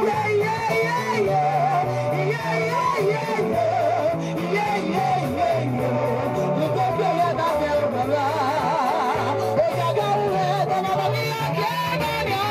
Yeah, yeah, yeah, yeah. Yeah, yeah, yeah, yeah. Yeah, yeah, yeah, yeah. You go pay your bill, baba. Oh, yeah, go ahead, baba. Yeah, yeah, yeah, yeah.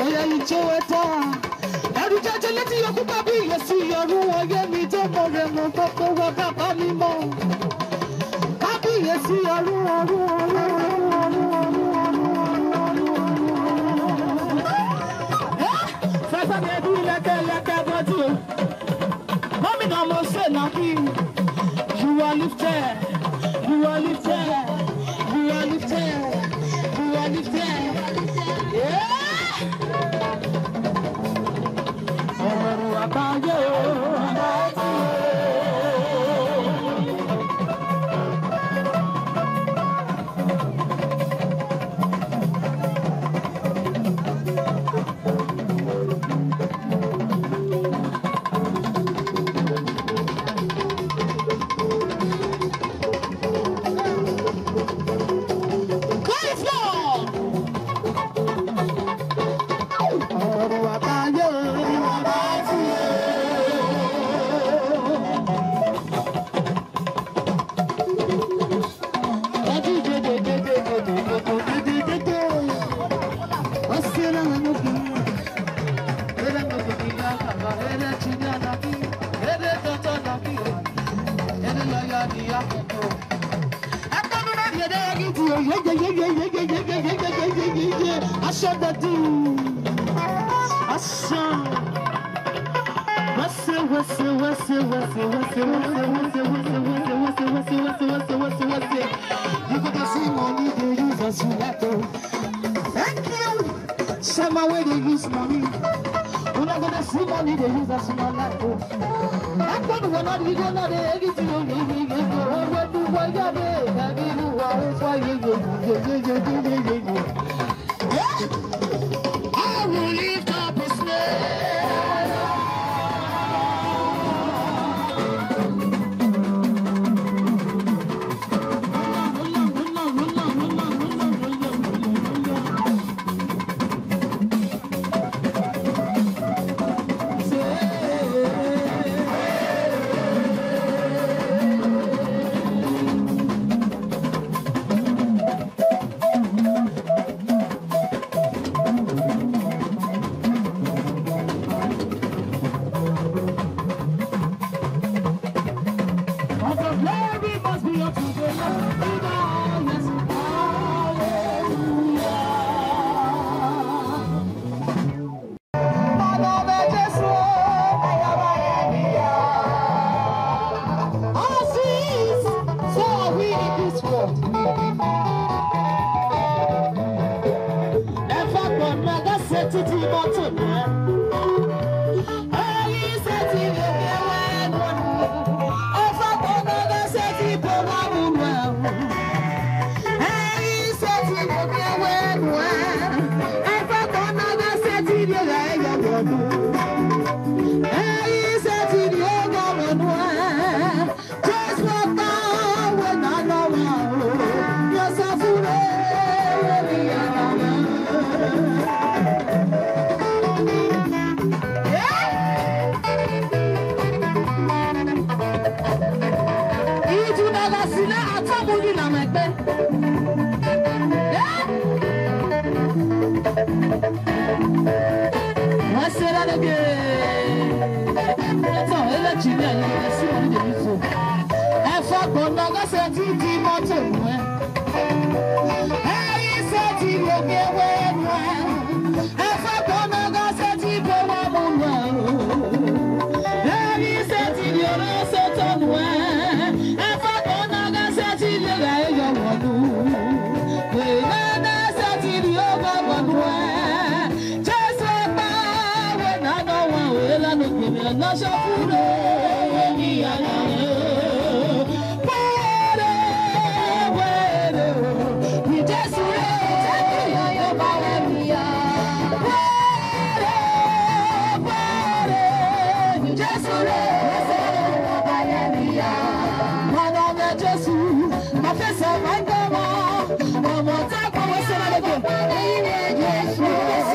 Oya, you show it all. Ẹ̀rù jẹjẹ létí yòókù tàbí ìyẹ̀sí ọ̀run ọ̀yẹ́ mi tó mọ̀ rẹ̀ mọ̀ kókó wọ bàbá mi mọ̀. Kábíyèsí ọ̀run ọ̀run ọ̀run ọ̀run ọ̀run ọ̀run ọ̀run ọ̀run ọ̀run ọ̀run. Fẹ́fẹ́ mi ẹbí lẹ́kẹ́ lẹ́kẹ́ bọ́jú o. Gómìnà mo ṣe nàbí. You are lifted. You are lifted. You are lifted. You are lifted. Yeah. Ọ̀rọ̀ àgbáyé o. Action. You go dey see money dey use as you like o. Thank you. Sama wey dey use money. Una go dey see money dey use as una like o. Agbọnu wo na di go na dey egi ti o ye ye ye ye o we du wo ya de egi du wo o fa ye ye ye ye ye ye ye ye. I will lift up his name. All the glory must be unto the Lord in the highest. Hallelujah. All things, so are we in this world. Ever go mega set it in bottom. Eyi seti leke wenu. Efa kono ga seti poma munu. Eyi seti leke wenu. Efa kono ga seti leke wenu. Eyi seti leke wenu. Wọ́n ṣe lálẹ́gbẹ̀ẹ́. Ẹ̀tọ́ ẹlẹ́jìnlẹ̀ yìí ẹ̀ sí wọn nídìí mi fò. Ẹ fọ́ gbọ́dọ̀ ọgọ́sẹ̀ tí di mọ́tò mú ẹ. Ẹ̀yin ṣe ti lè gbé wẹ́ẹ́ nù ẹ. Ẹ fọ́ gbọ́dọ̀ ọgọ́sẹ̀ tí bó wà mú nù ẹ. Ẹ̀yin ṣe ti lè rán sọ́tọ̀ nù ẹ.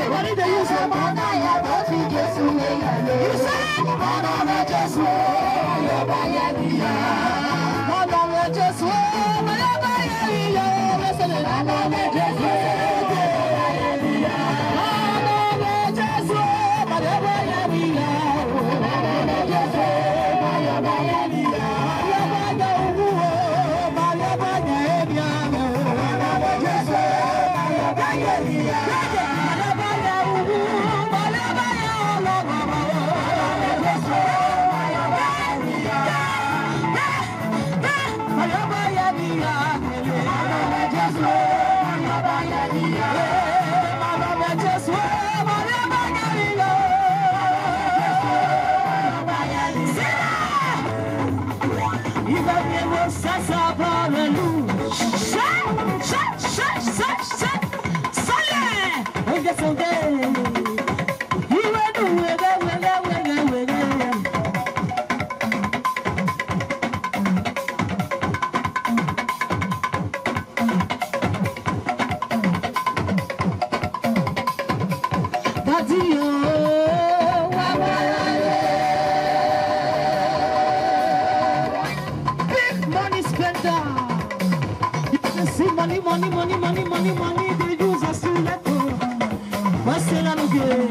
Money dey use am. You say, Daddy, oh, why, why, why, why? Big money spender. You can see money, money, money, money, money, money. They use us to let go. What's the lot of good?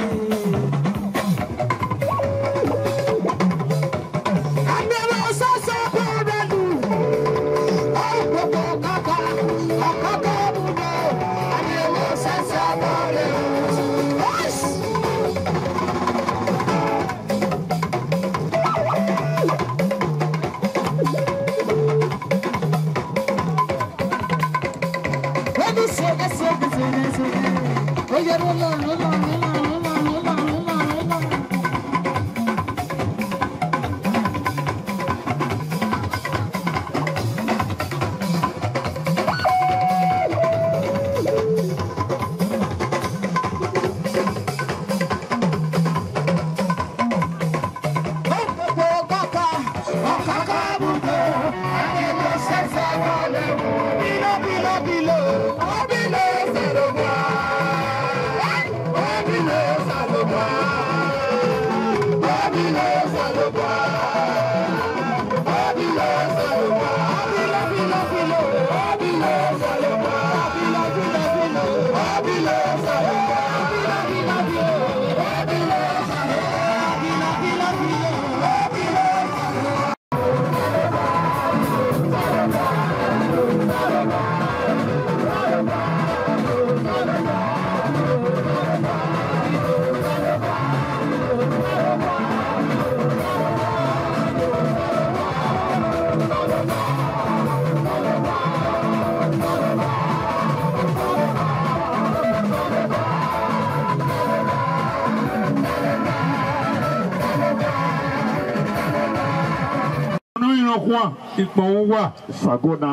Ọ̀nà ìrànkún à, ìpọ̀n òun wà. Ṣàgónà.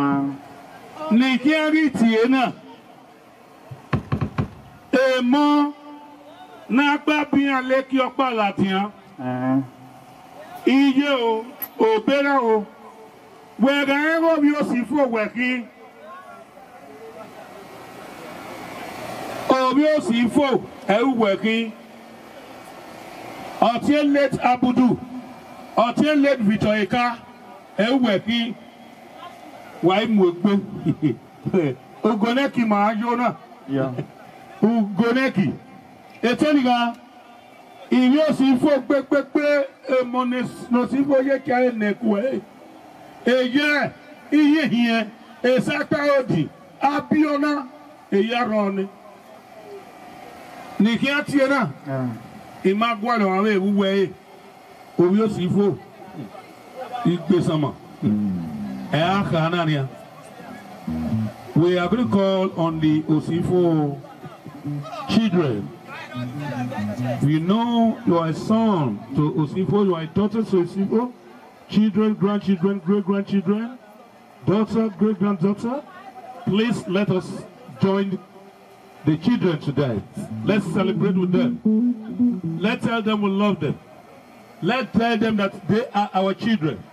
Ní kí ẹ rí tìyé náà. Èèmọ́ náà gbá bí alẹ́ kí ọpá làtìyàn. Ẹ̀hẹ́n. Iye o, òbẹ́rẹ́ o. Wẹ̀rẹ̀ ẹ̀rọ mi ò sì fò wẹ̀kí. Obi ò sì fò ẹ̀rù wẹ̀kí. Ọ̀tí late Abudu. Ọ̀tí late Victor Eka. Ẹ̀rù wẹ̀kí. Wàá mú egbé. Ogoneki màá yó náà. Yeah. Ugoneki. Eteniga. Ìwé òsì fò gbégbégbé èmọ̀ ní òsì fò yé kí ayé nẹ̀kú ẹ̀. Èyẹ iye hiẹ èsàkpà òdì Abiona èyẹ rọ ni. Nìkí àti ẹ̀ náà. Ah. Ìmá gbọ́dọ̀ àwọn èwú wẹ̀ ẹ̀. Obi òsì fò. Ìgbésàmà. Ẹ̀ á kà á náà ni à. We are going to call on the Osifo children. We know you are a son to Osifo, you are a daughter to Osifo, children, grandchildren, great grandchildren, daughter, great granddaughter. Please let us join the children today. Let's celebrate with them. Let's tell them we love them. Let's tell them that they are our children.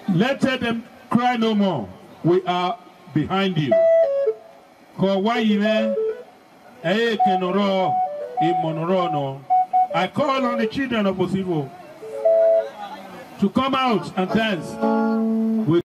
Let's tell them, "Cry no more. We are behind you." Kọwa ire, eye kenoro, imonoro no. I call on the children of Osifo to come out and dance with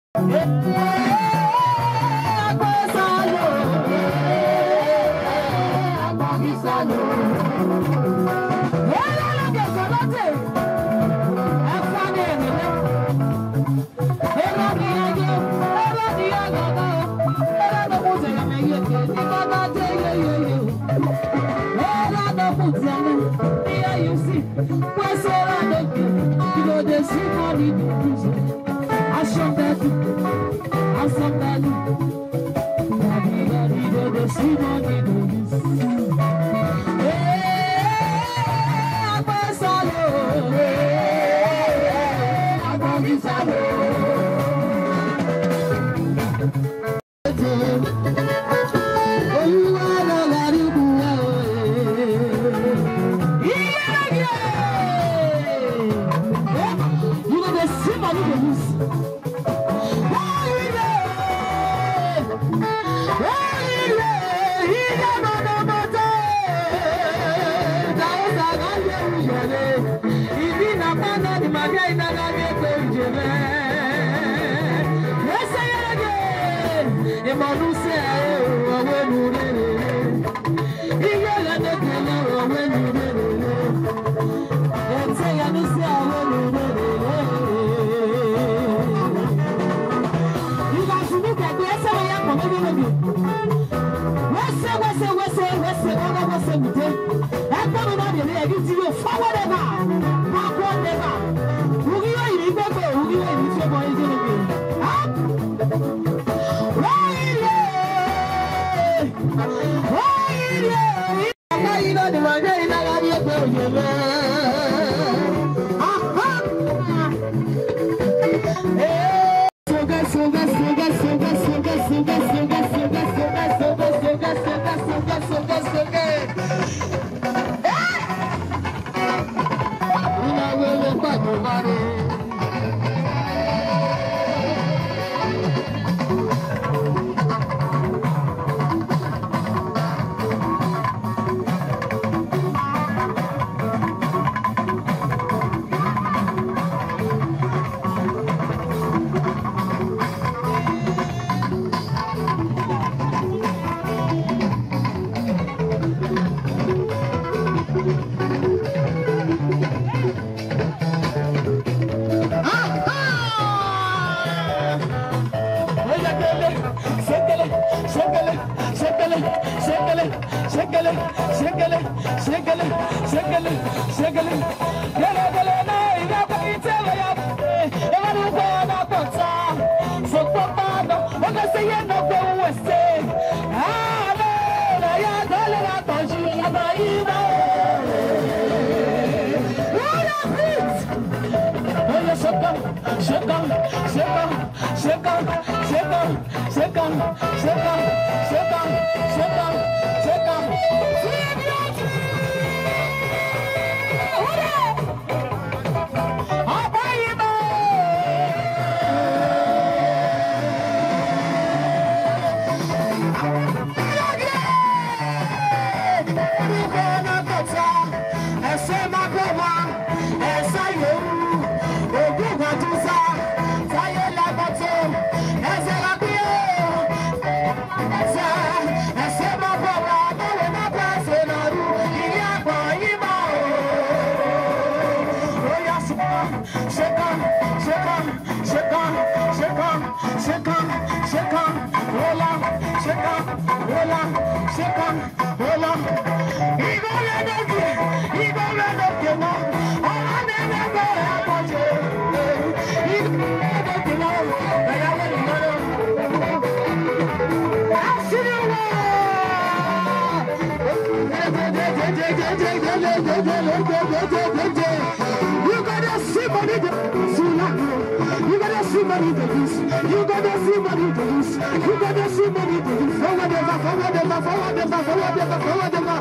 See money to use. You gonna see money to use. You gonna see money to use. Forward ever, forward ever, forward ever, forward ever, forward ever.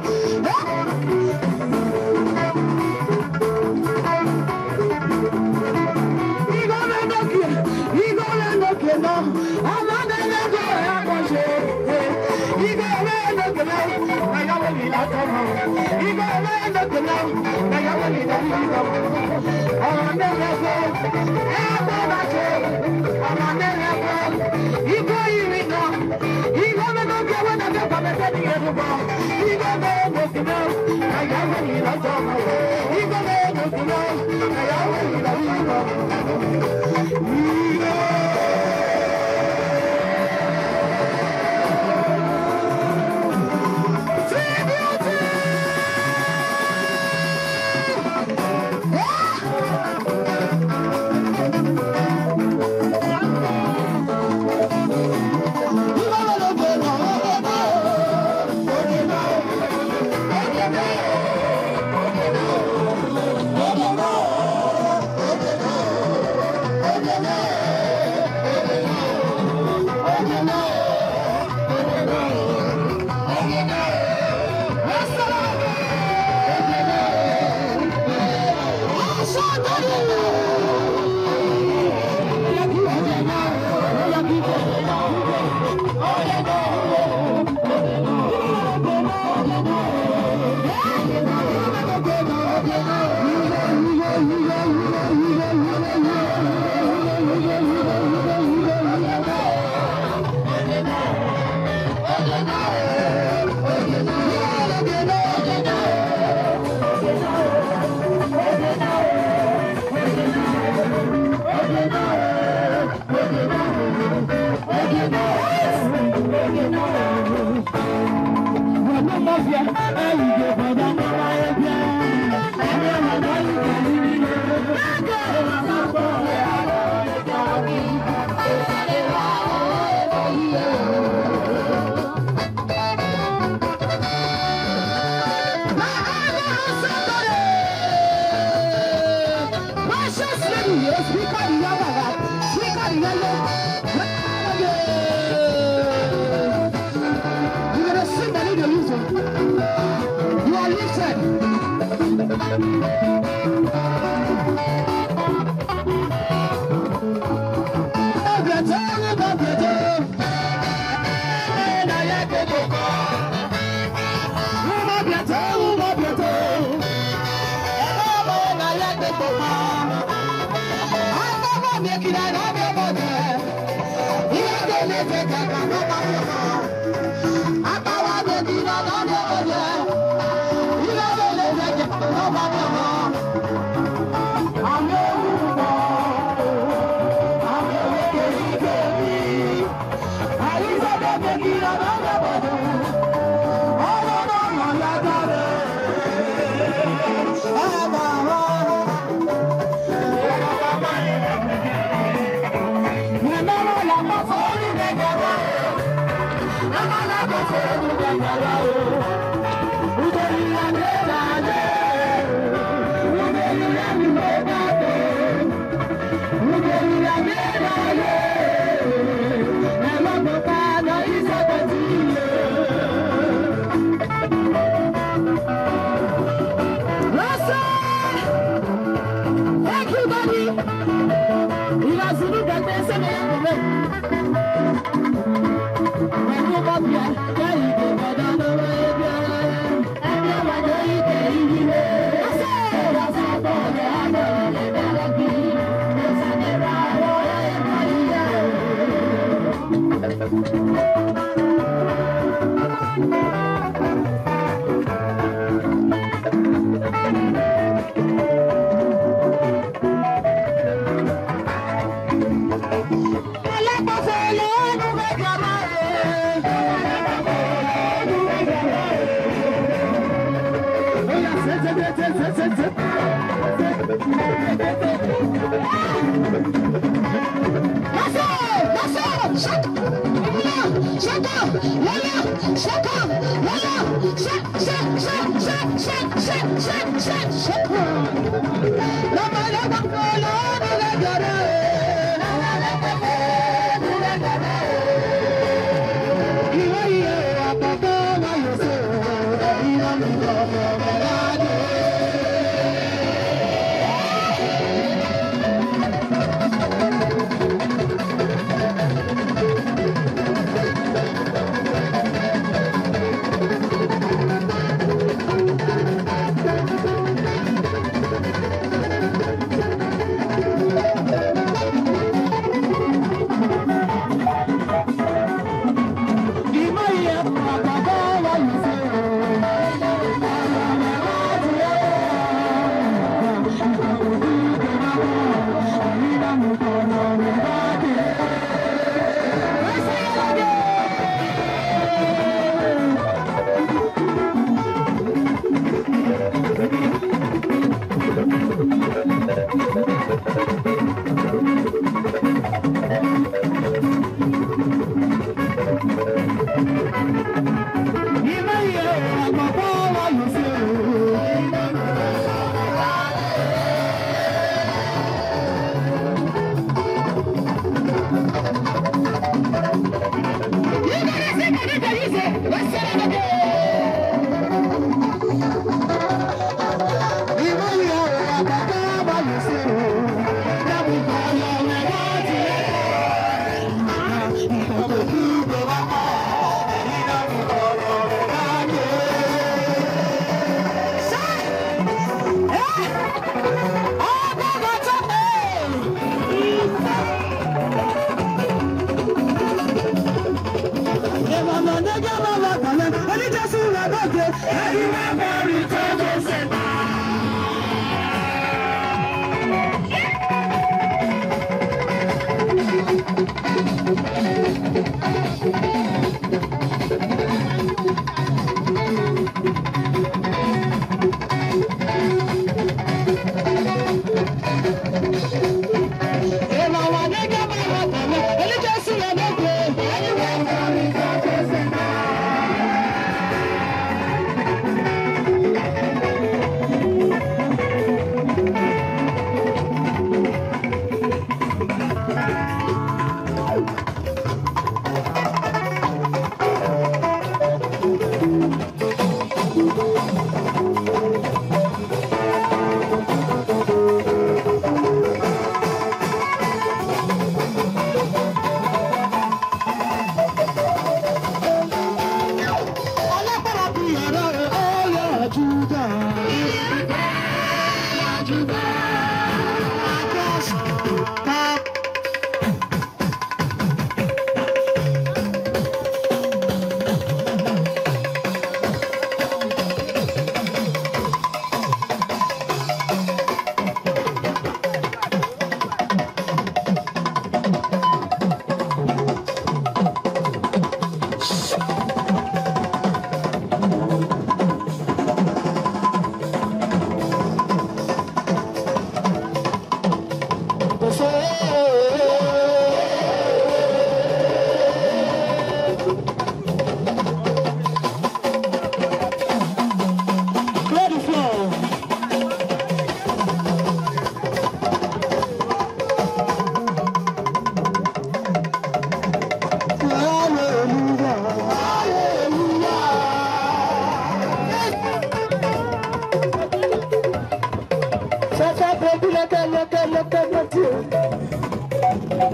Eh? He gonna knock you. He gonna knock you now. I'm not gonna go ahead and say, eh. He gonna knock you now. I got a little. He gonna knock you now. I got a little. Precious lady, speaker, the yabara, speaker, the yellow. You gonna sing the lead, you are lifted. Thank you, Daddy.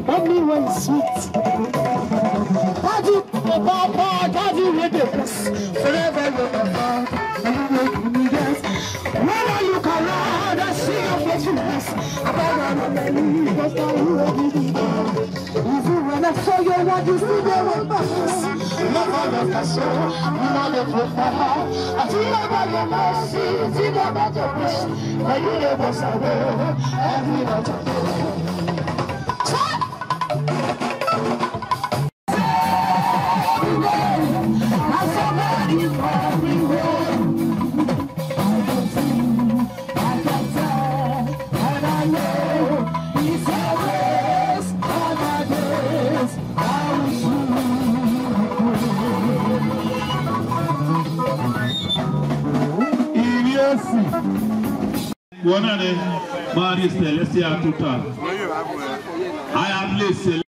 Mommy, when sweet. Daddy, papa, daddy, with the best. Forever you're my father. When I look around, I see your faithfulness. I bow down on my knees, but now you are the God. Even when I saw your word, you still there with us. Love all of us, so we love you for fire. I feel about your mercy, feel about your grace. For you never surrender, every night I pray. Iriesi. Wonane, Mari Celestia Tuta. I am Lil Cel-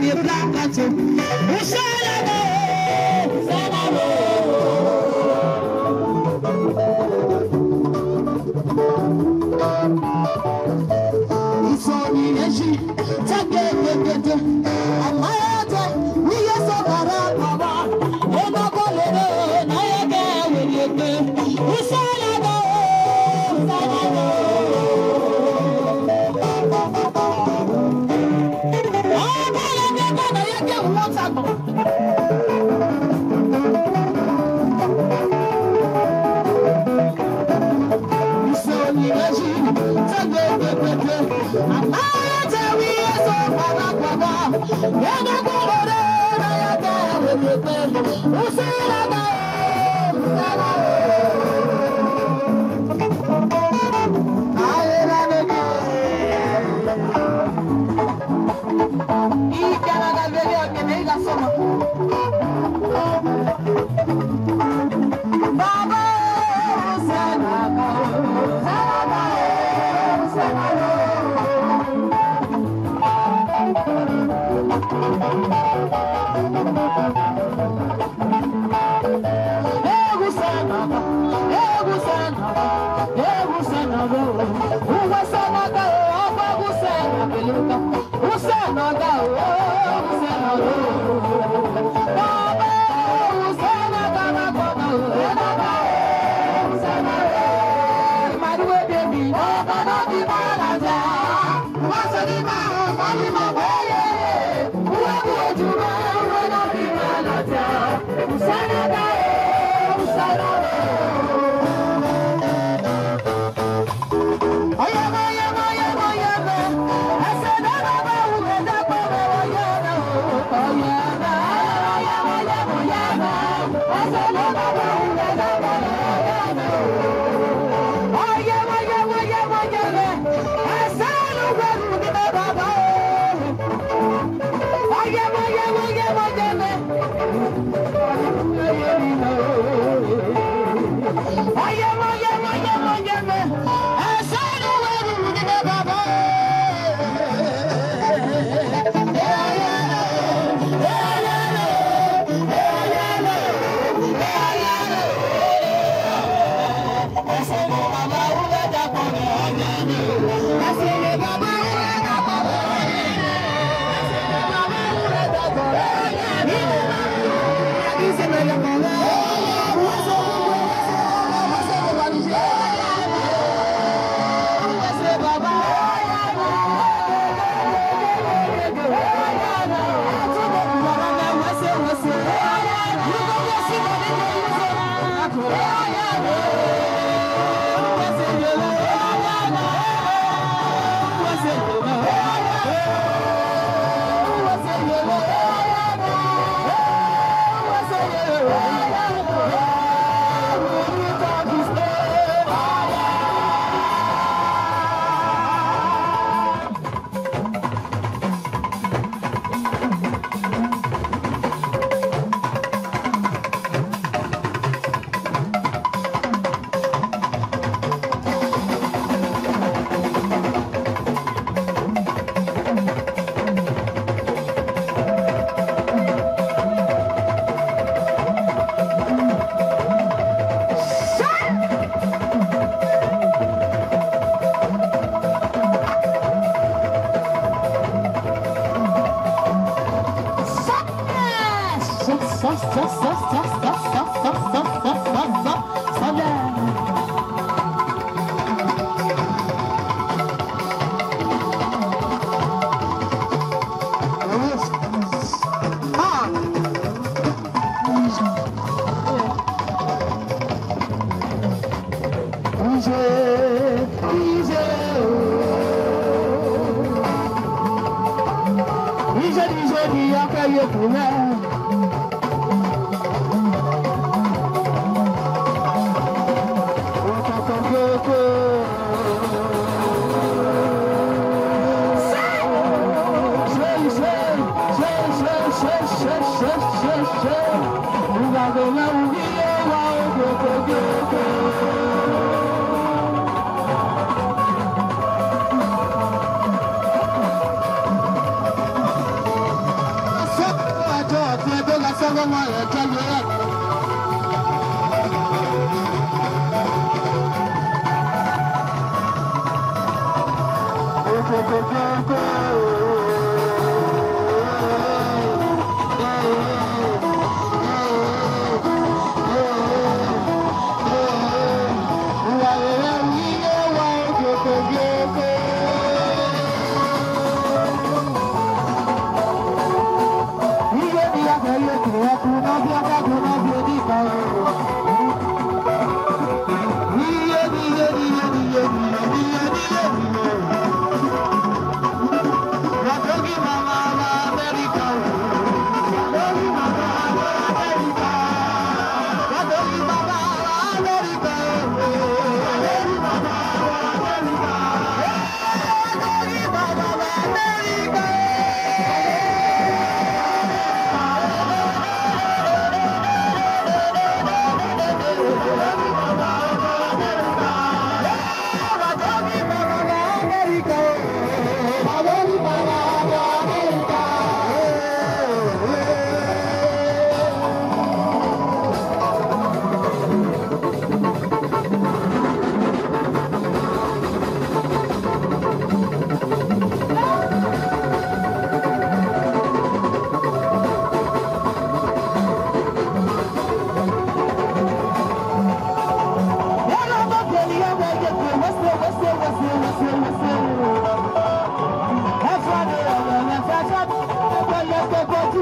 The black cattle. Who say that? Who say that? It's only energy. Take it, take it, take it. I'm out. We are so bad, bad, bad. Oh, my God, oh, now you get with it. Who say that? Who say that?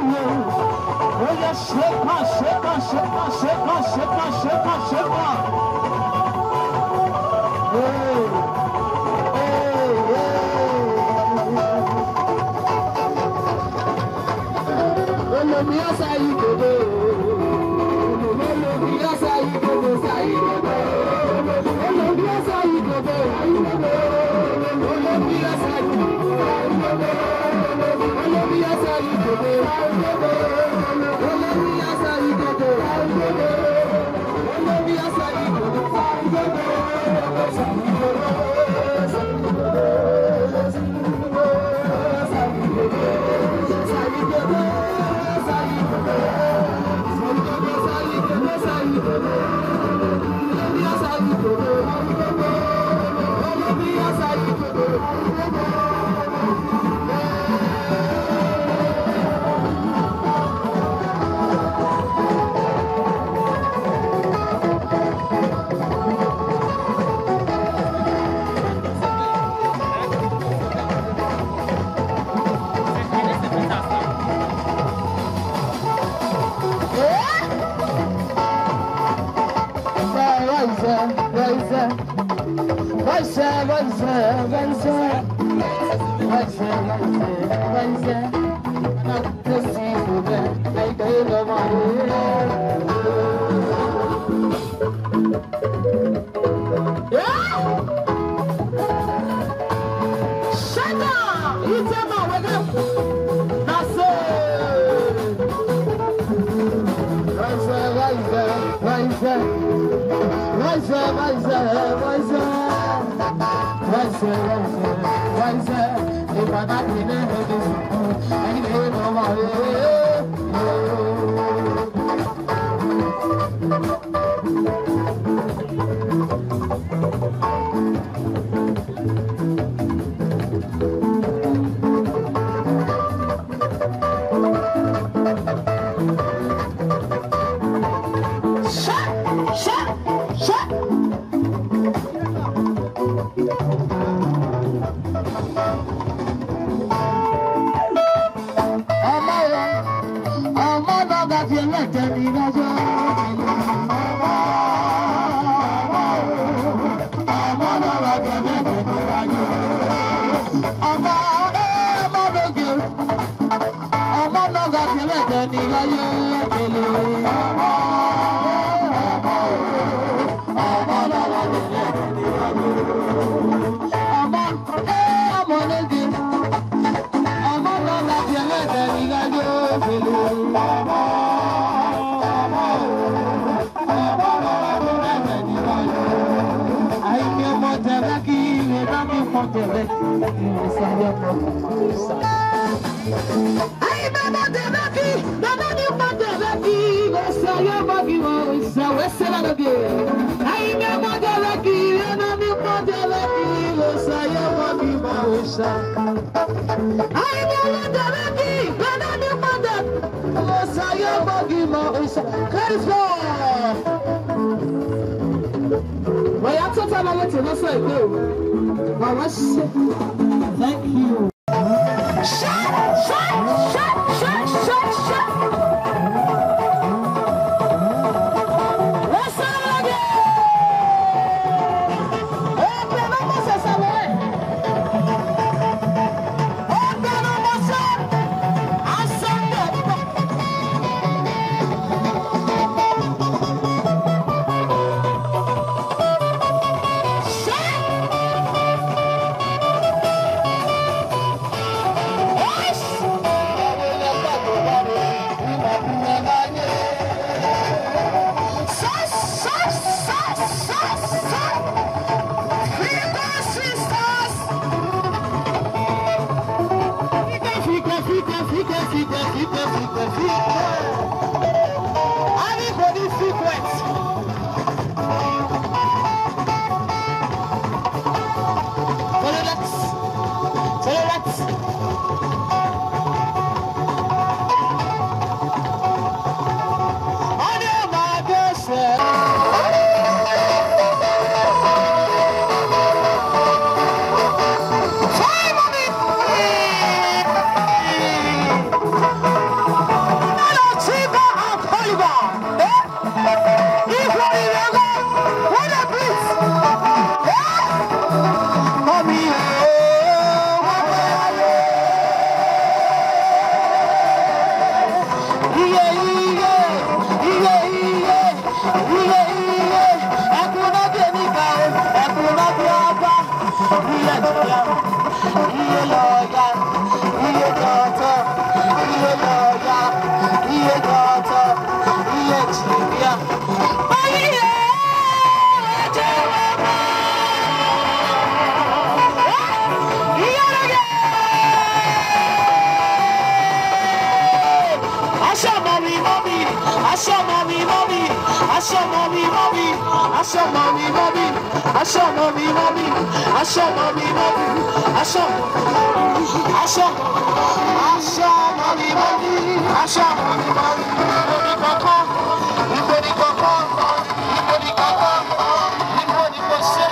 Oh yeah, shake on, shake on, shake on, shake on, shake on, shake on, shake on. Hey, hey, hey. Olómi Asayi Dodo. Olómi Asayi Dodo, Sayi Dodo. Olómi Asayi Dodo, Sayi Dodo. Olómi Asayi Dodo, Sayi Dodo. Olómi Asayi Dodo, Sayi Dodo. Olómi Asayi Dodo, Sayi Dodo. Rise, rise, rise, rise, rise, rise, rise, rise, rise, rise, rise. Yeah! Shut up! It's a man, wake up! That's it! Rise, rise, rise, rise, rise, rise, rise, rise, rise, rise. If I not in the head, I ain't no more. Ọmọ o, ọmọ náà gba fi ẹlẹ́tẹ̀ mi lọ́jọ́. Ọmọ náà gba fi ẹlẹ́tẹ̀ mi lọ́jọ́. Ọmọ, ẹ, ọmọ lóge. Ọmọ náà gba fi ẹlẹ́tẹ̀ mi lọ́jọ́. Ọmọ, ọmọ, ọmọ. Ọmọ, eh, ọmọ lóge. Ọmọ lọ́la ti ẹlẹ́dẹ̀ ní lájọ́ òfèlè. Ọmọ, ọmọ, ọmọ lọ́la ti ẹlẹ́dẹ̀ ní lájọ́. Àìní ọmọ tẹ̀lé kí ilé bá mi pọ̀ tẹ̀lé. Ìwòsàn yẹn pọ̀. Àìní ọmọ tẹ̀lé kí ilé bá mi pọ̀ tẹ̀lé. Let's go! Oya, total na wetin no so e dey o. Mama, thank you. Shut, shut, shut, shut, shut, shut. What's up, again? Open up, Moses, away. Open up, Moses. Asante. Fika, fika, fika, fika, fika, fika. Everybody frequent. Follow that. Follow that. Honey, my girl, Aṣọ mọ̀mí mọ̀mí, aṣọ mọ̀mí mọ̀mí, aṣọ mọ̀mí mọ̀mí, aṣọ mọ̀mí mọ̀mí, aṣọ mọ̀mí mọ̀mí, aṣọ mọ̀mí mọ̀mí, aṣọ, aṣọ, aṣọ mọ̀mí mọ̀mí, aṣọ mọ̀mí mọ̀mí, ìbò ní kọ̀kọ́, ìbò ní kọ̀kọ́, ìbò ní kọ̀kọ́, ìbò ní kọ̀kọ́.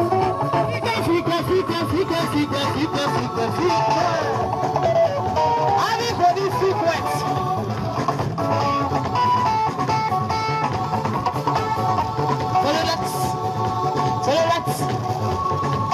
Fika, fika, fika, fika, fika, fika, fika. Everybody frequent. Follow that. Follow that.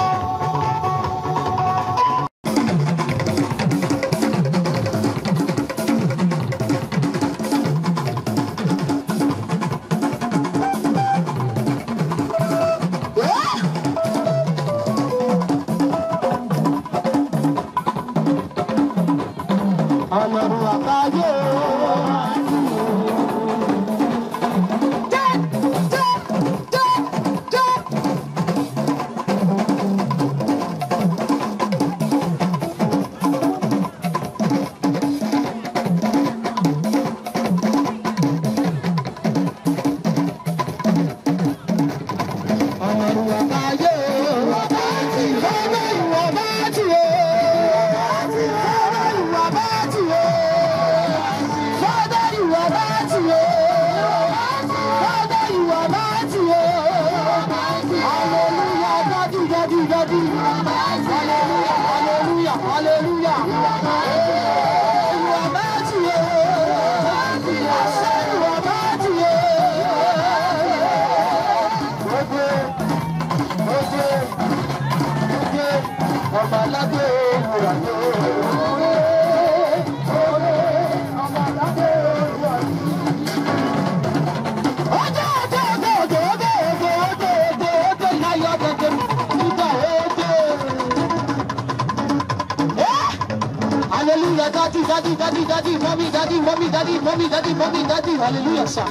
Daddy, daddy, daddy, mommy, daddy, mommy, daddy, mommy, daddy, mommy, daddy, hallelujah, sir.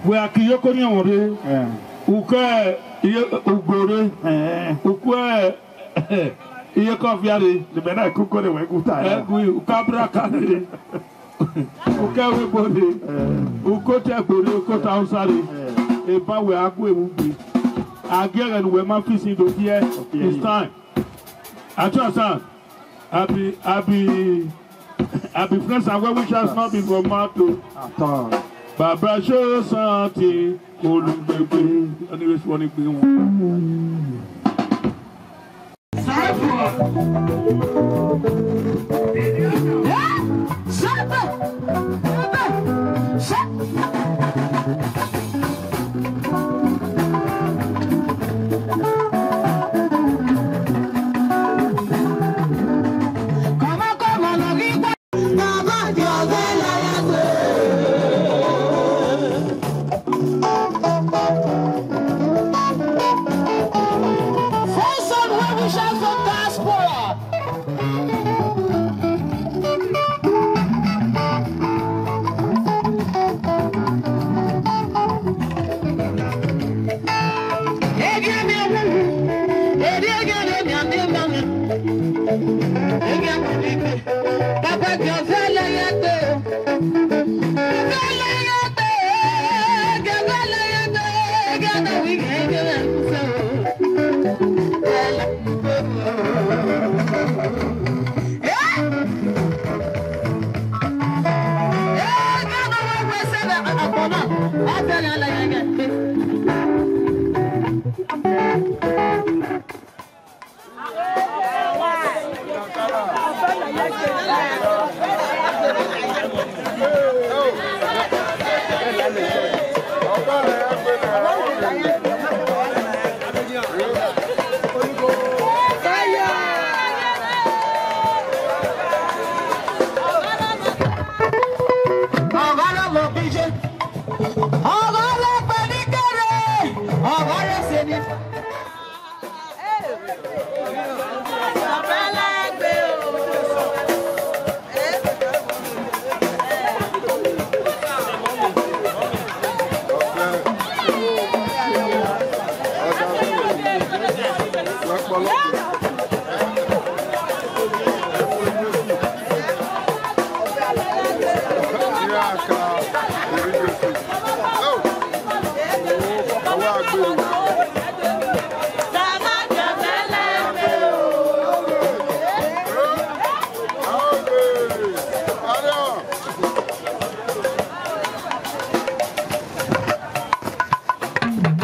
We akiyoko ni onre. Eh. Uke iye ugore. Eh. Uke iye kofiare. The men are kuko de we kuta. Egui ukabra kare. Uke we bore. Eh. Uko te bore, uko ta usare. Eh. Eba we agwe mugbe. Agere we ma fisi do here. Okay. It's time. Acho asan. Abi, abi, abi friends and well wishers not be for mouth o. At all. Baba show something. Olùgbègbè. Anyways, wọ́n ní pé wọ́n. First son wey we shout for diaspora.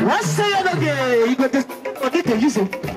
What's the other day? You got this. What did they use it?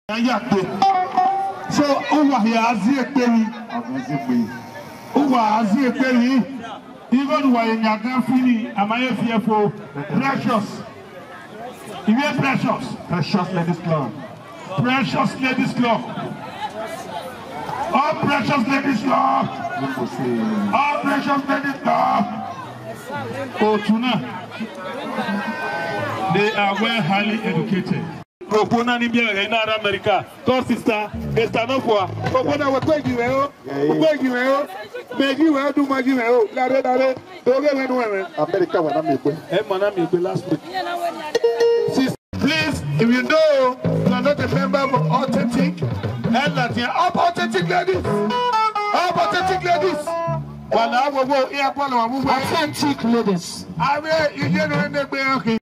Ayakpe. So, uwa ya azi ekperi. Uwa azi ekperi. Even wa enyaga fini amaye fiefo. Precious. Iwe Precious. Precious Ladies Club. Precious Ladies Club. All Precious Ladies Club. All Precious Ladies Club. Otuna. They are well highly educated. Propona ni bia ga ina America. Call sister, Esther Nokwa. Propona we kwegi we o. Kwegi we o. Megi we o, du magi we o. Dare dare. Doge we nu we. America wa na mi gbe. E ma na mi gbe last week. Sis, please, if you know you are not a member of Authentic, and that you are Authentic Ladies. Authentic Ladies. Wala wo wo, e apolo wa wo. Authentic Ladies. Awe, ije no ne gbe yan ki.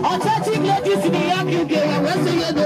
Authentic Ladies in the young U K, I will say you do.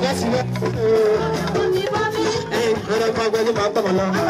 Yes, yes. Hey, brother, my brother, my brother.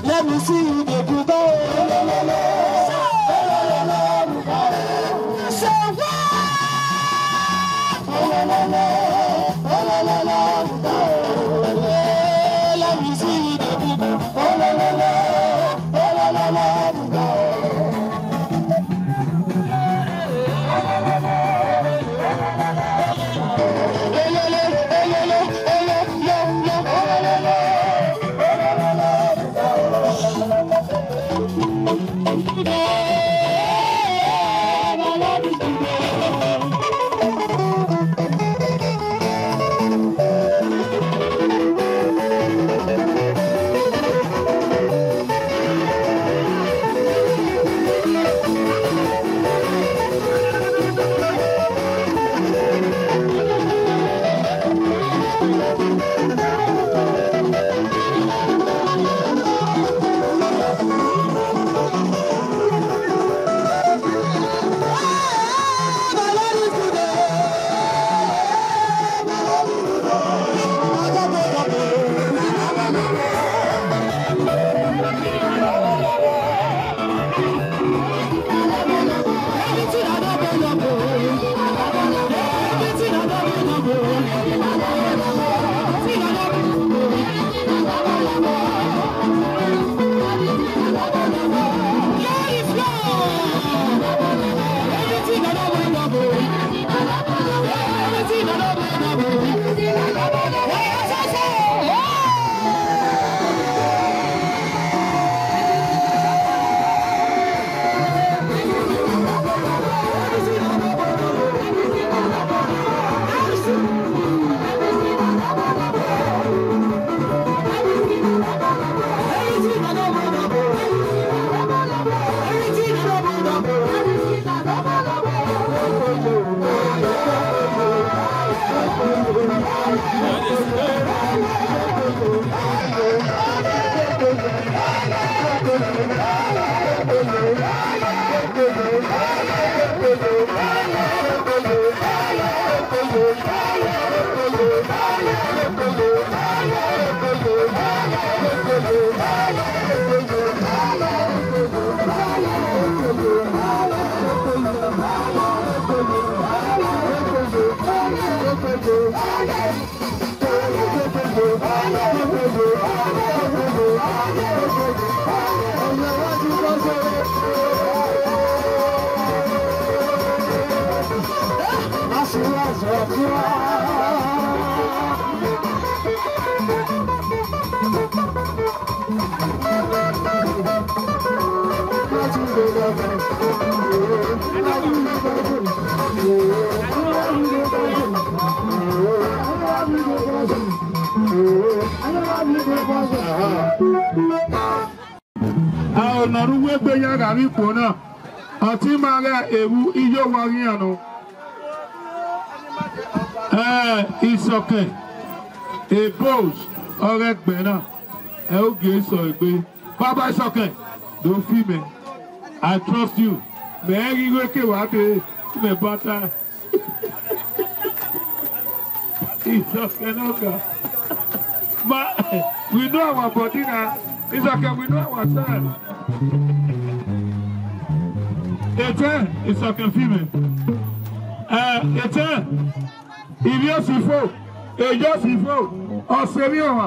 Let me see you dey do that. Say what? Let me see you dey do that. A ò nọ̀rú wégbe yàrá rí ipò náà. Ọtí máa ra èrú iyó wọ rí àná. Ẹ, Ìsọ̀kẹ̀, Ebos, ọ̀rẹ́ gbẹ̀ náà. Ẹ ó gé sọ ìgbé. Bàbá Ìsọ̀kẹ̀, ló fi mẹ́. I trust you. Mẹ́rin wékè wá dé. Mẹ́ bá tá. Ìsọ̀kẹ̀ náà kà. Ma, we know our body now. Ìsọ̀kẹ̀, we know ourselves. Ètè, Ìsọ̀kẹ̀ fi mẹ́. Ẹ, ètè, ìrí òsìfò, èyí òsìfò, ọ̀sẹ̀ mi ọ̀wà,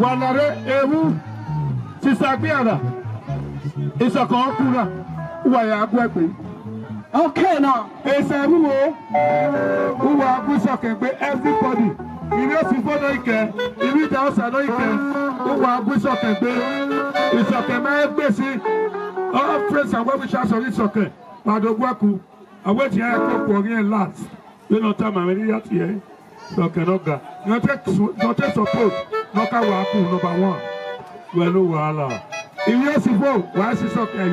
wà lára ewu, sísá gbé àrà, Ìsọ̀kẹ̀ ọkùnrin, wà yà á gbọ́ ẹgbẹ́. Okay now. Ese rumo. Uwa aguso kengbe everybody. Iwe sifo no ike. Iwe da osa no ike. Uwa aguso kengbe. Ìsọ̀kẹ̀ ma egbesi. All friends and well wishers of Ìsọ̀kẹ̀. Pado gwaku. Awe ti aya ko ko ri last. You know, time I'm ready here. So cannot go. You take, you take support. No can work, number one. Well, no, wahala. If you support, why is it okay?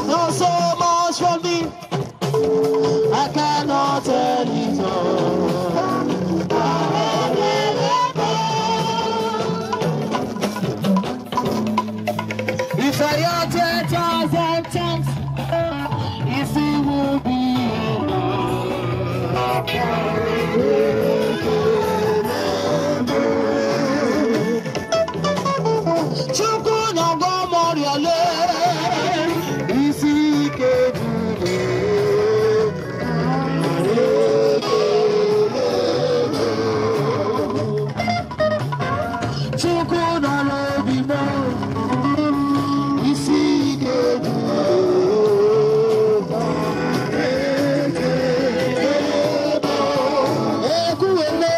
Not so much for me. I cannot tell it all. If I had ten thousand tongues, it still won't be enough. Chukwu na-agwọ m ọrịa lee, isi ike juru. Chukwu nọ n'obi m, isi ike juru. Ekwuwele.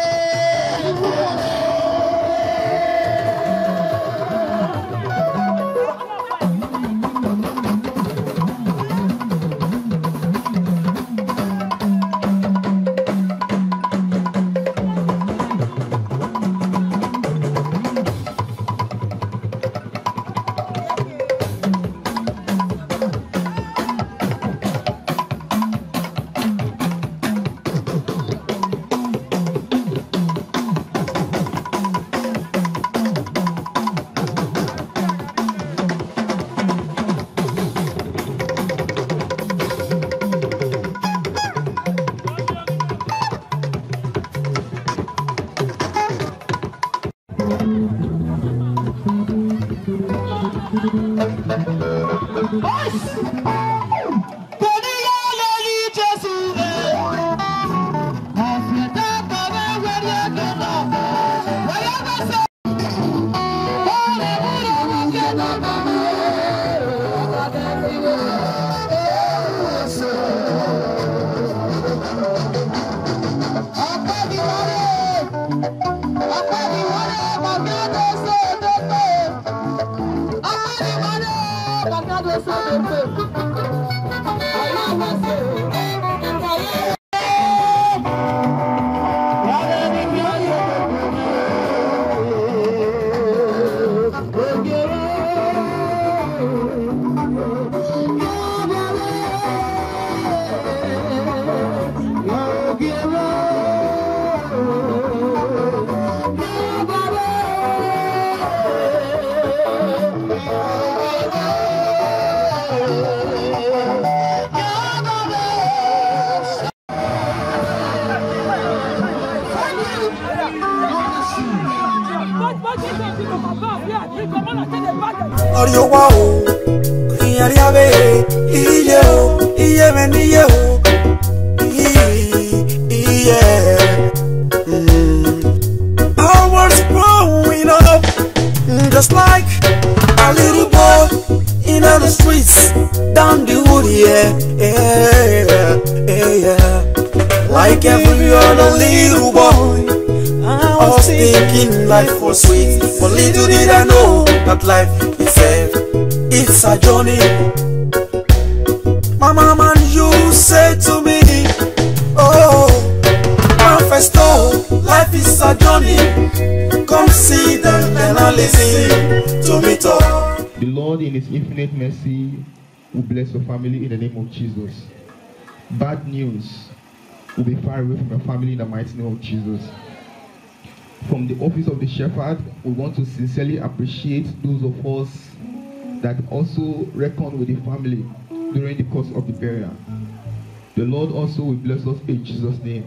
Ọrịa ụwa o, ịyarị abe, iye o, iye me n'iye o, iye, iye. Mm. I was growing up, mm, just like a little boy in the streets, down the wood, yeah, yeah, yeah, yeah. Like every other little boy, I was thinking life was sweet, but little did I know that life itself, it's a journey. My mama used to say to me, "Oh, Manifesto, life is a journey. Come see them and I listen to me talk." The Lord in His infinite mercy will bless your family in the name of Jesus. Bad news will be far away from your family in the mighty name of Jesus. From the office of the shepherd, we want to sincerely appreciate those of us that also reckon with the family during the course of the burial. The Lord also will bless us in Jesus' name.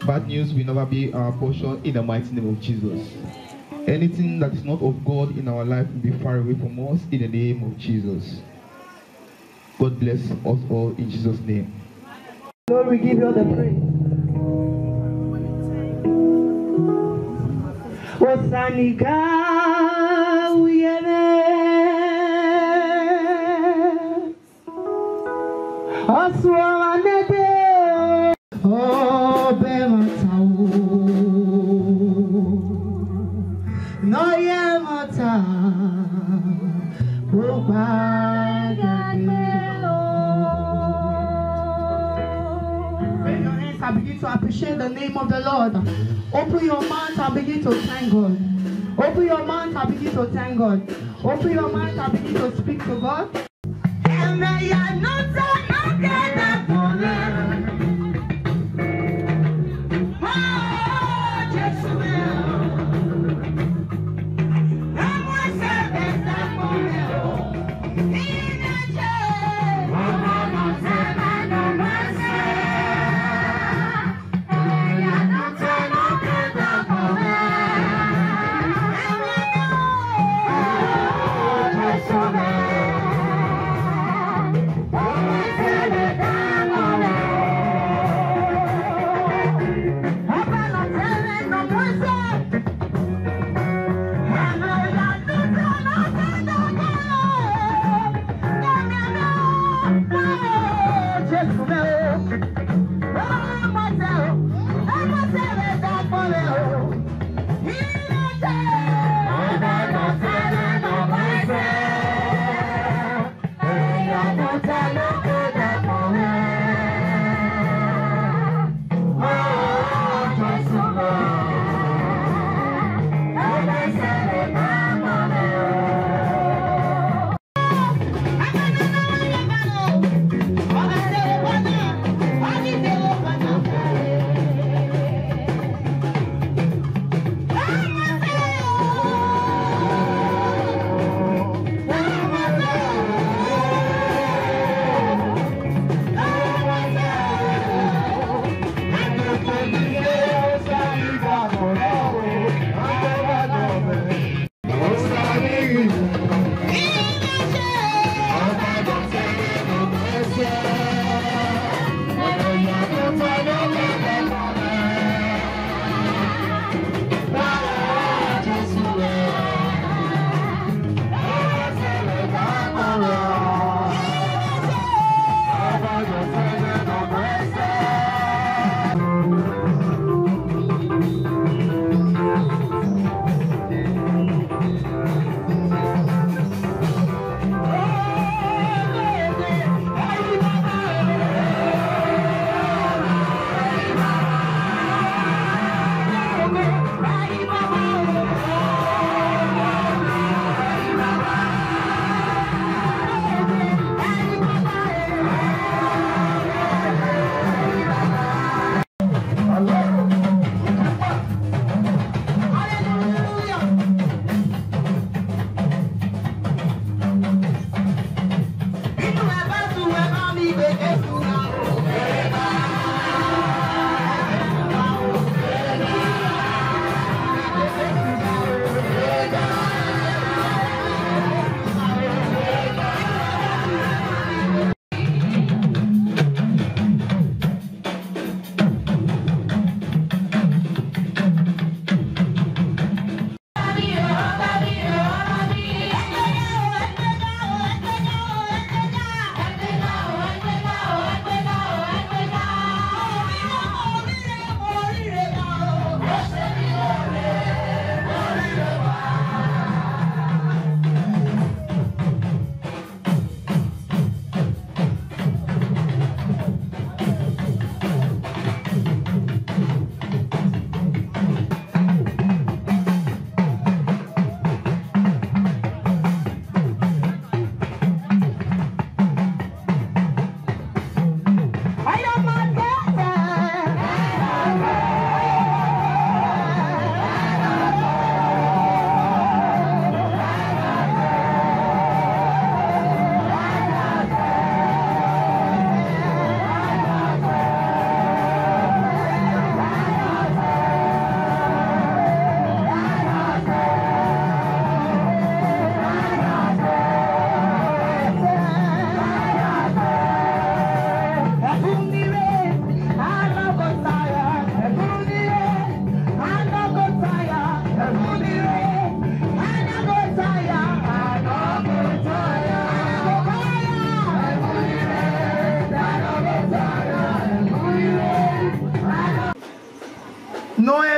Bad news will never be our portion in the mighty name of Jesus. Anything that is not of God in our life will be far away from us in the name of Jesus. God bless us all in Jesus' name. Lord, we give you all the praise. Osaniga uyeme. Aswa nede. Obe mata o. No ye mata. Raise your hands and begin to appreciate the name of the Lord. Open your mouth and begin to thank God. Open your mouth and begin to thank God. Open your mouth and begin to speak to God.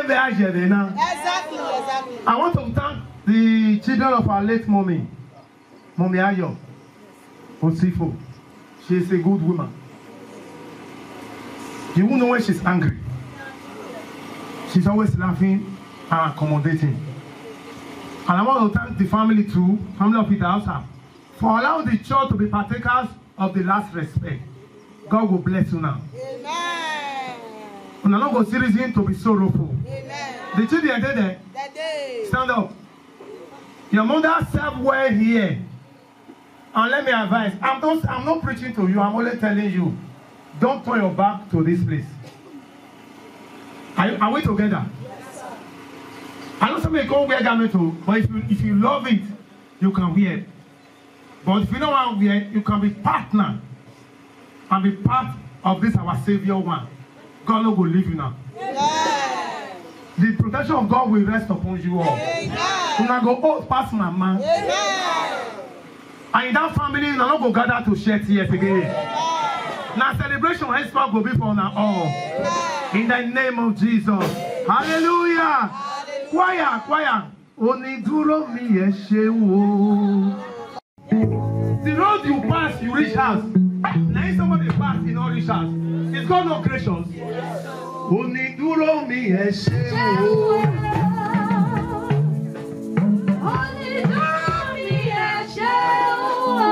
Exactly, exactly. I want to thank the children of our late mommy, Mommy Ayo Osifo. She is a good woman. You won't know when she's angry. She's always laughing and accommodating. And I want to thank the family too, family of Peter Hausa, for allowing the church to be partakers of the last respect. God will bless you now. Amen. Una no go see reason to be sorrowful. Amen. The children dey there. Stand up. Your mother serve well here. And let me advise, I'm not, I'm not preaching to you, I'm only telling you, don't turn your back to this place. Are, you, are we together? I don't say make you go wear garment o, but if you, if you love it, you can wear. But if you don't want to wear, you can be partner and be part of this our Savior one. God no go leave you now. The protection of God will rest upon you all. Una go old pass mama. And in that family, una no go gather to shed tears again. Na celebration henceforth go be for una all. In the name of Jesus. Hallelujah. Choir, choir. Onídúró mi, ẹ ṣeun o. The road you pass, you reach house. Na if somebody pass, e no reach house. Is God not gracious? Onídúró mi, ẹ ṣeun o. Onídúró mi, ẹ ṣeun o.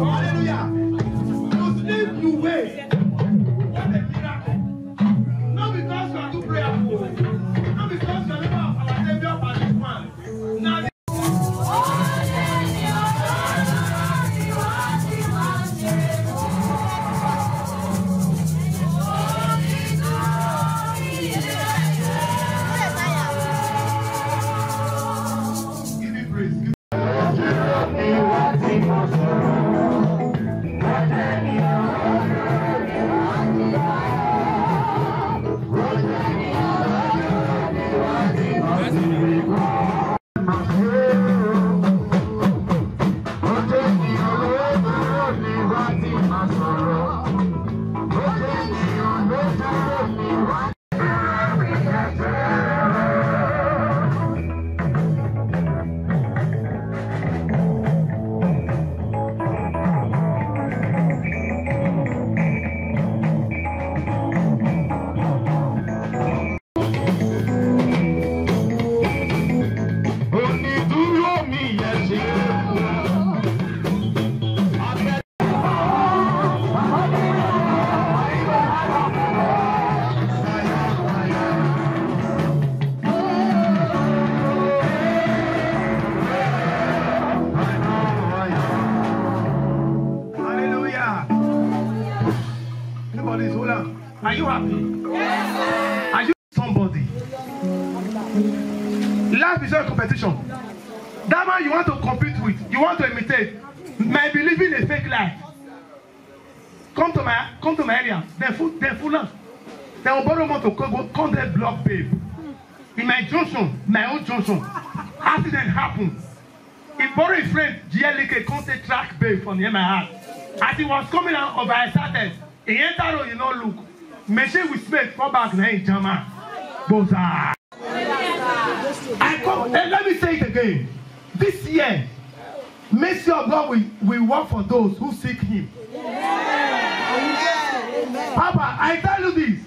Hallelujah. To sleep, you wake. What a miracle. Not because you are too prayerful. Not because you are a member of our Savior Parish one. Now the Give me praise. Hallelujah. Everybody is hold on. Are you happy? Are you somebody? Life is not a competition. That man you want to compete with, you want to imitate, might be living a fake life. Come to my, come to my area. Dem full, dem full am. Dem go borrow motor come go, come there block babe. In my junction, my own junction, accident happen. He borrow him friend G L E K come take track babe from near my house. As he was coming out of I started, he enter road, he no look. Machine with spade fall back, na him jam am. Gboza. I come, eh, let me say it again. This year, mercy of God will, will work for those who seek Him. Papa, I tell you this.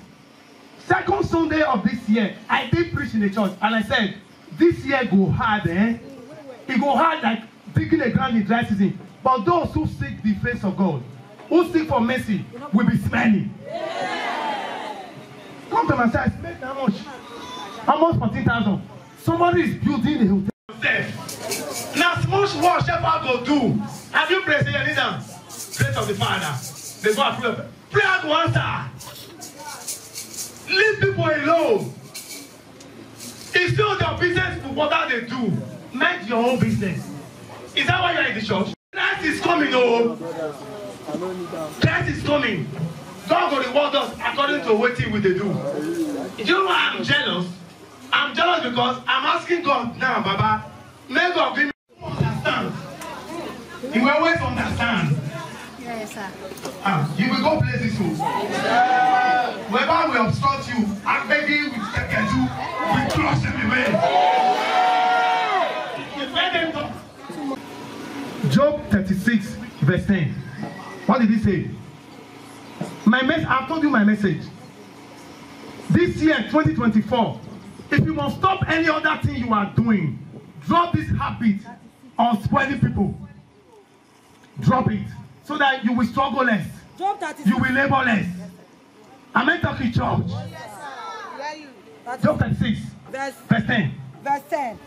Second Sunday of this year, I did preach in the church, and I said, this year go hard, eh? It go hard like digging a ground in dry season. But those who seek the face of God, who seek for mercy, will be smelling. Come to my side, spend how much? How much? Fourteen thousand. Somebody is building a hotel. Now, small work shepherd go do. Have you prayed? Say, kneel down. Praise of the Father. They go and pray. Prayer go answer. Leave people alone. It's still your business to whatever they do. Mind your own business. Is that why you're in the church? Christ is coming, oh. Christ is coming. God will reward us according to what we dey do. Do you know why I'm jealous? I'm jealous because I'm asking God now, Baba, may God give me understand. He will always understand. Yes, sir. Ah, you will go places o. Whoever will obstruct you, I beg you, we take you, we crush them away. Let them talk. Job thirty-six, verse ten. What did he say? My mess. I've told you my message. This year, twenty twenty-four, if you must stop any other thing you are doing, drop this habit of spoiling people. Drop it so that you will struggle less. Job thirty-six. You will labor less. Am I talking, church? Yes, sir. Hear you. That is Job thirty-six, verse, verse ten. Verse ten.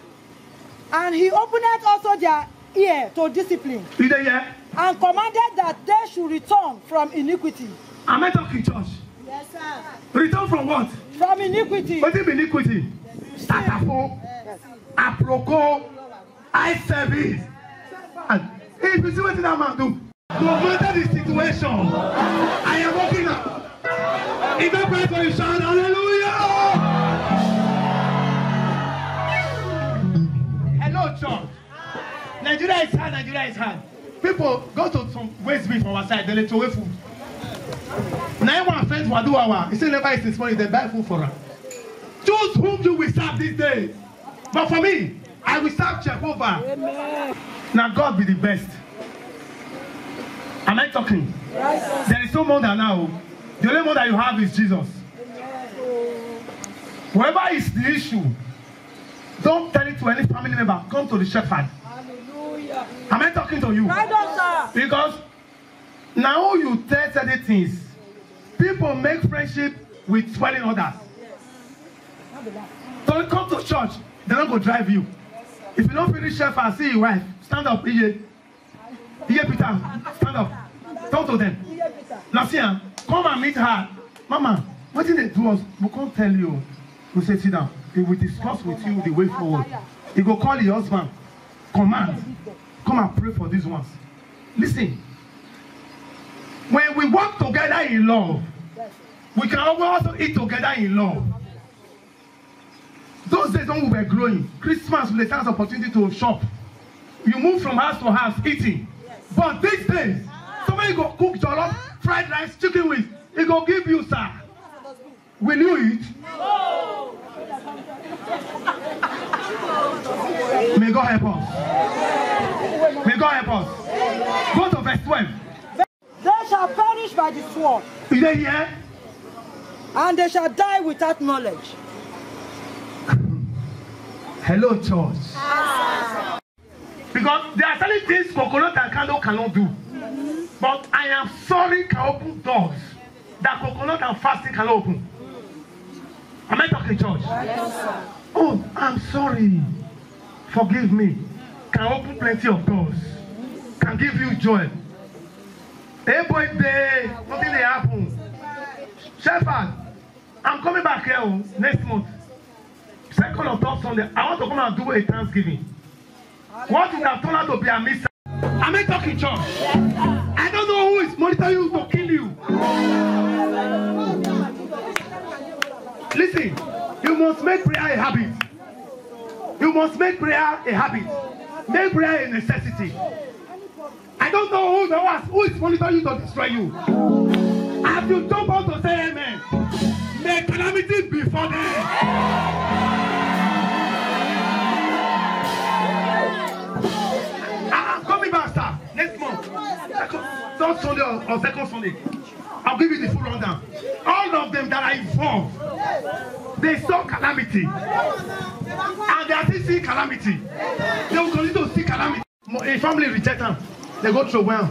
And he opened also their ear to discipline, You dey hear? and commanded that they should return from iniquity. Am I talking, church? Yes, sir. Return from what? From iniquity. Wetin be iniquity? Tatafo, aproko, eye service. And if you see wetin that man do, no matter the situation, I am walking out. If that person you shout hallelujah. Hello, church. Nigeria is hard, Nigeria is hard. People go to some waste bin for our side, they dey throw away food. Na him one friend for Aduwawa, he say never eat since morning, they buy food for am. Choose whom you will serve this day. But for me, I will serve Jehovah. Now God be the best. Am I talking? There is no mother now. The only mother you have is Jesus. Whatever is the issue, don't tell it to any family member. Come to the shepherd. Hallelujah. Am I talking to you? Right on, sir. Because now you tell certain things, people make friendship with spoiling others. So you come to church, they don't go drive you. If you don't finish shepherd, see your wife. Stand up, Iye. Iye Peter, stand up. Talk to them. Now see her. Come and meet her. Mama, what did they do us? We can't tell you. We say, sit down. He will discuss with you the way forward. He go call your husband. Command. Come and pray for these ones. Listen. When we work together in love, we can also eat together in love. Those days when we were growing, Christmas we dey chance opportunity to shop. You move from house to house eating. But these days, somebody go cook jollof, fried rice, chicken wings. He go give you, sir. Will you eat? May God help us. May God help us. Go to verse twelve. They shall perish by the sword, You dey hear? And they shall die without knowledge. Hello, church. Because there are certain things coconut and candle cannot do. But I am sorry can open doors that coconut and fasting cannot open. Am I talking, church? Oh, I'm sorry. Forgive me. Can open plenty of doors. Can give you joy. Hey, boy, day, nothing dey happen. Shepherd, I'm coming back here, oh, next month. Second or third Sunday, I want to come and do a Thanksgiving. What would have turned out to be a mishap? Am I talking, church? I don't know who is monitoring you to kill you. Listen, you must make prayer a habit. You must make prayer a habit. Make prayer a necessity. I don't know who the was who is monitoring you to destroy you. As you jump out to say amen, may calamity befall them. I'm coming back, sir, next month. Second, third Sunday or, or second Sunday. I'll give you the full rundown. All of them that are involved, they saw calamity. And they are still seeing calamity. They will continue to see calamity. Mo- A family reject them. They go through well.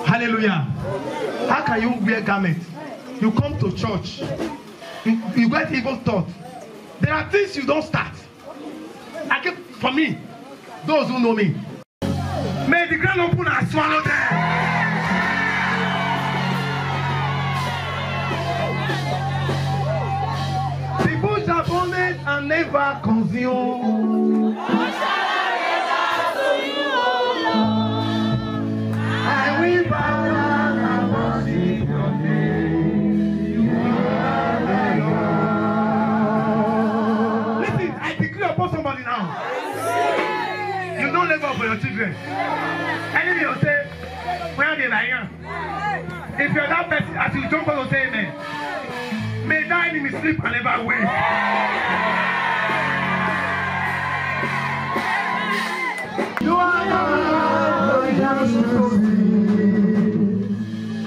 Hallelujah. How can you wear garment? You come to church. You, you get evil thought. There are things you don't start. I keep, for me, those who know me, may the ground open and swallow them. The bush are burned and never consumed. I will bow down and worship your name. You are my God. Listen, I declare upon somebody now. You don't labor for your children. Enemy will say, If you're that person, as you jump out, say amen. May that enemy sleep and never wake. You are the Lord,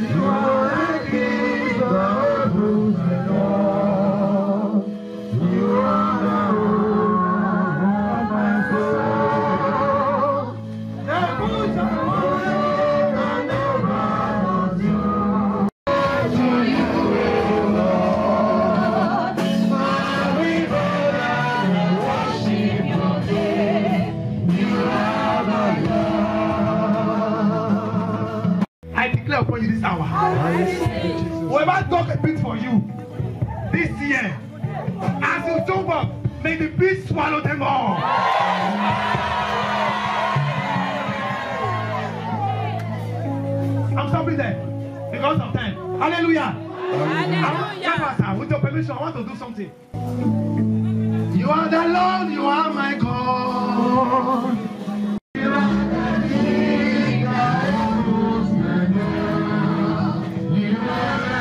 you are the King of glory. You are the Lord of my soul. I declare upon you this hour. Whoever dug a pit for you this year, as you jump up, may the pit swallow them all. I'm stopping there because of time. Hallelujah. Hallelujah. I want, with your permission, I want to do something. You are the Lord, you are my God. You are the King of glory. You are the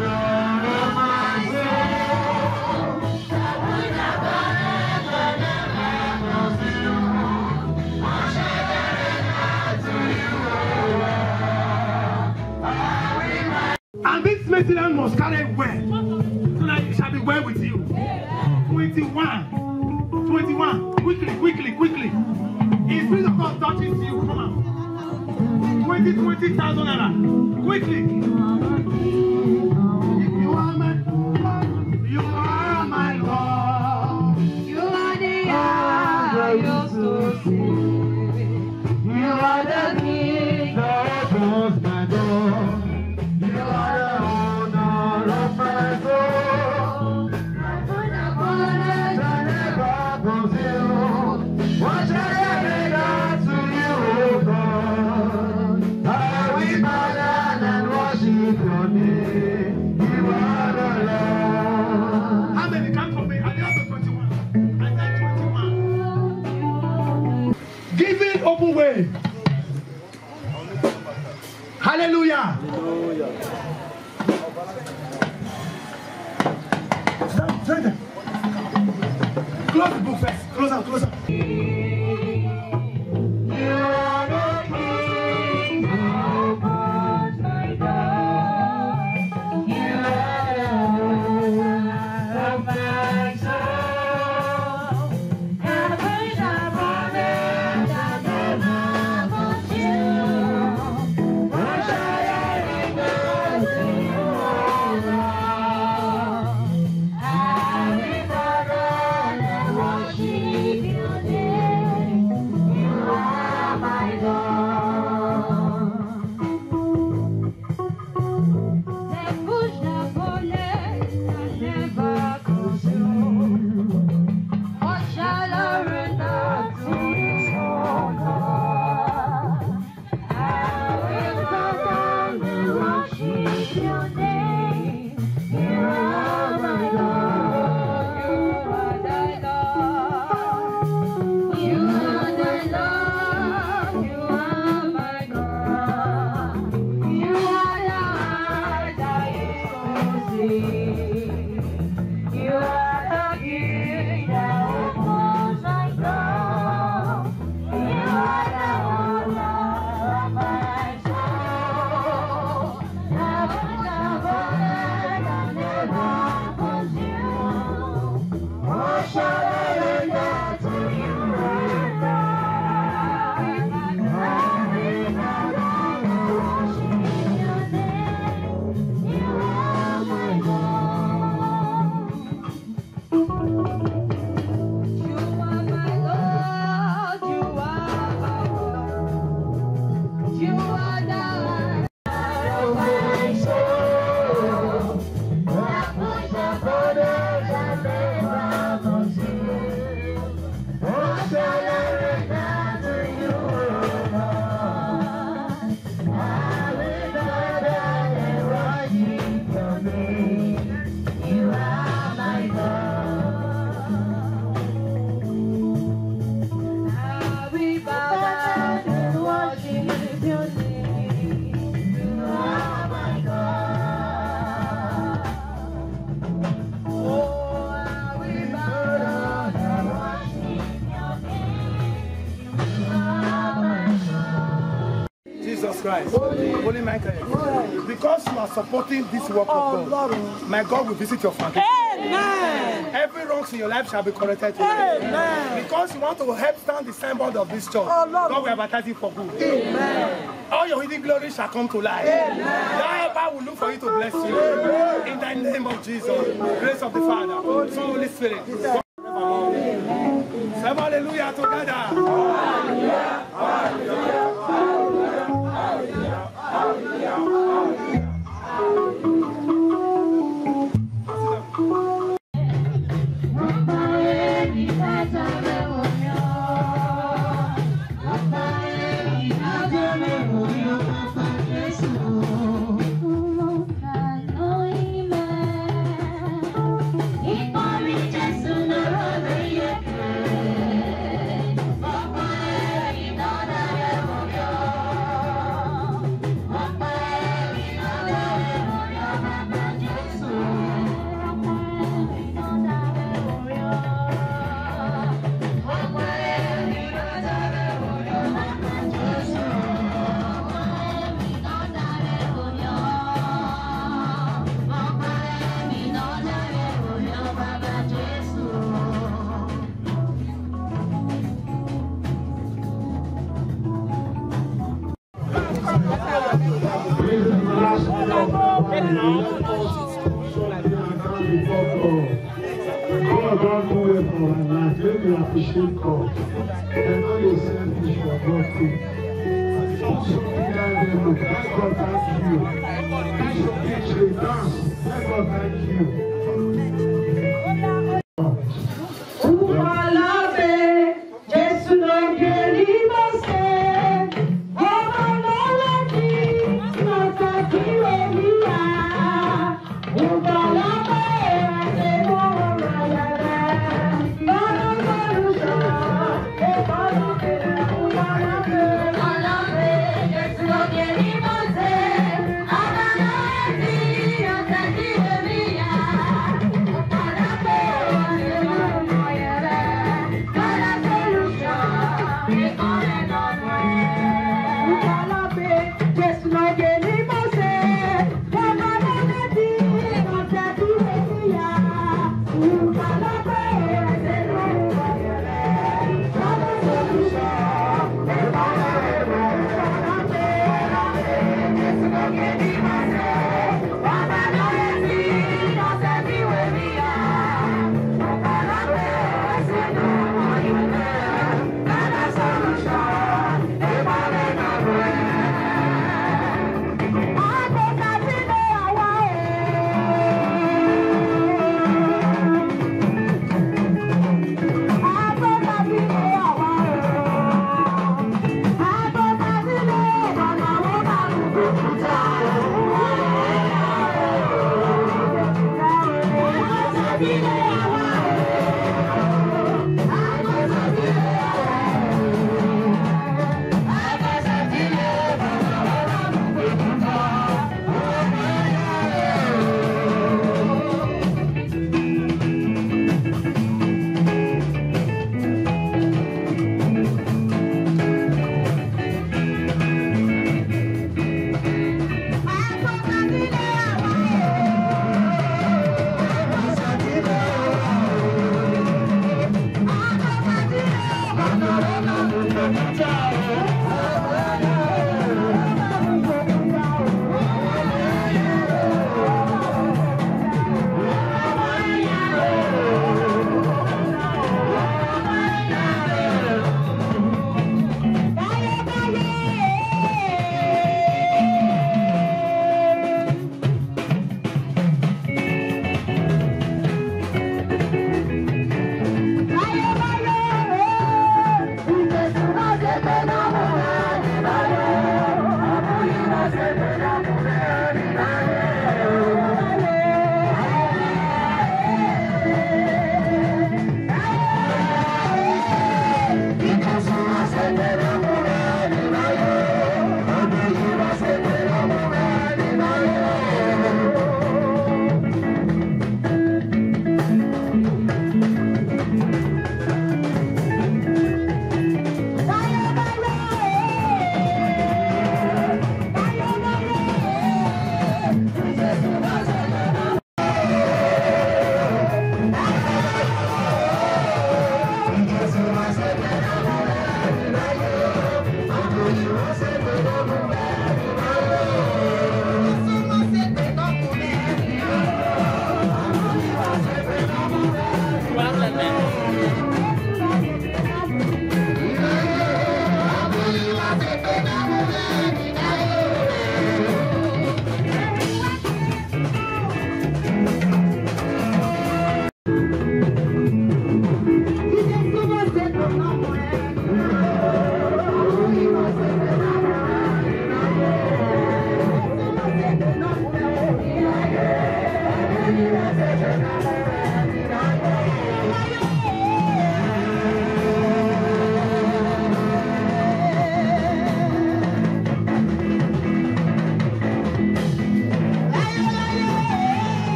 Lord of my soul. And this medicine must carry well, so that it shall be well with you. Twenty-one. Twenty-one. Quickly, quickly, quickly. If Spirit of God touches you, come out. Twenty, twenty thousand naira. Quickly. If you are my God, you are my God. You are the highest to see. You are the King of my God. You are the owner of my soul. I put up all that I never consume. What shall I render to you, O God? I will bow down and worship your name. You are the Lord. How many come for me? I have the twenty-one. I said twenty-one. Giving open way. Hallelujah. Close the book first. Close out, close out. Christ, Holy Michael, because you are supporting this work of God, my God will visit your family. Amen. Every wrongs in your life shall be corrected today. Amen. Because you want to help stand the symbol of this church, God will baptize you for good. Amen. All your hidden glory shall come to light. Amen. That helper will look for you to bless you. Amen. In the name of Jesus, grace of the Father, Son, Holy Spirit. Say hallelujah together. This is the last day of our life. Let us do something and stand before God. God don do well for our life. Make we appreciate God. Dem no dey selfish for God too. Bishop Ibrahim, thank God, thank you. Bishop Ichre, dance, thank God, thank you. Ukalabe, Jesu no geri mase, Baba no laki, no taki we miya. Ukalabe, Jesu no geri mase, Baba no laki, no taki we miya.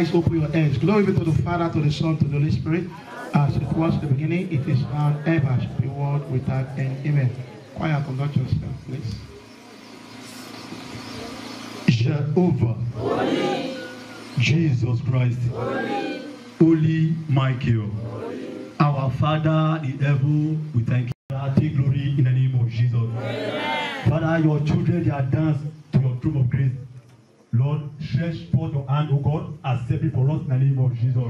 Please open your hands. Glory be to the Father, to the Son, to the Holy Spirit, as it was in the beginning, it is now, ever shall be, world without end. Amen. Choir, conduct yourself, please. Jehovah, Jesus Christ, Holy Michael, our Father in heaven, we thank you. Take glory in the name of Jesus. Father, your children, they are dance to your throne of grace. Lord, stretch forth your hand, O God, accept it for us in the name of Jesus.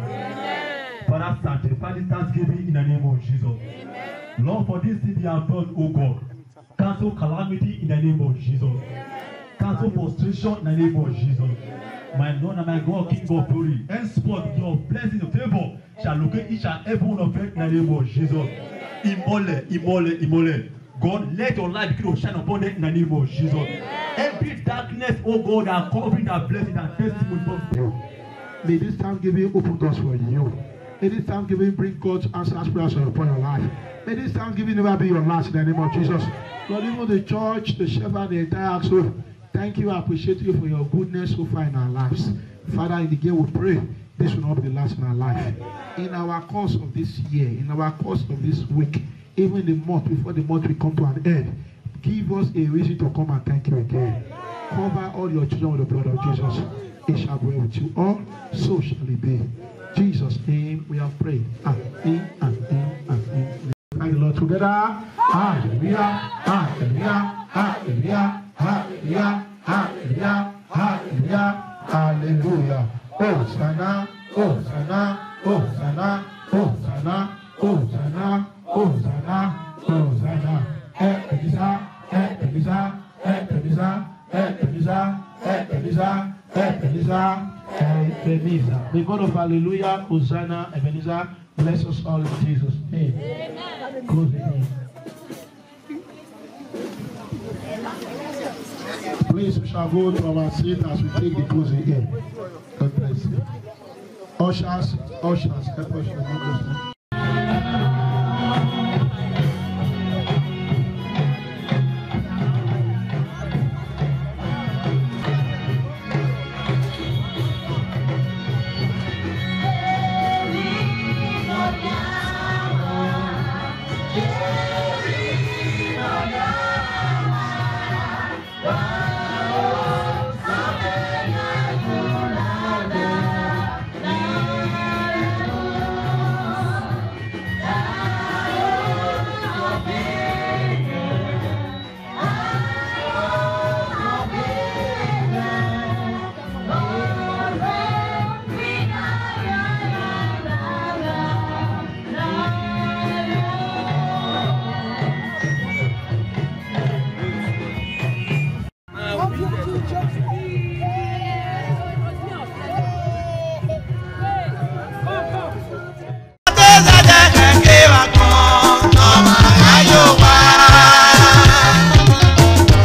Father, sanctify this thanksgiving in the name of Jesus. Lord, for this thing they have done, O God, cancel calamity in the name of Jesus. Cancel frustration in the name of Jesus. My Lord and my God, King of glory, henceforth your blessing, your favor shall locate each and every one of them in the name of Jesus. Imole, imole, imole. God, let your light begin to shine upon them in the name of Jesus. Every darkness, oh God, that covering that blessing, that testimony, God, may this thanksgiving open doors for you. May this thanksgiving bring God's answers prayers upon your life. May this thanksgiving never be your last in the name of Jesus. Lord, even the church, the shepherd, the entire household, thank you. I appreciate you for your goodness so far in our lives. Father, in the game we pray, this will not be the last in our life. In our course of this year, in our course of this week, even the month, before the month will come to an end, give us a reason to come and thank you again. Cover all your children with the blood of Jesus. It shall be well with you all. So shall it be. Jesus' name we have prayed. Amen, amen, amen. Thank the Lord together. Hallelujah, hallelujah, hallelujah, hallelujah, hallelujah, hallelujah, hallelujah. Hosanna, Hosanna, Hosanna, Hosanna, Hosanna, Hosanna, Hosanna. Ebenezer, Ebenezer, Ebenezer, Ebenezer, Ebenezer, Ebenezer, Ebenezer. The God of hallelujah, Hosanna, Ebenezer, bless us all in Jesus' name. Close the name. Please, we shall go to our seat as we take the closing air. God bless you. Ushers, ushers, help us to